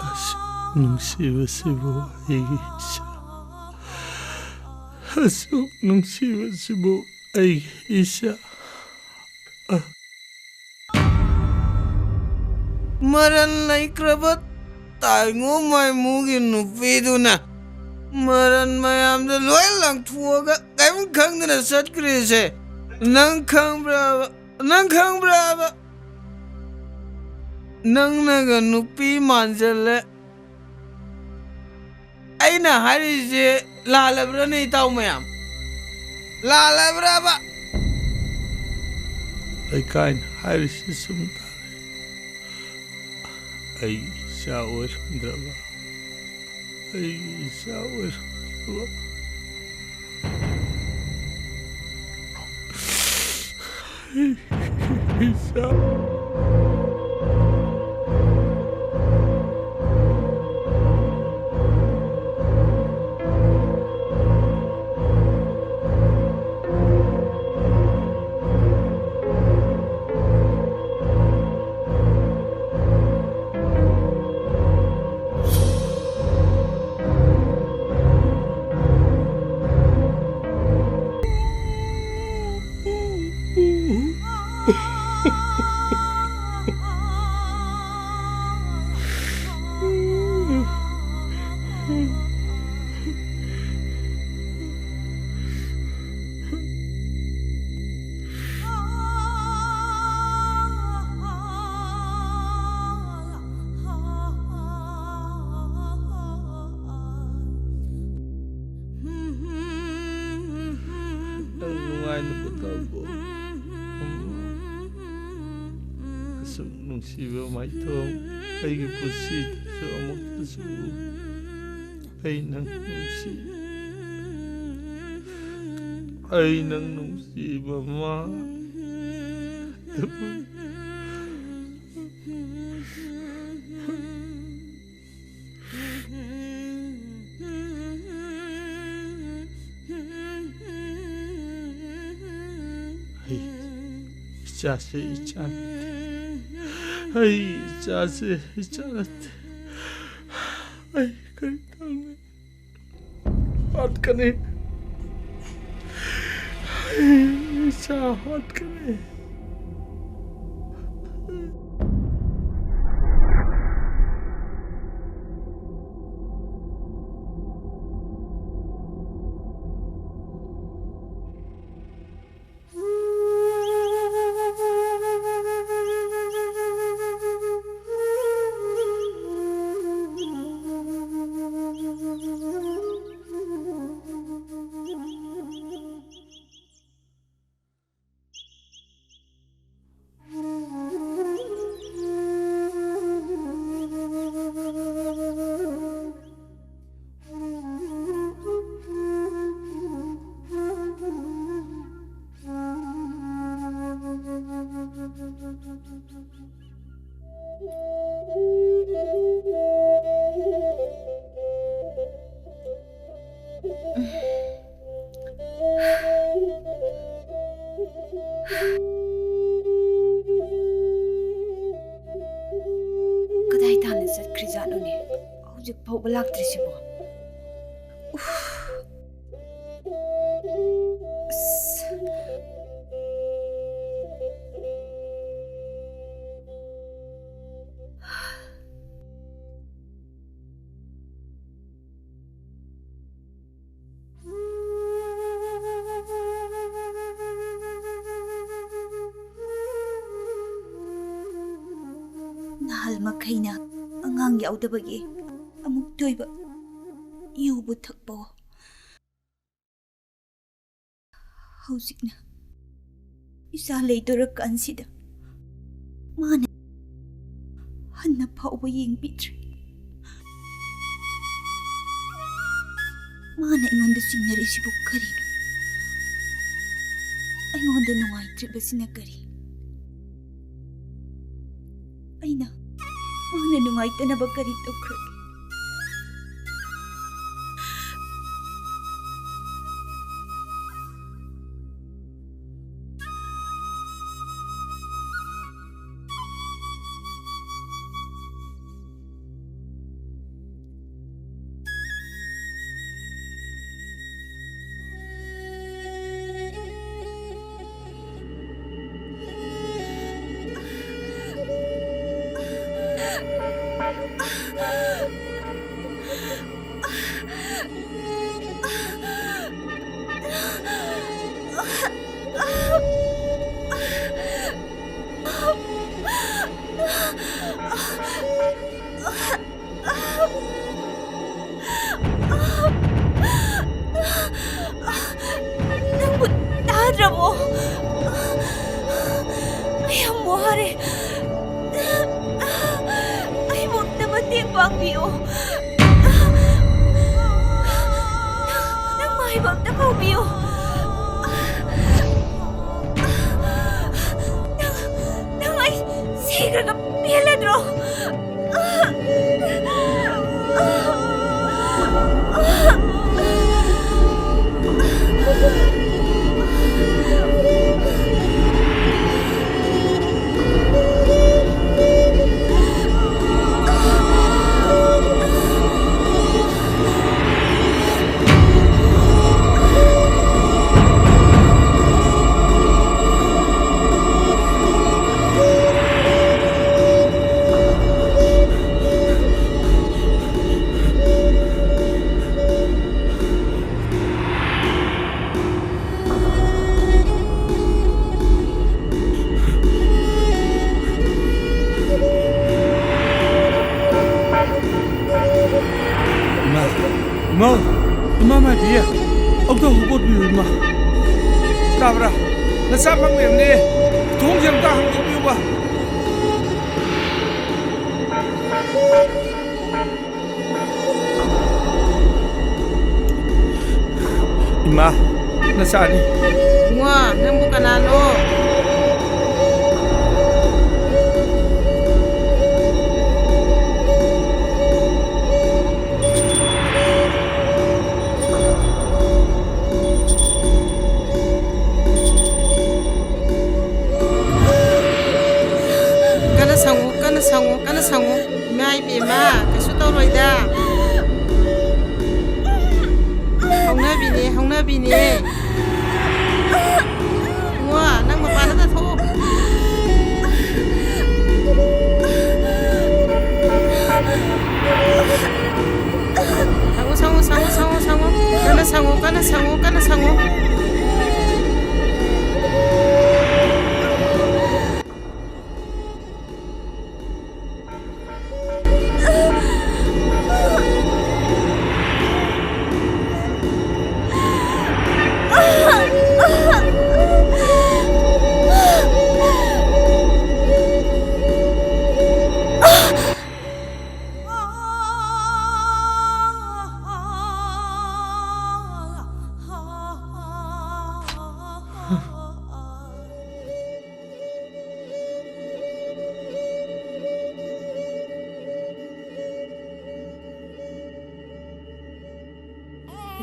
ꯑꯁꯨꯛ ꯅꯨꯡꯁꯤꯕꯁꯤꯕꯨ ꯑꯩꯒꯤ ꯏꯆꯥ, ꯑꯁꯨꯛ ꯅꯨꯡꯁꯤꯕꯁꯤꯕꯨ ꯑꯩꯒꯤ ꯏꯆꯥ꯫ ꯑ꯫ ꯃꯔꯟ ꯂꯩꯈ꯭ꯔꯕ ꯇꯥꯏꯉꯣ ꯃꯥꯏꯃꯨꯒꯤ ꯅꯨꯄꯤꯗꯨꯅ ꯃꯔꯟ ꯃꯌꯥꯝꯗ ꯂꯣꯏ ꯂꯪꯊꯣꯛꯑꯒ ꯀꯔꯤꯝ ꯈꯪꯗꯅ ꯆꯠꯈ꯭ꯔꯤꯁꯦ ꯅꯪ ꯈꯪꯕ꯭ꯔꯥꯕ? ꯅꯪ ꯈꯪꯕ꯭ꯔꯥꯕ? ꯅꯪꯅꯒ ꯅꯨꯄꯤ ꯃꯥꯟꯁꯤꯜꯂꯦ꯫ ꯑꯩꯅ ꯍꯥꯏꯔꯤꯁꯦ ꯂꯥꯜꯂꯕ꯭ꯔꯥꯅꯦ, ꯏꯇꯥꯎ ꯃꯌꯥꯝ? ꯂꯥꯜꯂꯕ꯭ꯔꯥꯕ? ꯂꯩꯀꯥꯏꯅ ꯍꯥꯏꯔꯤꯁꯦ ꯆꯨꯝ ꯇꯥꯔꯦ꯫ ꯑꯩꯒꯤ ꯏꯆꯥ ꯑꯣꯏꯔꯝꯗ꯭ꯔꯕ, ꯑꯩꯒꯤ ꯏꯆꯥ ꯑꯣꯏꯔꯝꯗ꯭ꯔꯕ꯫ ꯅꯪ ꯅꯨꯡꯉꯥꯏꯅ ꯄꯣꯊꯥꯎꯀꯣ꯫ ꯑꯁꯨꯛ ꯅꯨꯡꯁꯤꯕ ꯃꯥꯏꯊꯣꯡ ꯑꯩꯒꯤ ꯄꯨꯟꯁꯤꯗꯁꯨ ꯑꯃꯨꯛꯇꯁꯨ ꯎ꯫ ꯑꯩ ꯅꯪ ꯅꯨꯡꯁꯤ꯫ ꯑꯩ ꯅꯪ ꯅꯨꯡꯁꯤꯕ ꯃꯥ꯫ ꯑꯩ ꯏꯆꯥꯁꯦ ꯏꯆꯥ ꯅꯠꯇꯦ꯫ ꯑꯩ ꯏꯆꯥꯁꯦ ꯏꯆꯥ ꯅꯠꯇꯦ꯫ ꯑꯩ ꯀꯔꯤ ꯇꯧꯅꯤ? ꯍꯥꯠꯀꯅꯤ꯫ ꯑꯩ ꯏꯆꯥ ꯍꯥꯠꯀꯅꯤ꯫ ꯀꯗꯥꯏ ꯇꯥꯟꯅ ꯆꯠꯈ꯭ꯔꯤꯖꯥꯠꯅꯣꯅꯦ? ꯍꯧꯖꯤꯛ ꯐꯥꯎꯕ ꯂꯥꯛꯇ꯭ꯔꯤꯁꯤꯕꯣ? ꯎꯐ꯫ ꯑꯁ꯫ ꯅꯍꯥꯜ ꯃꯈꯩꯅ ꯑꯉꯥꯡ ꯌꯥꯎꯗꯕꯒꯤ ꯑꯃꯨꯛꯇ ꯑꯣꯏꯕ ꯌꯨꯕꯨ ꯊꯛꯄꯋꯣ꯫ ꯍꯧꯖꯤꯛꯅ ꯏꯆꯥ ꯂꯩꯗꯣꯔꯀꯥꯟꯁꯤꯗ ꯃꯥꯅ ꯍꯟꯅ ꯐꯥꯎꯕ ꯌꯦꯡꯕꯤꯗ꯭ꯔꯦ꯫ ꯃꯥꯅ ꯑꯩꯉꯣꯟꯗ ꯆꯤꯡꯅꯔꯤꯁꯤꯕꯨ ꯀꯔꯤꯅꯣ? ꯑꯩꯉꯣꯟꯗ ꯅꯨꯡꯉꯥꯏꯇ꯭ꯔꯤꯕꯁꯤꯅ ꯀꯔꯤ? ꯑꯩꯅ ꯃꯥꯅ ꯅꯨꯡꯉꯥꯏꯇꯅꯕ ꯀꯔꯤ ꯇꯧꯈ꯭ꯔꯒꯦ? ꯅꯪꯕꯨ ꯇꯥꯗ꯭ꯔꯕꯣ? ꯑꯩ ꯌꯥꯝ ꯋꯥꯔꯦ꯫ ꯑꯩꯕꯨ ꯑꯝꯇ ꯃꯇꯦꯡ ꯄꯥꯡꯕꯤꯌꯨ꯫ ꯅꯪ ꯃꯥꯏꯕ ꯑꯝꯇ ꯀꯧꯕꯤꯌꯨ꯫ ꯅꯪ, ꯅꯪ ꯑꯩ ꯁꯤꯈ꯭ꯔꯒ ꯄꯦꯜꯂꯗ꯭ꯔꯣ? ꯌꯥꯕ꯭ꯔꯥ? ꯅꯆꯥ ꯄꯪ ꯂꯩꯔꯝꯅꯦ꯫ ꯊꯣꯡꯁꯦ ꯑꯝꯇ ꯍꯥꯡꯗꯣꯛꯄꯤꯌꯨꯕ꯫ ꯏꯃꯥ, ꯅꯆꯥꯅꯤ꯫ ꯏꯕꯨꯡꯉꯣ, ꯅꯪꯕꯨ ꯀꯅꯥꯅꯣ? ꯀꯟꯅ ꯁꯪꯉꯨ, ꯀꯟꯅ ꯁꯪꯉꯨ, ꯀꯟꯅ ꯁꯪꯉꯨ꯫ ꯏꯃꯥ ꯏꯕꯦꯝꯃ, ꯀꯩꯁꯨ ꯇꯧꯔꯣꯏꯗ꯫ ꯍꯧꯅꯕꯤꯅꯦ, ꯍꯧꯅꯕꯤꯅꯦ꯫ ꯏꯕꯨꯡꯉꯣ, ꯅꯪ ꯃꯄꯥꯟꯗ ꯊꯣꯛꯑꯣ꯫ ꯁꯪꯉꯣ, ꯁꯪꯉꯣ, ꯁꯪꯉꯣ, ꯁꯪꯉꯣ, ꯁꯪꯉꯣ꯫ ꯀꯟꯅ ꯁꯪꯉꯣ, ꯀꯟꯅ ꯁꯪꯉꯣ, ꯀꯟꯅ ꯁꯪꯉꯣ꯫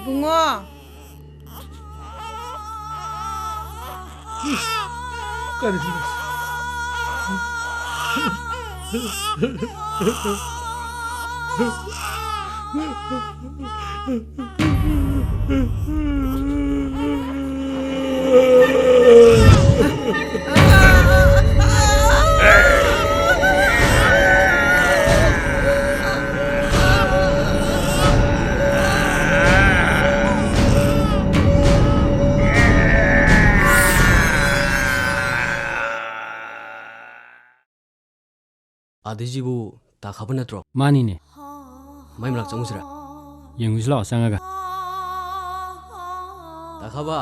ꯏꯕꯨꯡꯉꯣ꯫ ꯀꯔꯤꯅꯣ? ꯑꯥꯗꯩꯁꯤꯕꯨ ꯇꯥ ꯈꯥꯕ ꯅꯠꯇ꯭ꯔꯣ? ꯃꯥꯅꯤꯅꯦ꯫ ꯃꯥꯏ ꯃꯅꯥꯛ ꯆꯪꯉꯨꯁꯤꯔꯥ? ꯌꯦꯡꯉꯨꯁꯤ ꯂꯥꯛꯑꯣ, ꯆꯪꯉꯒ꯫ ꯇꯥ ꯈꯥꯕ꯫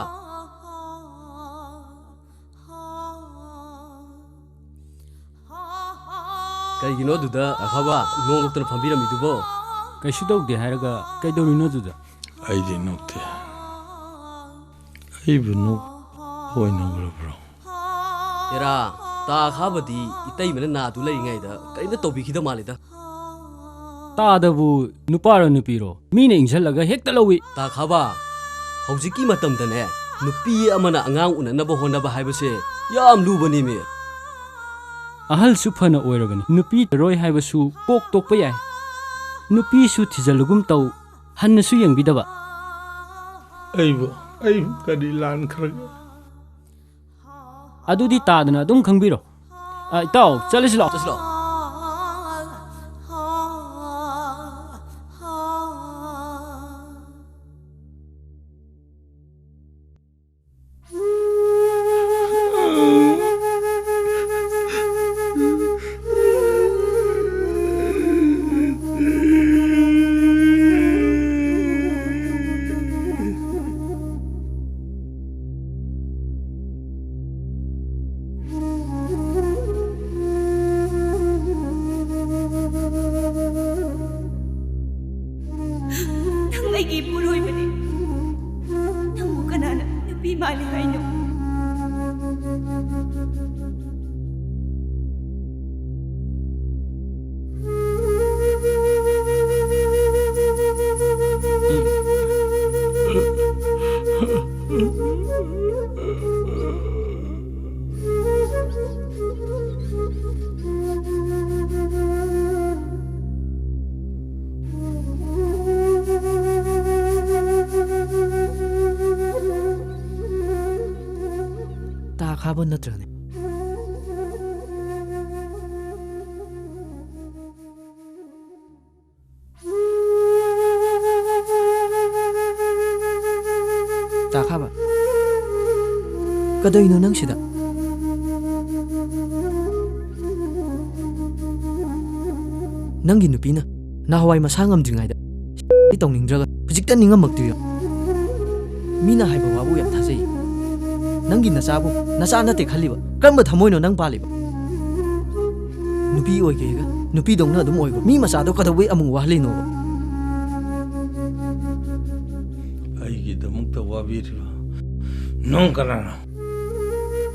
ꯀꯩꯒꯤꯅꯣ ꯑꯗꯨꯗ ꯑꯈꯥꯕ ꯅꯣꯡꯂꯣꯛꯇꯅ ꯐꯝꯕꯤꯔꯝꯃꯤꯗꯨꯕꯣ? ꯀꯩꯁꯨ ꯇꯧꯗꯦ ꯍꯥꯏꯔꯒ ꯀꯩꯗꯧꯔꯤꯅꯣ ꯑꯗꯨꯗ? ꯑꯩꯗꯤ ꯅꯣꯛꯇꯦ꯫ ꯑꯩꯕꯨ ꯅꯣꯛ ꯑꯣꯏꯅ ꯎꯔꯕ꯭ꯔꯣ? ꯍꯦꯔꯥ, ꯇꯥ ꯑꯈꯥꯕꯗꯤ ꯏꯇꯩꯃꯅ ꯅꯥꯗꯨ ꯂꯩꯔꯤꯉꯩꯗ ꯀꯔꯤꯝꯇ ꯇꯧꯕꯤꯈꯤꯗ ꯃꯥꯜꯂꯤꯗ꯫ ꯇꯥꯗꯕꯨ ꯅꯨꯄꯥꯔꯣ ꯅꯨꯄꯤꯔꯣ? ꯃꯤꯅ ꯏꯟꯁꯤꯜꯂꯒ ꯍꯦꯛꯇ ꯂꯧꯏ꯫ ꯇꯥ ꯑꯈꯥꯕ, ꯍꯧꯖꯤꯛꯀꯤ ꯃꯇꯝꯗꯅꯦ, ꯅꯨꯄꯤ ꯑꯃꯅ ꯑꯉꯥꯡ ꯎꯅꯅꯕ ꯍꯣꯠꯅꯕ ꯍꯥꯏꯕꯁꯦ ꯌꯥꯝ ꯂꯨꯕꯅꯤꯃꯤ꯫ ꯑꯍꯜꯁꯨ ꯐꯅ ꯑꯣꯏꯔꯕꯅꯤ꯫ ꯅꯨꯄꯤ ꯊꯤꯔꯣꯏ ꯍꯥꯏꯕꯁꯨ ꯀꯣꯛ ꯇꯣꯛꯄ ꯌꯥꯏ꯫ ꯅꯨꯄꯤꯁꯨ ꯊꯤꯖꯤꯜꯂꯨꯒꯨꯝ ꯇꯧ, ꯍꯟꯅꯁꯨ ꯌꯦꯡꯕꯤꯗꯕ꯫ ꯑꯩꯕꯨ, ꯑꯩꯕꯨ ꯀꯔꯤ ꯂꯥꯟꯈ꯭ꯔꯒꯦ? ꯑꯗꯨꯗꯤ ꯇꯥꯗꯅ ꯑꯗꯨꯝ ꯈꯪꯕꯤꯔꯣ꯫ ꯑ, ꯏꯇꯥꯎ, ꯆꯠꯂꯁꯤ ꯂꯥꯛꯑꯣ꯫ ꯆꯠꯂꯁꯤ ꯂꯥꯛꯑꯣ꯫ ꯅꯪ ꯑꯩꯒꯤ ꯏꯄꯨꯔꯣꯏꯕꯅꯤ꯫ ꯅꯪꯕꯨ ꯀꯅꯥꯅ ꯅꯨꯄꯤ ꯃꯥꯜꯂꯤ ꯍꯥꯏꯅꯣ? ꯇꯥ ꯑꯈꯥꯕ ꯅꯠꯇ꯭ꯔꯅꯦ? ꯇꯥ ꯑꯈꯥꯕ, ꯀꯗꯧꯅꯣ ꯅꯪ ꯁꯤꯗ? ꯅꯪꯒꯤ ꯅꯨꯄꯤꯅ ꯅꯍꯥꯟꯋꯥꯏ ꯃꯁꯥ ꯉꯝꯗ꯭ꯔꯤꯉꯩꯗ ꯇꯧꯅꯤꯡꯗ꯭ꯔꯒ ꯍꯧꯖꯤꯛꯇ ꯅꯤꯡꯉꯝꯃꯛꯇ꯭ꯔꯤꯔꯣ? ꯃꯤꯅ ꯍꯥꯏꯕ ꯋꯥꯕꯨ ꯌꯥꯝ ꯊꯥꯖꯩ꯫ ꯅꯪꯒꯤ ꯅꯆꯥꯕꯨ ꯅꯆꯥ ꯅꯠꯇꯦ ꯈꯜꯂꯤꯕ? ꯀꯔꯝꯕ ꯊꯃꯣꯏꯅꯣ ꯅꯪ ꯄꯥꯜꯂꯤꯕ? ꯅꯨꯄꯤ ꯑꯣꯏꯒꯦꯒ ꯅꯨꯄꯤꯗꯧꯅ ꯑꯗꯨꯝ ꯑꯣꯏꯈ꯭ꯔꯣ꯫ ꯃꯤ ꯃꯆꯥꯗꯣ ꯀꯩꯗꯧꯕꯩ ꯑꯃꯨꯛ ꯋꯥꯍꯜꯂꯤꯅꯣꯕ? ꯑꯩꯒꯤꯗꯃꯛꯇ ꯋꯥꯕꯤꯔꯤꯕ ꯅꯪ ꯀꯅꯥꯅꯣ?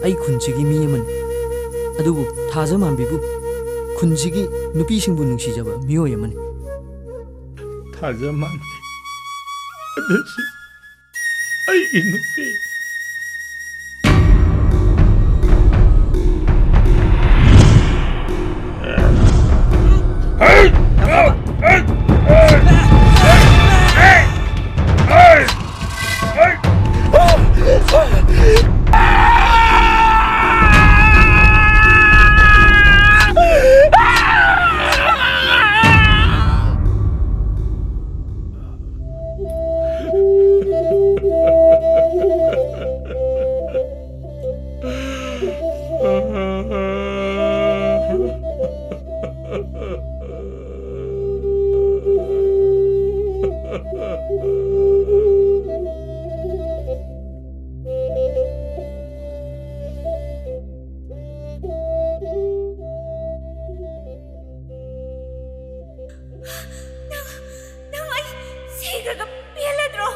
ꯑꯩ ꯈꯨꯟꯁꯤꯒꯤ ꯃꯤ ꯑꯃꯅꯤ꯫ ꯑꯗꯨꯕꯨ ꯊꯥꯖ ꯃꯥꯟꯕꯤꯕꯨ ꯈꯨꯟꯁꯤꯒꯤ ꯅꯨꯄꯤꯁꯤꯡꯕꯨ ꯅꯨꯡꯁꯤꯖꯕ ꯃꯤꯑꯣꯏ ꯑꯃꯅꯤ꯫ ꯊꯥꯖ ꯃꯥꯟꯕꯤ꯫ ꯑꯗꯨꯁꯨ ꯑꯩꯒꯤ ꯅꯨꯄꯤ꯫ ꯅꯪ, ꯅꯪ ꯑꯩ ꯁꯤꯈ꯭ꯔꯒ ꯄꯦꯜꯂꯗ꯭ꯔꯣ?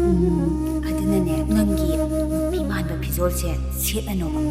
ꯎꯝ, ꯑꯗꯨꯅꯅꯦ, ꯅꯪꯒꯤ ꯅꯨꯄꯤ ꯃꯥꯟꯕ ꯐꯤꯖꯣꯜꯁꯦ ꯁꯦꯠꯂꯅꯣꯕ꯫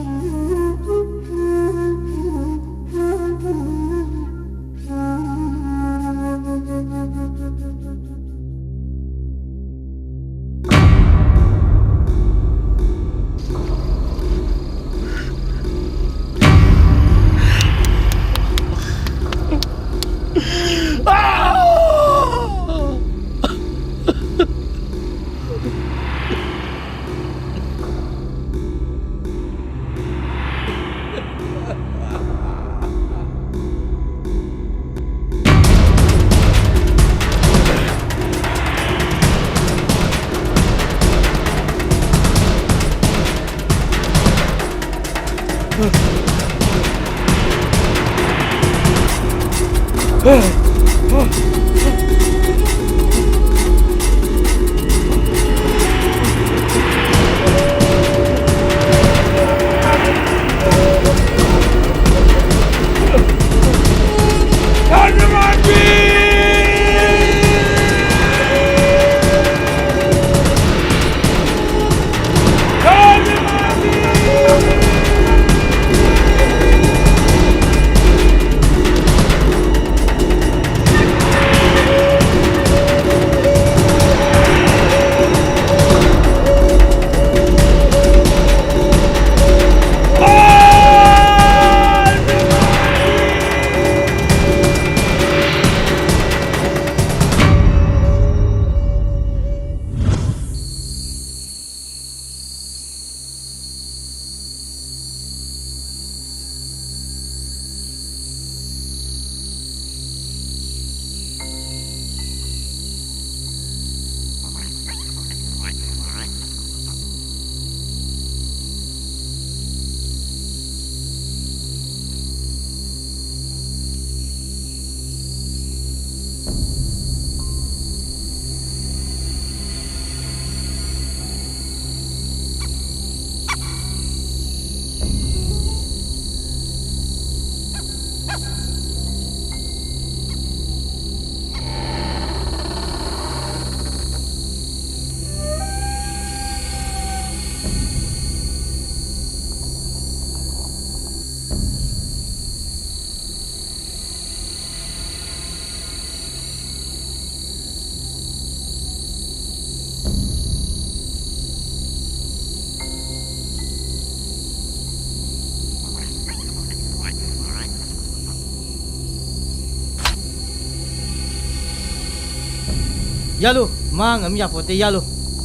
ꯌꯥꯜꯂꯨ, ꯃꯥ ꯉꯝ ꯌꯥꯄꯣꯠꯇꯦ, ꯌꯥꯜꯂꯨ,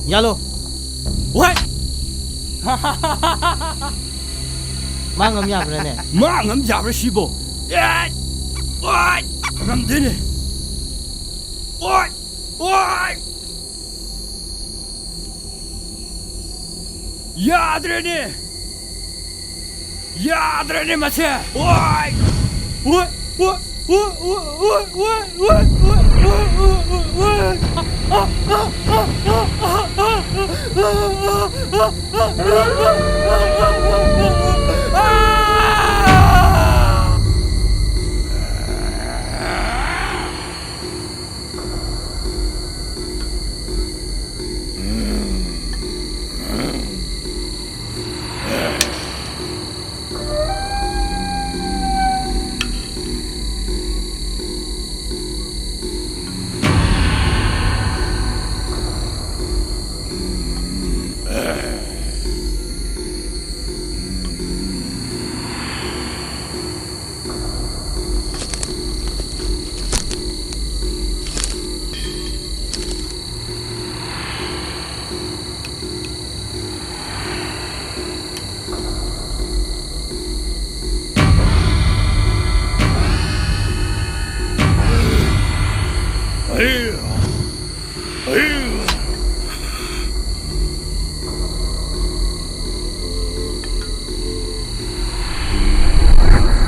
ꯌꯥꯜꯂꯨ꯫ ꯋꯥꯏ! ꯃꯥ ꯉꯝ ꯌꯥꯕ꯭ꯔꯥꯅꯦ? ꯃꯥ ꯉꯝ ꯌꯥꯕ꯭ꯔꯥ ꯁꯤꯕꯣ? ꯑꯦ! ꯋꯥꯏ! ꯉꯝꯗꯦꯅꯦ꯫ ꯋꯥꯏ! ꯋꯥꯏ! ꯌꯥꯗ꯭ꯔꯦꯅꯦ! ꯌꯥꯗ꯭ꯔꯦꯅꯦ ꯃꯁꯦ! ꯑꯣꯏ! ꯑꯣꯏ! ꯑꯣꯏ!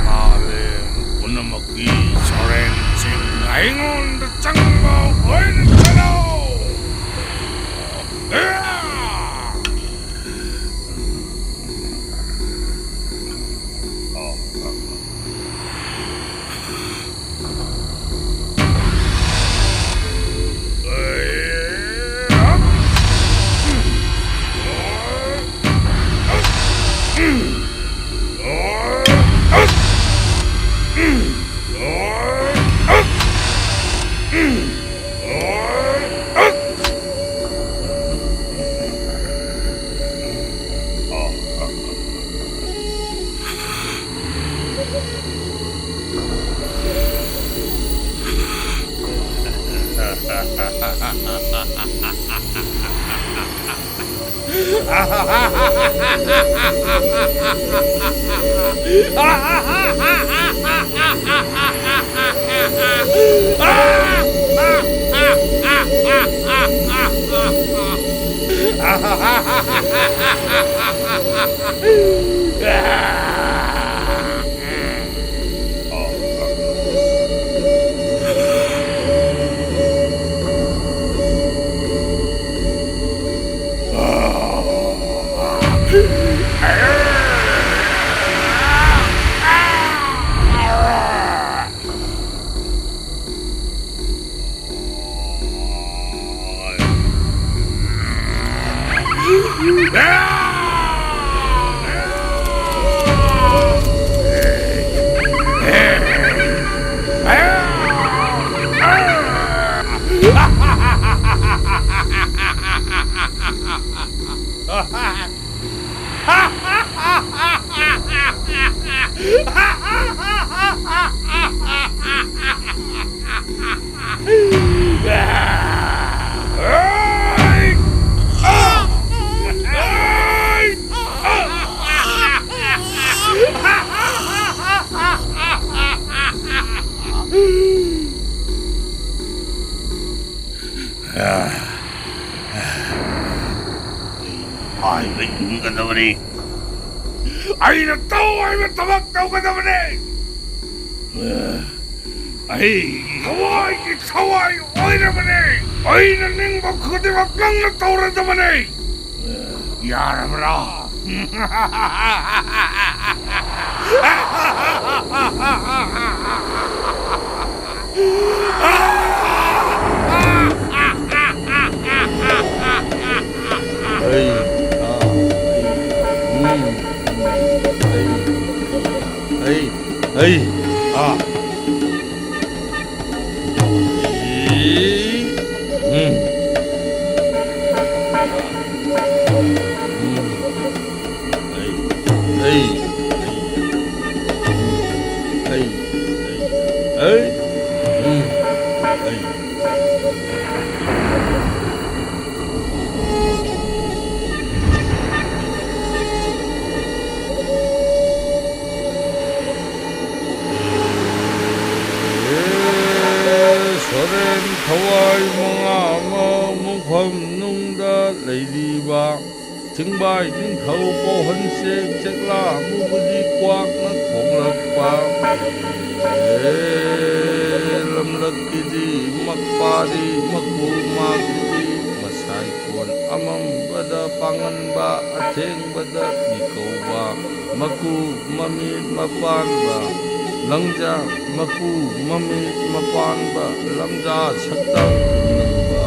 ꯃꯥꯂꯦꯝ ꯄꯨꯝꯅꯃꯛꯀꯤ ꯁꯣꯔꯦꯟꯁꯤꯡ ꯑꯩꯉꯣꯟꯗ ꯆꯪꯕ ꯑꯣꯏꯅ ꯆꯠꯂꯣ! ꯍꯥꯏꯕ ꯏꯟꯒꯗꯕꯅꯤ꯫ ꯑꯩꯅ ꯇꯧ ꯍꯥꯏꯕ ꯊꯕꯛ ꯇꯧꯒꯗꯕꯅꯤ꯫ ꯑꯩ ꯊꯋꯥꯏꯒꯤ ꯊꯋꯥꯏ ꯑꯣꯏꯔꯕꯅꯤ꯫ ꯑꯩꯅ ꯅꯤꯡꯕ ꯈꯨꯗꯤꯡꯃꯛ ꯅꯪꯅ ꯇꯧꯔꯗꯕꯅꯤ꯫ ꯌꯥꯔꯕ꯭ꯔꯥ? ꯑꯩ, ꯑꯥ, ꯑꯩ, ꯎꯝ, ꯑꯩ, ꯑꯩ, ꯑꯩ, ꯑꯥ꯫ ꯎꯝ꯫ ꯎꯝ꯫ ꯑꯩ, ꯑꯩ, ꯑꯩ, ꯑꯩ, ꯑꯩ, ꯎꯝ, ꯑꯩ꯫ ꯁꯣꯔꯦꯟ ꯊꯋꯥꯏ ꯃꯉꯥ ꯑꯃ ꯃꯨꯡꯐꯝ ꯅꯨꯡꯗ ꯂꯩꯔꯤꯕ ꯆꯤꯡꯕꯥꯏ ꯅꯤꯡꯊꯧ ꯄꯣꯍꯟꯁꯦ ꯆꯦꯛꯂꯥ ꯑꯃꯨꯕꯗꯤ ꯀ꯭ꯋꯥꯛꯅ ꯈꯣꯡꯂꯛꯄ꯫ ꯑꯦ, ꯂꯝꯂꯛꯀꯤꯗꯤ ꯃꯛꯄꯥꯗꯤ ꯃꯀꯨ ꯃꯥꯒꯤꯗꯤ ꯃꯁꯥꯏ ꯀꯣꯟ ꯑꯃꯝꯕꯗ ꯄꯥꯡꯒꯟꯕ, ꯑꯊꯦꯡꯕꯗ ꯃꯤꯀꯧꯕ, ꯃꯀꯨ ꯃꯃꯤꯠ ꯃꯄꯥꯟꯕ, ꯂꯪꯖꯥ ꯃꯀꯨ ꯃꯃꯤꯠ ꯃꯄꯥꯟꯕ, ꯂꯝꯖꯥ ꯁꯛꯇ ꯂꯨꯝꯂꯝꯕ꯫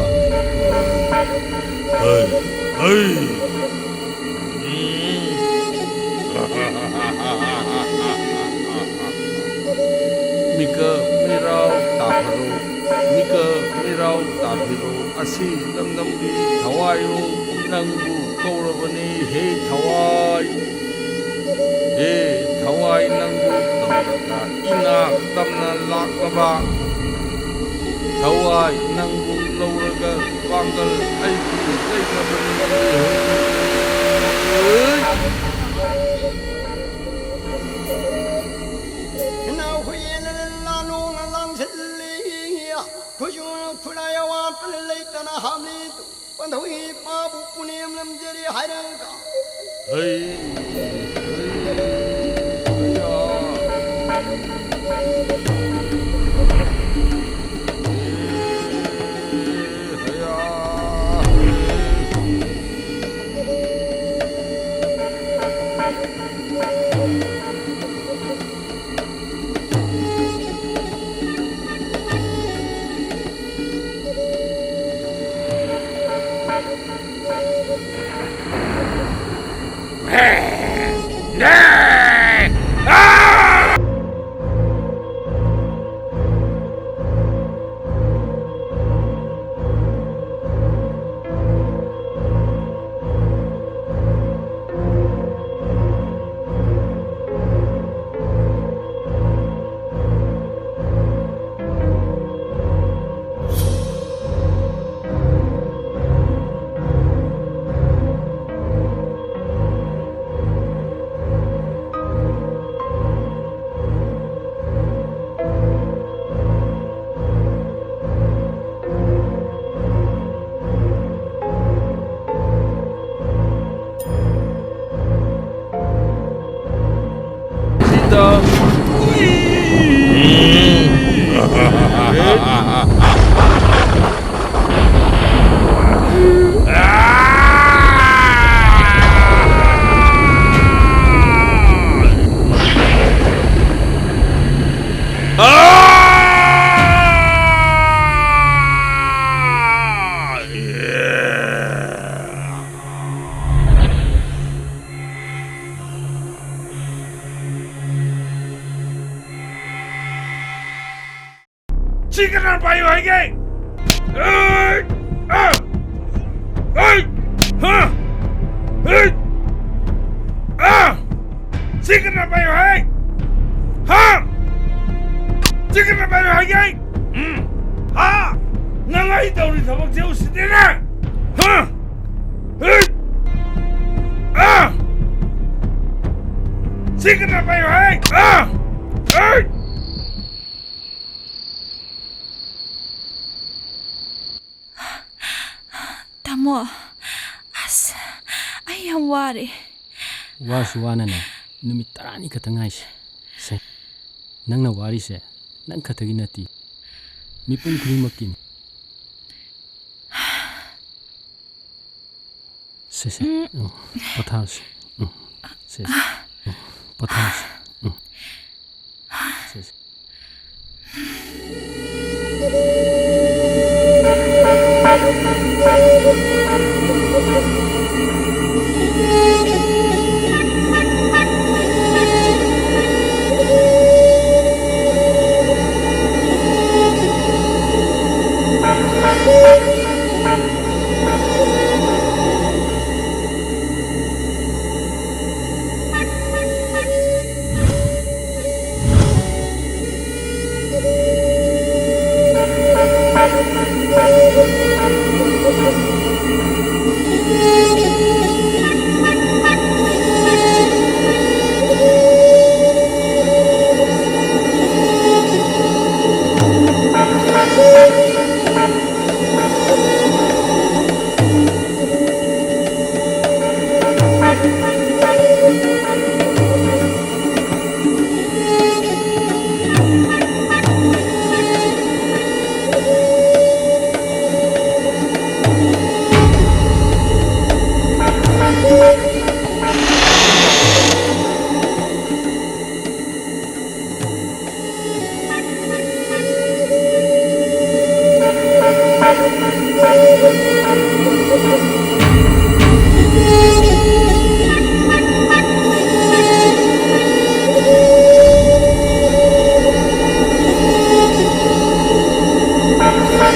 ꯍꯩ꯫ ꯍꯩ! ꯃꯤꯀꯞ ꯃꯤꯔꯥꯎ ꯇꯥꯈꯔꯣ, ꯃꯤꯀꯞ ꯃꯤꯔꯥꯎ ꯇꯥꯈꯤꯔꯣ, ꯑꯁꯤ ꯂꯝꯗꯝꯒꯤ ꯊꯋꯥꯏꯔꯣ, ꯅꯪꯕꯨ ꯀꯧꯔꯕꯅꯤ, ꯍꯦ ꯊꯋꯥꯏ꯫ ꯍꯦ ꯊꯋꯥꯏ, ꯅꯪꯕꯨ ꯂꯧꯔꯒ ꯏꯅꯥꯛ ꯇꯝꯅ ꯂꯥꯛꯂꯕ꯫ ꯊꯋꯥꯏ, ꯅꯪꯕꯨ ꯂꯧꯔꯒ ꯄꯥꯡꯒꯜ ꯑꯩꯒꯤ ꯂꯩꯅꯕꯅꯤ꯫ ꯏꯅꯥꯎꯈꯣꯏ ꯌꯦꯟꯅ ꯂꯥꯂꯣꯡꯅ ꯂꯥꯡꯁꯤꯜꯂꯤ꯫ ꯈꯨꯖꯨ ꯈꯨꯠꯂꯥꯏ ꯑꯋꯥꯠꯄꯅ ꯂꯩꯇꯅ ꯍꯥꯞꯂꯤ꯫ ꯄꯟꯊꯧꯒꯤ ꯏꯄꯥꯕꯨ ꯄꯨꯅꯦꯝ ꯅꯝꯖꯔꯤ ꯍꯥꯏꯔꯒ꯫ ꯍꯩ, ꯍꯩ, ꯍꯩꯌꯥ꯫ ꯍꯩꯌꯥ, ꯍꯩ꯫ ꯍꯥꯏꯒꯦ꯫ ꯑꯩ! ꯑ! ꯑꯩ! ꯍꯥ! ꯑꯩ! ꯑ! ꯁꯤ ꯀꯟꯅ ꯄꯥꯏꯌꯨ ꯍꯥꯏ! ꯍꯥ! ꯁꯤ ꯀꯟꯅ ꯄꯥꯏꯌꯨ ꯍꯥꯏꯒꯦ! ꯎꯝ! ꯍꯥ! ꯅꯪ ꯑꯩ ꯇꯧꯔꯤ ꯊꯕꯛꯁꯦ ꯎꯁꯤꯠꯇꯦꯅꯦ! ꯍꯥ! ꯑꯩ! ꯑ! ꯁꯤ ꯀꯟꯅ ꯄꯥꯏꯌꯨ ꯍꯥꯏ! ꯑ! ꯑꯩ! ꯇꯥꯃꯣ, ꯑꯁ, ꯑꯩ ꯌꯥꯝ ꯋꯥꯔꯦ꯫ ꯋꯥꯁꯨ ꯋꯥꯅꯅꯦ, ꯅꯨꯃꯤꯠ ꯇꯔꯥꯅꯤ ꯈꯛꯇ ꯉꯥꯏꯁꯦ꯫ ꯁꯦ, ꯅꯪꯅ ꯋꯥꯔꯤꯁꯦ ꯅꯪ ꯈꯛꯇꯒꯤ ꯅꯠꯇꯦ, ꯃꯤꯄꯨꯝ ꯈꯨꯗꯤꯡꯃꯛꯀꯤꯅꯤ꯫ ꯁꯦ, ꯁꯦ꯫ ꯎꯝ꯫ ꯎꯝ꯫ ꯄꯣꯊꯥꯁꯤ꯫ ꯎꯝ꯫ ꯁꯦ, ꯁꯦ꯫ ꯎꯝ꯫ ꯄꯣꯊꯥꯁꯤ꯫ ꯎꯝ꯫ ꯁꯦ, ꯁꯦ꯫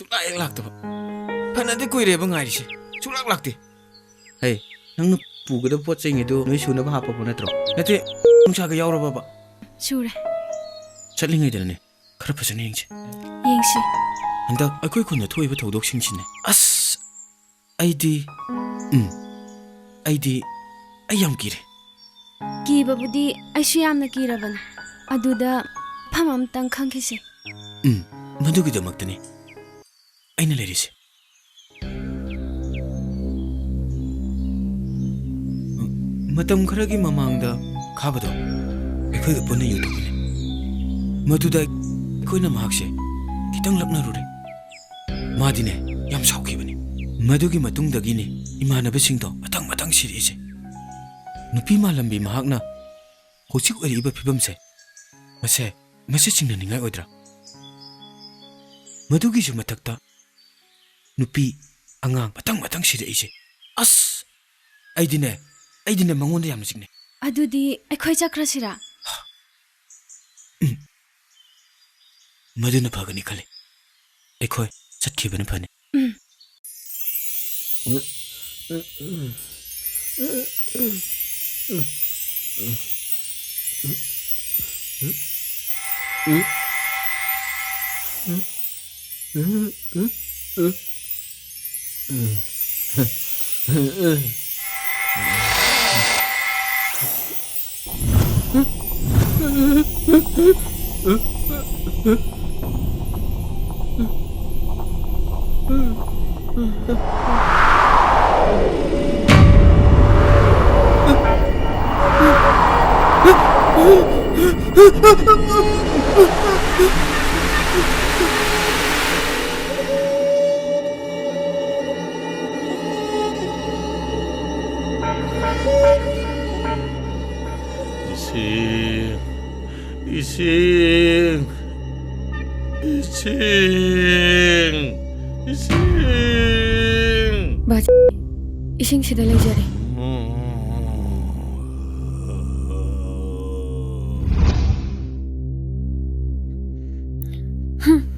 ꯁꯨꯛꯂꯥꯛ ꯍꯦꯛ ꯂꯥꯛꯇꯕ꯫ ꯐꯅꯗꯤ ꯀꯨꯏꯔꯦꯕ ꯉꯥꯏꯔꯤꯁꯦ, ꯁꯨꯛꯂꯥꯛ ꯂꯥꯛꯇꯦ꯫ ꯍꯩ, ꯅꯪꯅ ꯄꯨꯒꯗꯕ ꯄꯣꯠ ꯆꯩꯉꯩꯗꯣ ꯅꯣꯏ ꯁꯨꯅꯕ ꯍꯥꯞꯄꯕꯣ ꯅꯠꯇ꯭ꯔꯣ? ꯅꯠꯇꯦ, ꯅꯨꯡꯁꯥꯒ ꯌꯥꯎꯔꯕꯕ? ꯁꯨꯔꯦ꯫ ꯆꯠꯂꯤꯉꯩꯗꯅꯦ, ꯈꯔ ꯐꯖꯅ ꯌꯦꯡꯁꯤ꯫ ꯌꯦꯡꯁꯤ꯫ ꯍꯟꯗꯛ ꯑꯩꯈꯣꯏ ꯈꯨꯟꯗ ꯊꯣꯛꯏꯕ ꯊꯧꯗꯣꯛꯁꯤꯡꯁꯤꯅꯦ꯫ ꯑꯁ, ꯑꯩꯗꯤ, ꯎꯝ, ꯑꯩꯗꯤ, ꯑꯩ ꯌꯥꯝ ꯀꯤꯔꯦ꯫ ꯀꯤꯕꯕꯨꯗꯤ ꯑꯩꯁꯨ ꯌꯥꯝꯅ ꯀꯤꯔꯕꯅꯦ꯫ ꯑꯗꯨꯗ ꯃꯐꯝ ꯑꯝꯇꯪ ꯈꯪꯈꯤꯁꯦ꯫ ꯎꯝ, ꯃꯗꯨꯒꯤꯗꯃꯛꯇꯅꯤ ꯑꯩꯅ ꯂꯩꯔꯤꯁꯦ꯫ ꯃꯇꯝ ꯈꯔꯒꯤ ꯃꯃꯥꯡꯗ ꯈꯥꯕꯗꯣ ꯑꯩꯈꯣꯏꯒ ꯄꯨꯟꯅ ꯌꯨ ꯊꯛꯄꯅꯤ꯫ ꯃꯗꯨꯗ ꯑꯩꯈꯣꯏꯅ ꯃꯍꯥꯛꯁꯦ ꯈꯤꯇꯪ ꯂꯛꯅꯔꯨꯔꯦ꯫ ꯃꯥꯗꯤꯅꯦ, ꯌꯥꯝ ꯁꯥꯎꯈꯤꯕꯅꯤ꯫ ꯃꯗꯨꯒꯤ ꯃꯇꯨꯡꯗꯒꯤꯅꯦ ꯏꯃꯥꯟꯅꯕꯁꯤꯡꯗꯣ ꯃꯊꯪ ꯃꯊꯪ ꯁꯤꯔꯛꯏꯁꯦ꯫ ꯅꯨꯄꯤ ꯃꯥꯂꯝꯕꯤ ꯃꯍꯥꯛꯅ ꯍꯧꯖꯤꯛ ꯑꯣꯏꯔꯛꯏꯕ ꯐꯤꯕꯝꯁꯦ, ꯃꯁꯦ, ꯃꯁꯤ ꯆꯤꯡꯅꯅꯤꯡꯉꯥꯏ ꯑꯣꯏꯗ꯭ꯔꯥ? ꯃꯗꯨꯒꯤꯁꯨ ꯃꯊꯛꯇ ꯅꯨꯄꯤ, ꯑꯉꯥꯡ ꯃꯊꯪ ꯃꯊꯪ ꯁꯤꯔꯛꯏꯁꯦ꯫ ꯑꯁ! ꯑꯩꯗꯤꯅꯦ, ꯑꯩꯗꯤꯅꯦ ꯃꯉꯣꯟꯗ ꯌꯥꯝꯅ ꯆꯤꯡꯅꯩ꯫ ꯑꯗꯨꯗꯤ ꯑꯩꯈꯣꯏ ꯆꯠꯈ꯭ꯔꯁꯤꯔꯥ? ꯎꯝ꯫ ꯃꯗꯨꯅ ꯐꯒꯅꯤ ꯈꯜꯂꯤ꯫ ꯑꯩꯈꯣꯏ ꯆꯠꯈꯤꯕꯅ ꯐꯅꯤ꯫ ꯎꯝ꯫ ꯏꯁꯤꯡ, ꯏꯁꯤꯡ, ꯏꯁꯤꯡ, ꯏꯁꯤꯡ꯫ ꯕꯥꯖꯤ, ꯏꯁꯤꯡꯁꯤꯗ ꯂꯩꯖꯔꯦ꯫ ꯍꯨꯝ꯫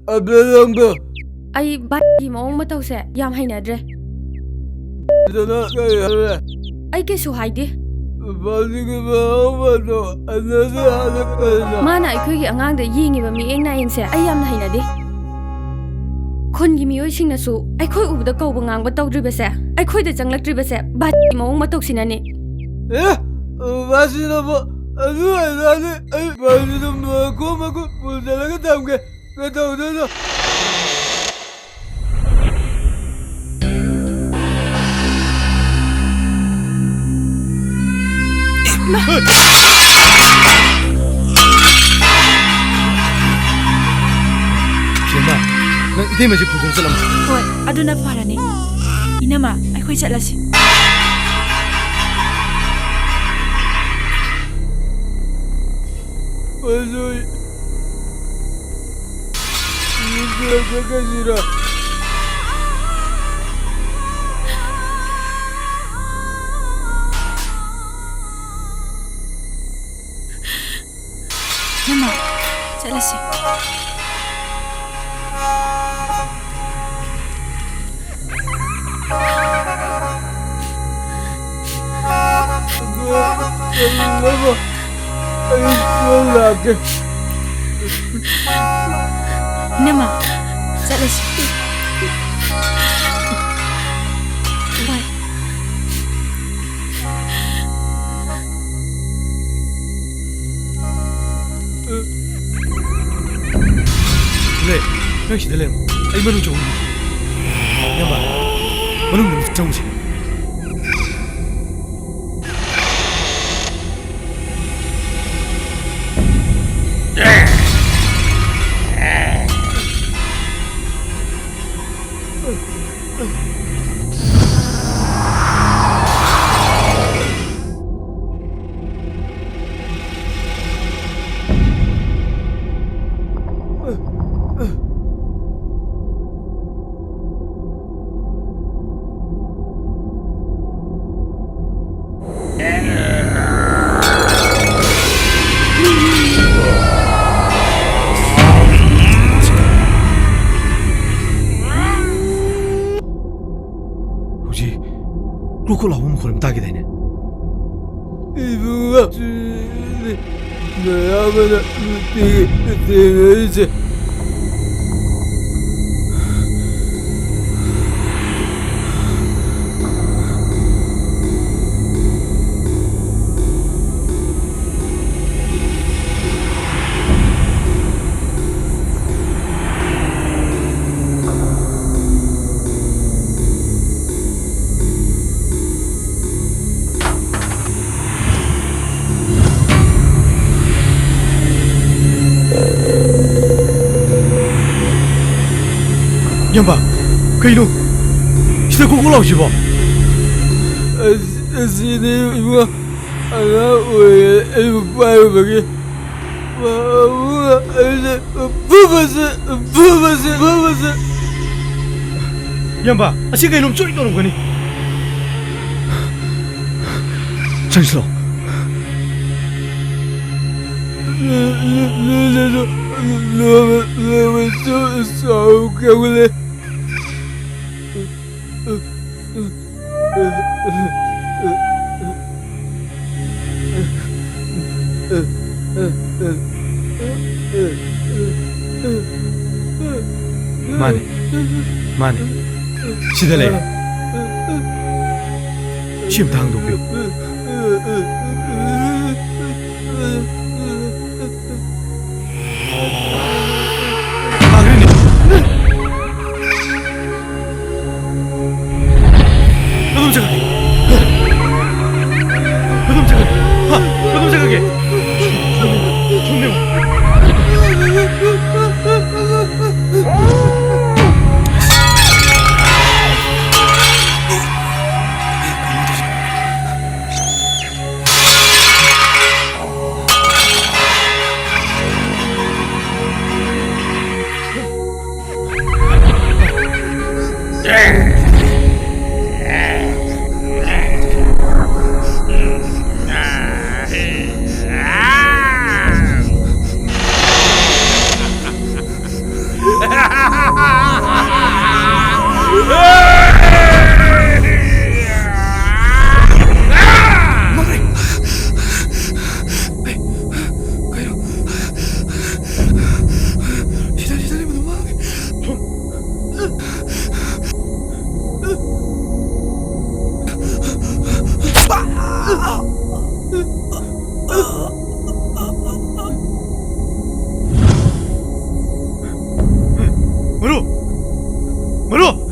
ꯑꯕꯦꯂꯪꯗꯣ꯫ ꯑꯩ ꯕꯥꯖꯤꯒꯤ ꯃꯑꯣꯡ ꯃꯇꯧꯁꯦ ꯌꯥꯝ ꯍꯩꯅꯗ꯭ꯔꯦ꯫ ꯑꯗꯨꯅ ꯀꯔꯤ ꯍꯥꯏꯔꯦ? ꯑꯩ ꯀꯩꯁꯨ ꯍꯥꯏꯗꯦ꯫ ꯕꯥꯖꯤꯒꯤ ꯃꯑꯣꯡ ꯃꯇꯧ ꯍꯩꯅꯗꯦ ꯍꯥꯏꯔꯦ ꯀꯩꯅꯣ? ꯃꯥꯅ ꯑꯩꯈꯣꯏꯒꯤ ꯑꯉꯥꯡꯗ ꯌꯦꯡꯉꯤꯕ ꯃꯤꯠꯌꯦꯡ ꯅꯥꯌꯦꯡꯁꯦ ꯑꯩ ꯌꯥꯝꯅ ꯍꯩꯅꯗꯦ꯫ ꯈꯨꯟꯒꯤ ꯃꯤꯑꯣꯏꯁꯤꯡꯅꯁꯨ ꯑꯩꯈꯣꯏ ꯎꯕꯗ ꯀꯧꯕ ꯉꯥꯡꯕ ꯇꯧꯗ꯭ꯔꯤꯕꯁꯦ, ꯑꯩꯈꯣꯏꯗ ꯆꯪꯂꯛꯇ꯭ꯔꯤꯕꯁꯦ ꯕꯥꯖꯤꯒꯤ ꯃꯑꯣꯡ ꯃꯇꯧꯁꯤꯅꯅꯦ꯫ ꯑꯦ, ꯕꯥꯖꯤꯅꯕꯨ ꯑꯗꯨ ꯑꯣꯏꯔꯗꯤ ꯑꯩ ꯕꯥꯖꯤꯗ ꯃꯈꯣꯡ ꯃꯈꯨꯠ ꯄꯨꯟꯁꯤꯜꯂꯒ ꯊꯝꯒꯦ꯫ ꯀꯩꯗꯧꯗꯣꯏꯅꯣ? ꯁꯦꯝꯕ, ꯅꯪ ꯏꯇꯩꯃꯁꯦ ꯄꯨꯗꯨꯅ ꯆꯠꯂꯝꯃꯣ꯫ ꯍꯣꯏ, ꯑꯗꯨꯅ ꯐꯔꯅꯤ꯫ ꯏꯅꯝꯃ, ꯑꯩꯈꯣꯏ ꯆꯠꯂꯁꯤ꯫ ꯑꯗꯨ ꯌꯨꯝꯗ ꯆꯠꯈ꯭ꯔꯁꯤꯔ? ꯏꯅꯝꯃ, ꯆꯠꯂꯁꯤ꯫ ꯑꯩ ꯂꯥꯛꯀꯦ꯫ ꯏꯅꯝꯃ, ꯆꯠꯂꯁꯤ꯫ ꯍꯣꯏ꯫ ꯂꯦ, ꯅꯪ ꯁꯤꯗ ꯂꯩꯔꯝꯃꯣ꯫ ꯑꯩ ꯃꯅꯨꯡ ꯆꯪꯉꯨꯒꯦ꯫ ꯏꯌꯥꯝꯕ, ꯃꯅꯨꯡꯗ ꯑꯃꯨꯛ ꯆꯪꯉꯨꯁꯤ꯫ ꯀ꯭ꯔꯨꯛ ꯀ꯭ꯔꯨꯛ ꯂꯥꯎꯕ ꯃꯈꯣꯜ ꯑꯃ ꯇꯥꯈꯤꯗꯥꯏꯅꯦ? ꯏꯕꯨꯡꯉꯣ, ꯃꯌꯥꯝꯕꯅ ꯅꯨꯡꯇꯤꯒꯤ ꯊꯦꯡꯅꯔꯤꯁꯦ꯫ ꯏꯌꯥꯝꯕ, ꯀꯩꯅꯣ? ꯁꯤꯗ ꯀꯣꯛ ꯀꯣꯛ ꯂꯥꯎꯁꯤꯕꯣ? ꯑꯁ, ꯑꯁꯤꯅꯤ ꯏꯕꯨꯡꯉꯣ꯫ ꯑꯉꯥꯡ ꯑꯣꯏꯔꯤꯉꯩ ꯑꯩꯕꯨ ꯄꯥꯏꯔꯨꯕꯒꯤ ꯃꯕꯨꯡꯅ ꯑꯩꯁꯦ ꯐꯨꯕꯁꯦ, ꯐꯨꯕꯁꯦ, ꯐꯨꯕꯁꯦ꯫ ꯏꯌꯥꯝꯕ, ꯑꯁꯤ ꯀꯩꯅꯣꯝ ꯁꯣꯏ ꯇꯧꯔꯝꯒꯅꯤ꯫ ꯆꯪꯁꯤꯜꯂꯣ꯫ ꯆꯥꯎ ꯀꯦꯒꯠꯂꯦ꯫ ꯃꯥꯅꯦ, ꯃꯥꯅꯦ꯫ ꯁꯤꯗ ꯂꯩꯔꯦ꯫ ꯁꯤ ꯑꯝꯇ ꯍꯥꯡꯗꯣꯛꯄꯤꯌꯨ꯫ ꯐꯥꯈ꯭ꯔꯦꯅꯦ꯫ ꯀꯗꯣꯝ ꯆꯠꯈ꯭ꯔꯒꯦ? ꯀꯗꯣꯝ ꯆꯠꯈ꯭ꯔꯒꯦ? ꯍꯥ? ꯀꯗꯣꯝ ꯆꯠꯈ꯭ꯔꯒꯦ? ꯁꯣꯝꯗ ꯌꯦꯡꯉꯨ꯫ ꯃꯔꯨ! ꯃꯔꯨ!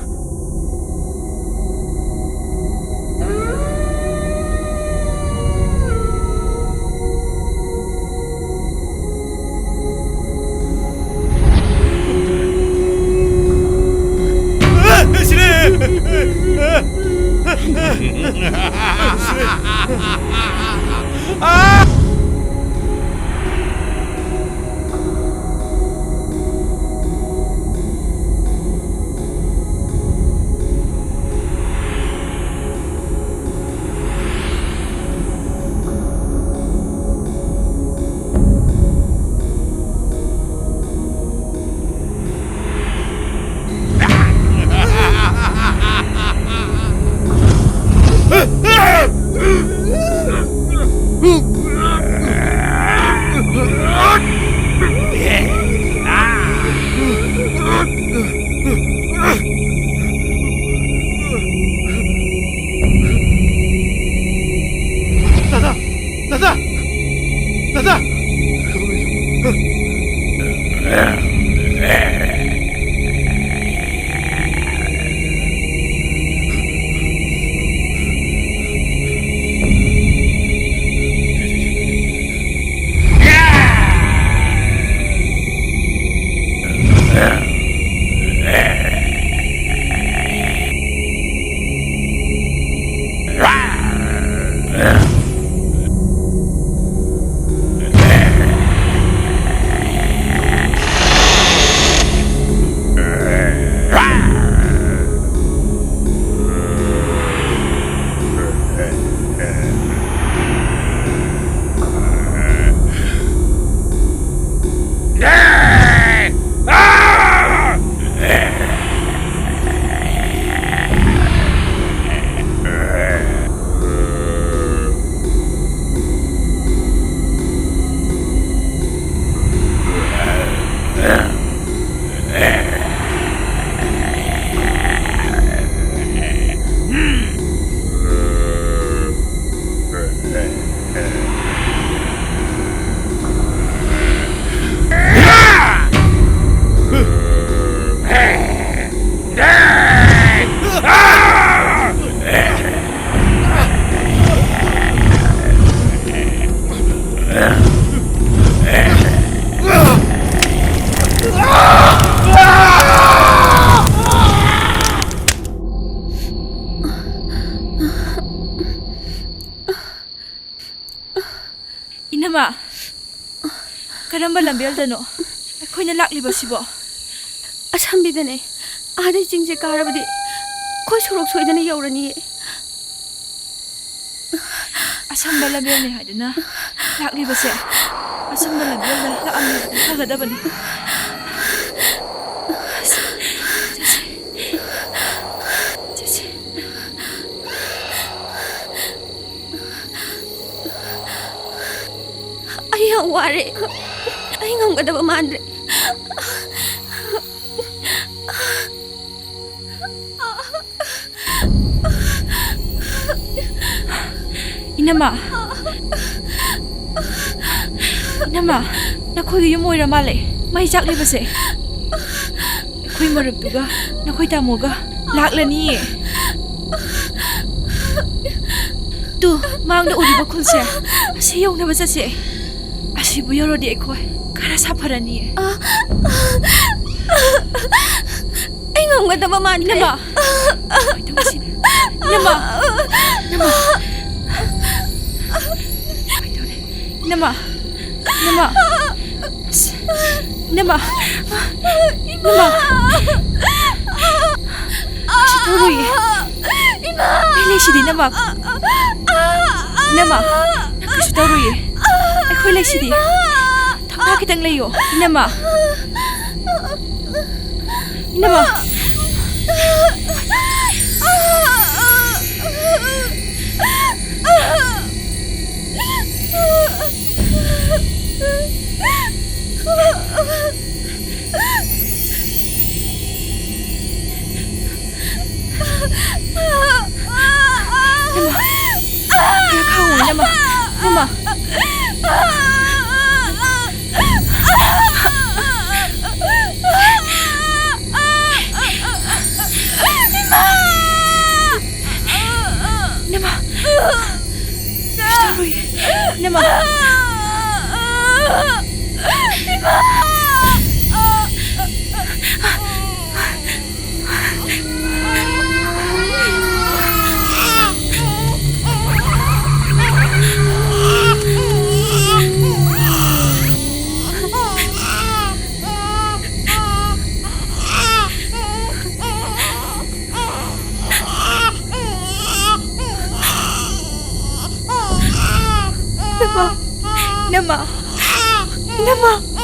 ꯗꯥꯗꯥ! ꯗꯥꯗꯥ! ꯗꯥꯗꯥ! ꯀꯔꯝꯕ ꯂꯝꯕꯦꯜꯗꯅꯣ ꯑꯩꯈꯣꯏꯅ ꯂꯥꯛꯂꯤꯕꯁꯤꯕꯣ? ꯑꯁꯝꯕꯤꯗꯅꯦ꯫ ꯑꯥꯗꯩ ꯆꯤꯡꯁꯦ ꯀꯥꯔꯕꯗꯤ ꯑꯩꯈꯣꯏ ꯁꯣꯔꯣꯛ ꯁꯣꯏꯗꯅ ꯌꯧꯔꯅꯤꯌꯦ꯫ ꯑꯁꯝꯕ ꯂꯝꯕꯦꯜꯅꯤ ꯍꯥꯏꯗꯨꯅ ꯂꯥꯛꯂꯤꯕꯁꯦ ꯑꯁꯝꯕ ꯂꯝꯕꯦꯜꯗ ꯂꯥꯛꯑꯝꯃꯗꯤ ꯐꯒꯗꯕꯅꯤ꯫ ꯆꯠꯁꯦ꯫ ꯆꯠꯁꯦ꯫ ꯑꯩ ꯌꯥꯝ ꯋꯥꯔꯦ꯫ ꯑꯩ ꯉꯝꯒꯗꯕ ꯃꯥꯟꯗ꯭ꯔꯦ꯫ ꯏꯅꯝꯃ, ꯏꯅꯝꯃ, ꯅꯈꯣꯏꯒꯤ ꯌꯨꯝ ꯑꯣꯏꯔ ꯃꯥꯜꯂꯦ ꯃꯩ ꯆꯥꯛꯂꯤꯕꯁꯦ꯫ ꯑꯩꯈꯣꯏ ꯃꯔꯨꯞꯇꯨꯒ ꯅꯈꯣꯏ ꯇꯥꯃꯣꯒ ꯂꯥꯛꯂꯅꯤꯌꯦ꯫ ꯇꯨ, ꯃꯥꯡꯗ ꯎꯔꯤꯕ ꯈꯨꯜꯁꯦ, ꯑꯁꯤ ꯌꯧꯅꯕ ꯆꯠꯁꯦ꯫ ꯑꯁꯤꯕꯨ ꯌꯧꯔꯗꯤ ꯑꯩꯈꯣꯏ ꯈꯔ ꯁꯥꯐꯔꯅꯤꯌꯦ꯫ ꯑꯩ ꯉꯝꯒꯗꯕ ꯃꯥꯟꯗ꯭ꯔꯦ꯫ ꯏꯅꯝꯃ! ꯀꯃꯥꯏ ꯇꯧꯅꯤ ꯁꯤꯗꯤ? ꯏꯅꯝꯃ! ꯏꯅꯝꯃ! ꯀꯃꯥꯏ ꯇꯧꯅꯤ? ꯏꯅꯝꯃ! ꯏꯅꯝꯃ! ꯑꯁ! ꯏꯅꯝꯃ! ꯏꯅꯝꯃ! ꯀꯩꯁꯨ ꯇꯧꯔꯣꯏꯌꯦ꯫ ꯑꯩ ꯂꯩꯁꯤꯗꯤ, ꯏꯅꯝꯃ꯫ ꯏꯅꯝꯃ! ꯅꯪ ꯀꯩꯁꯨ ꯇꯧꯔꯣꯏꯌꯦ꯫ ꯑꯩꯈꯣꯏ ꯂꯩꯁꯤꯗꯤ꯫ ꯊꯧꯅꯥ ꯈꯤꯇꯪ ꯂꯩꯌꯣ, ꯏꯅꯝꯃ꯫ ꯏꯅꯝꯃ! ꯏꯅꯝꯃ! ꯈꯔ ꯈꯥꯡꯉꯣ, ꯏꯅꯝꯃ꯫ ꯏꯅꯝꯃ! ꯏꯃꯥ! ꯏꯅꯝꯃ! ꯀꯩꯁꯨ ꯇꯧꯔꯣꯏꯌꯦ꯫ ꯏꯅꯝꯃ! ꯏꯅꯝꯃ!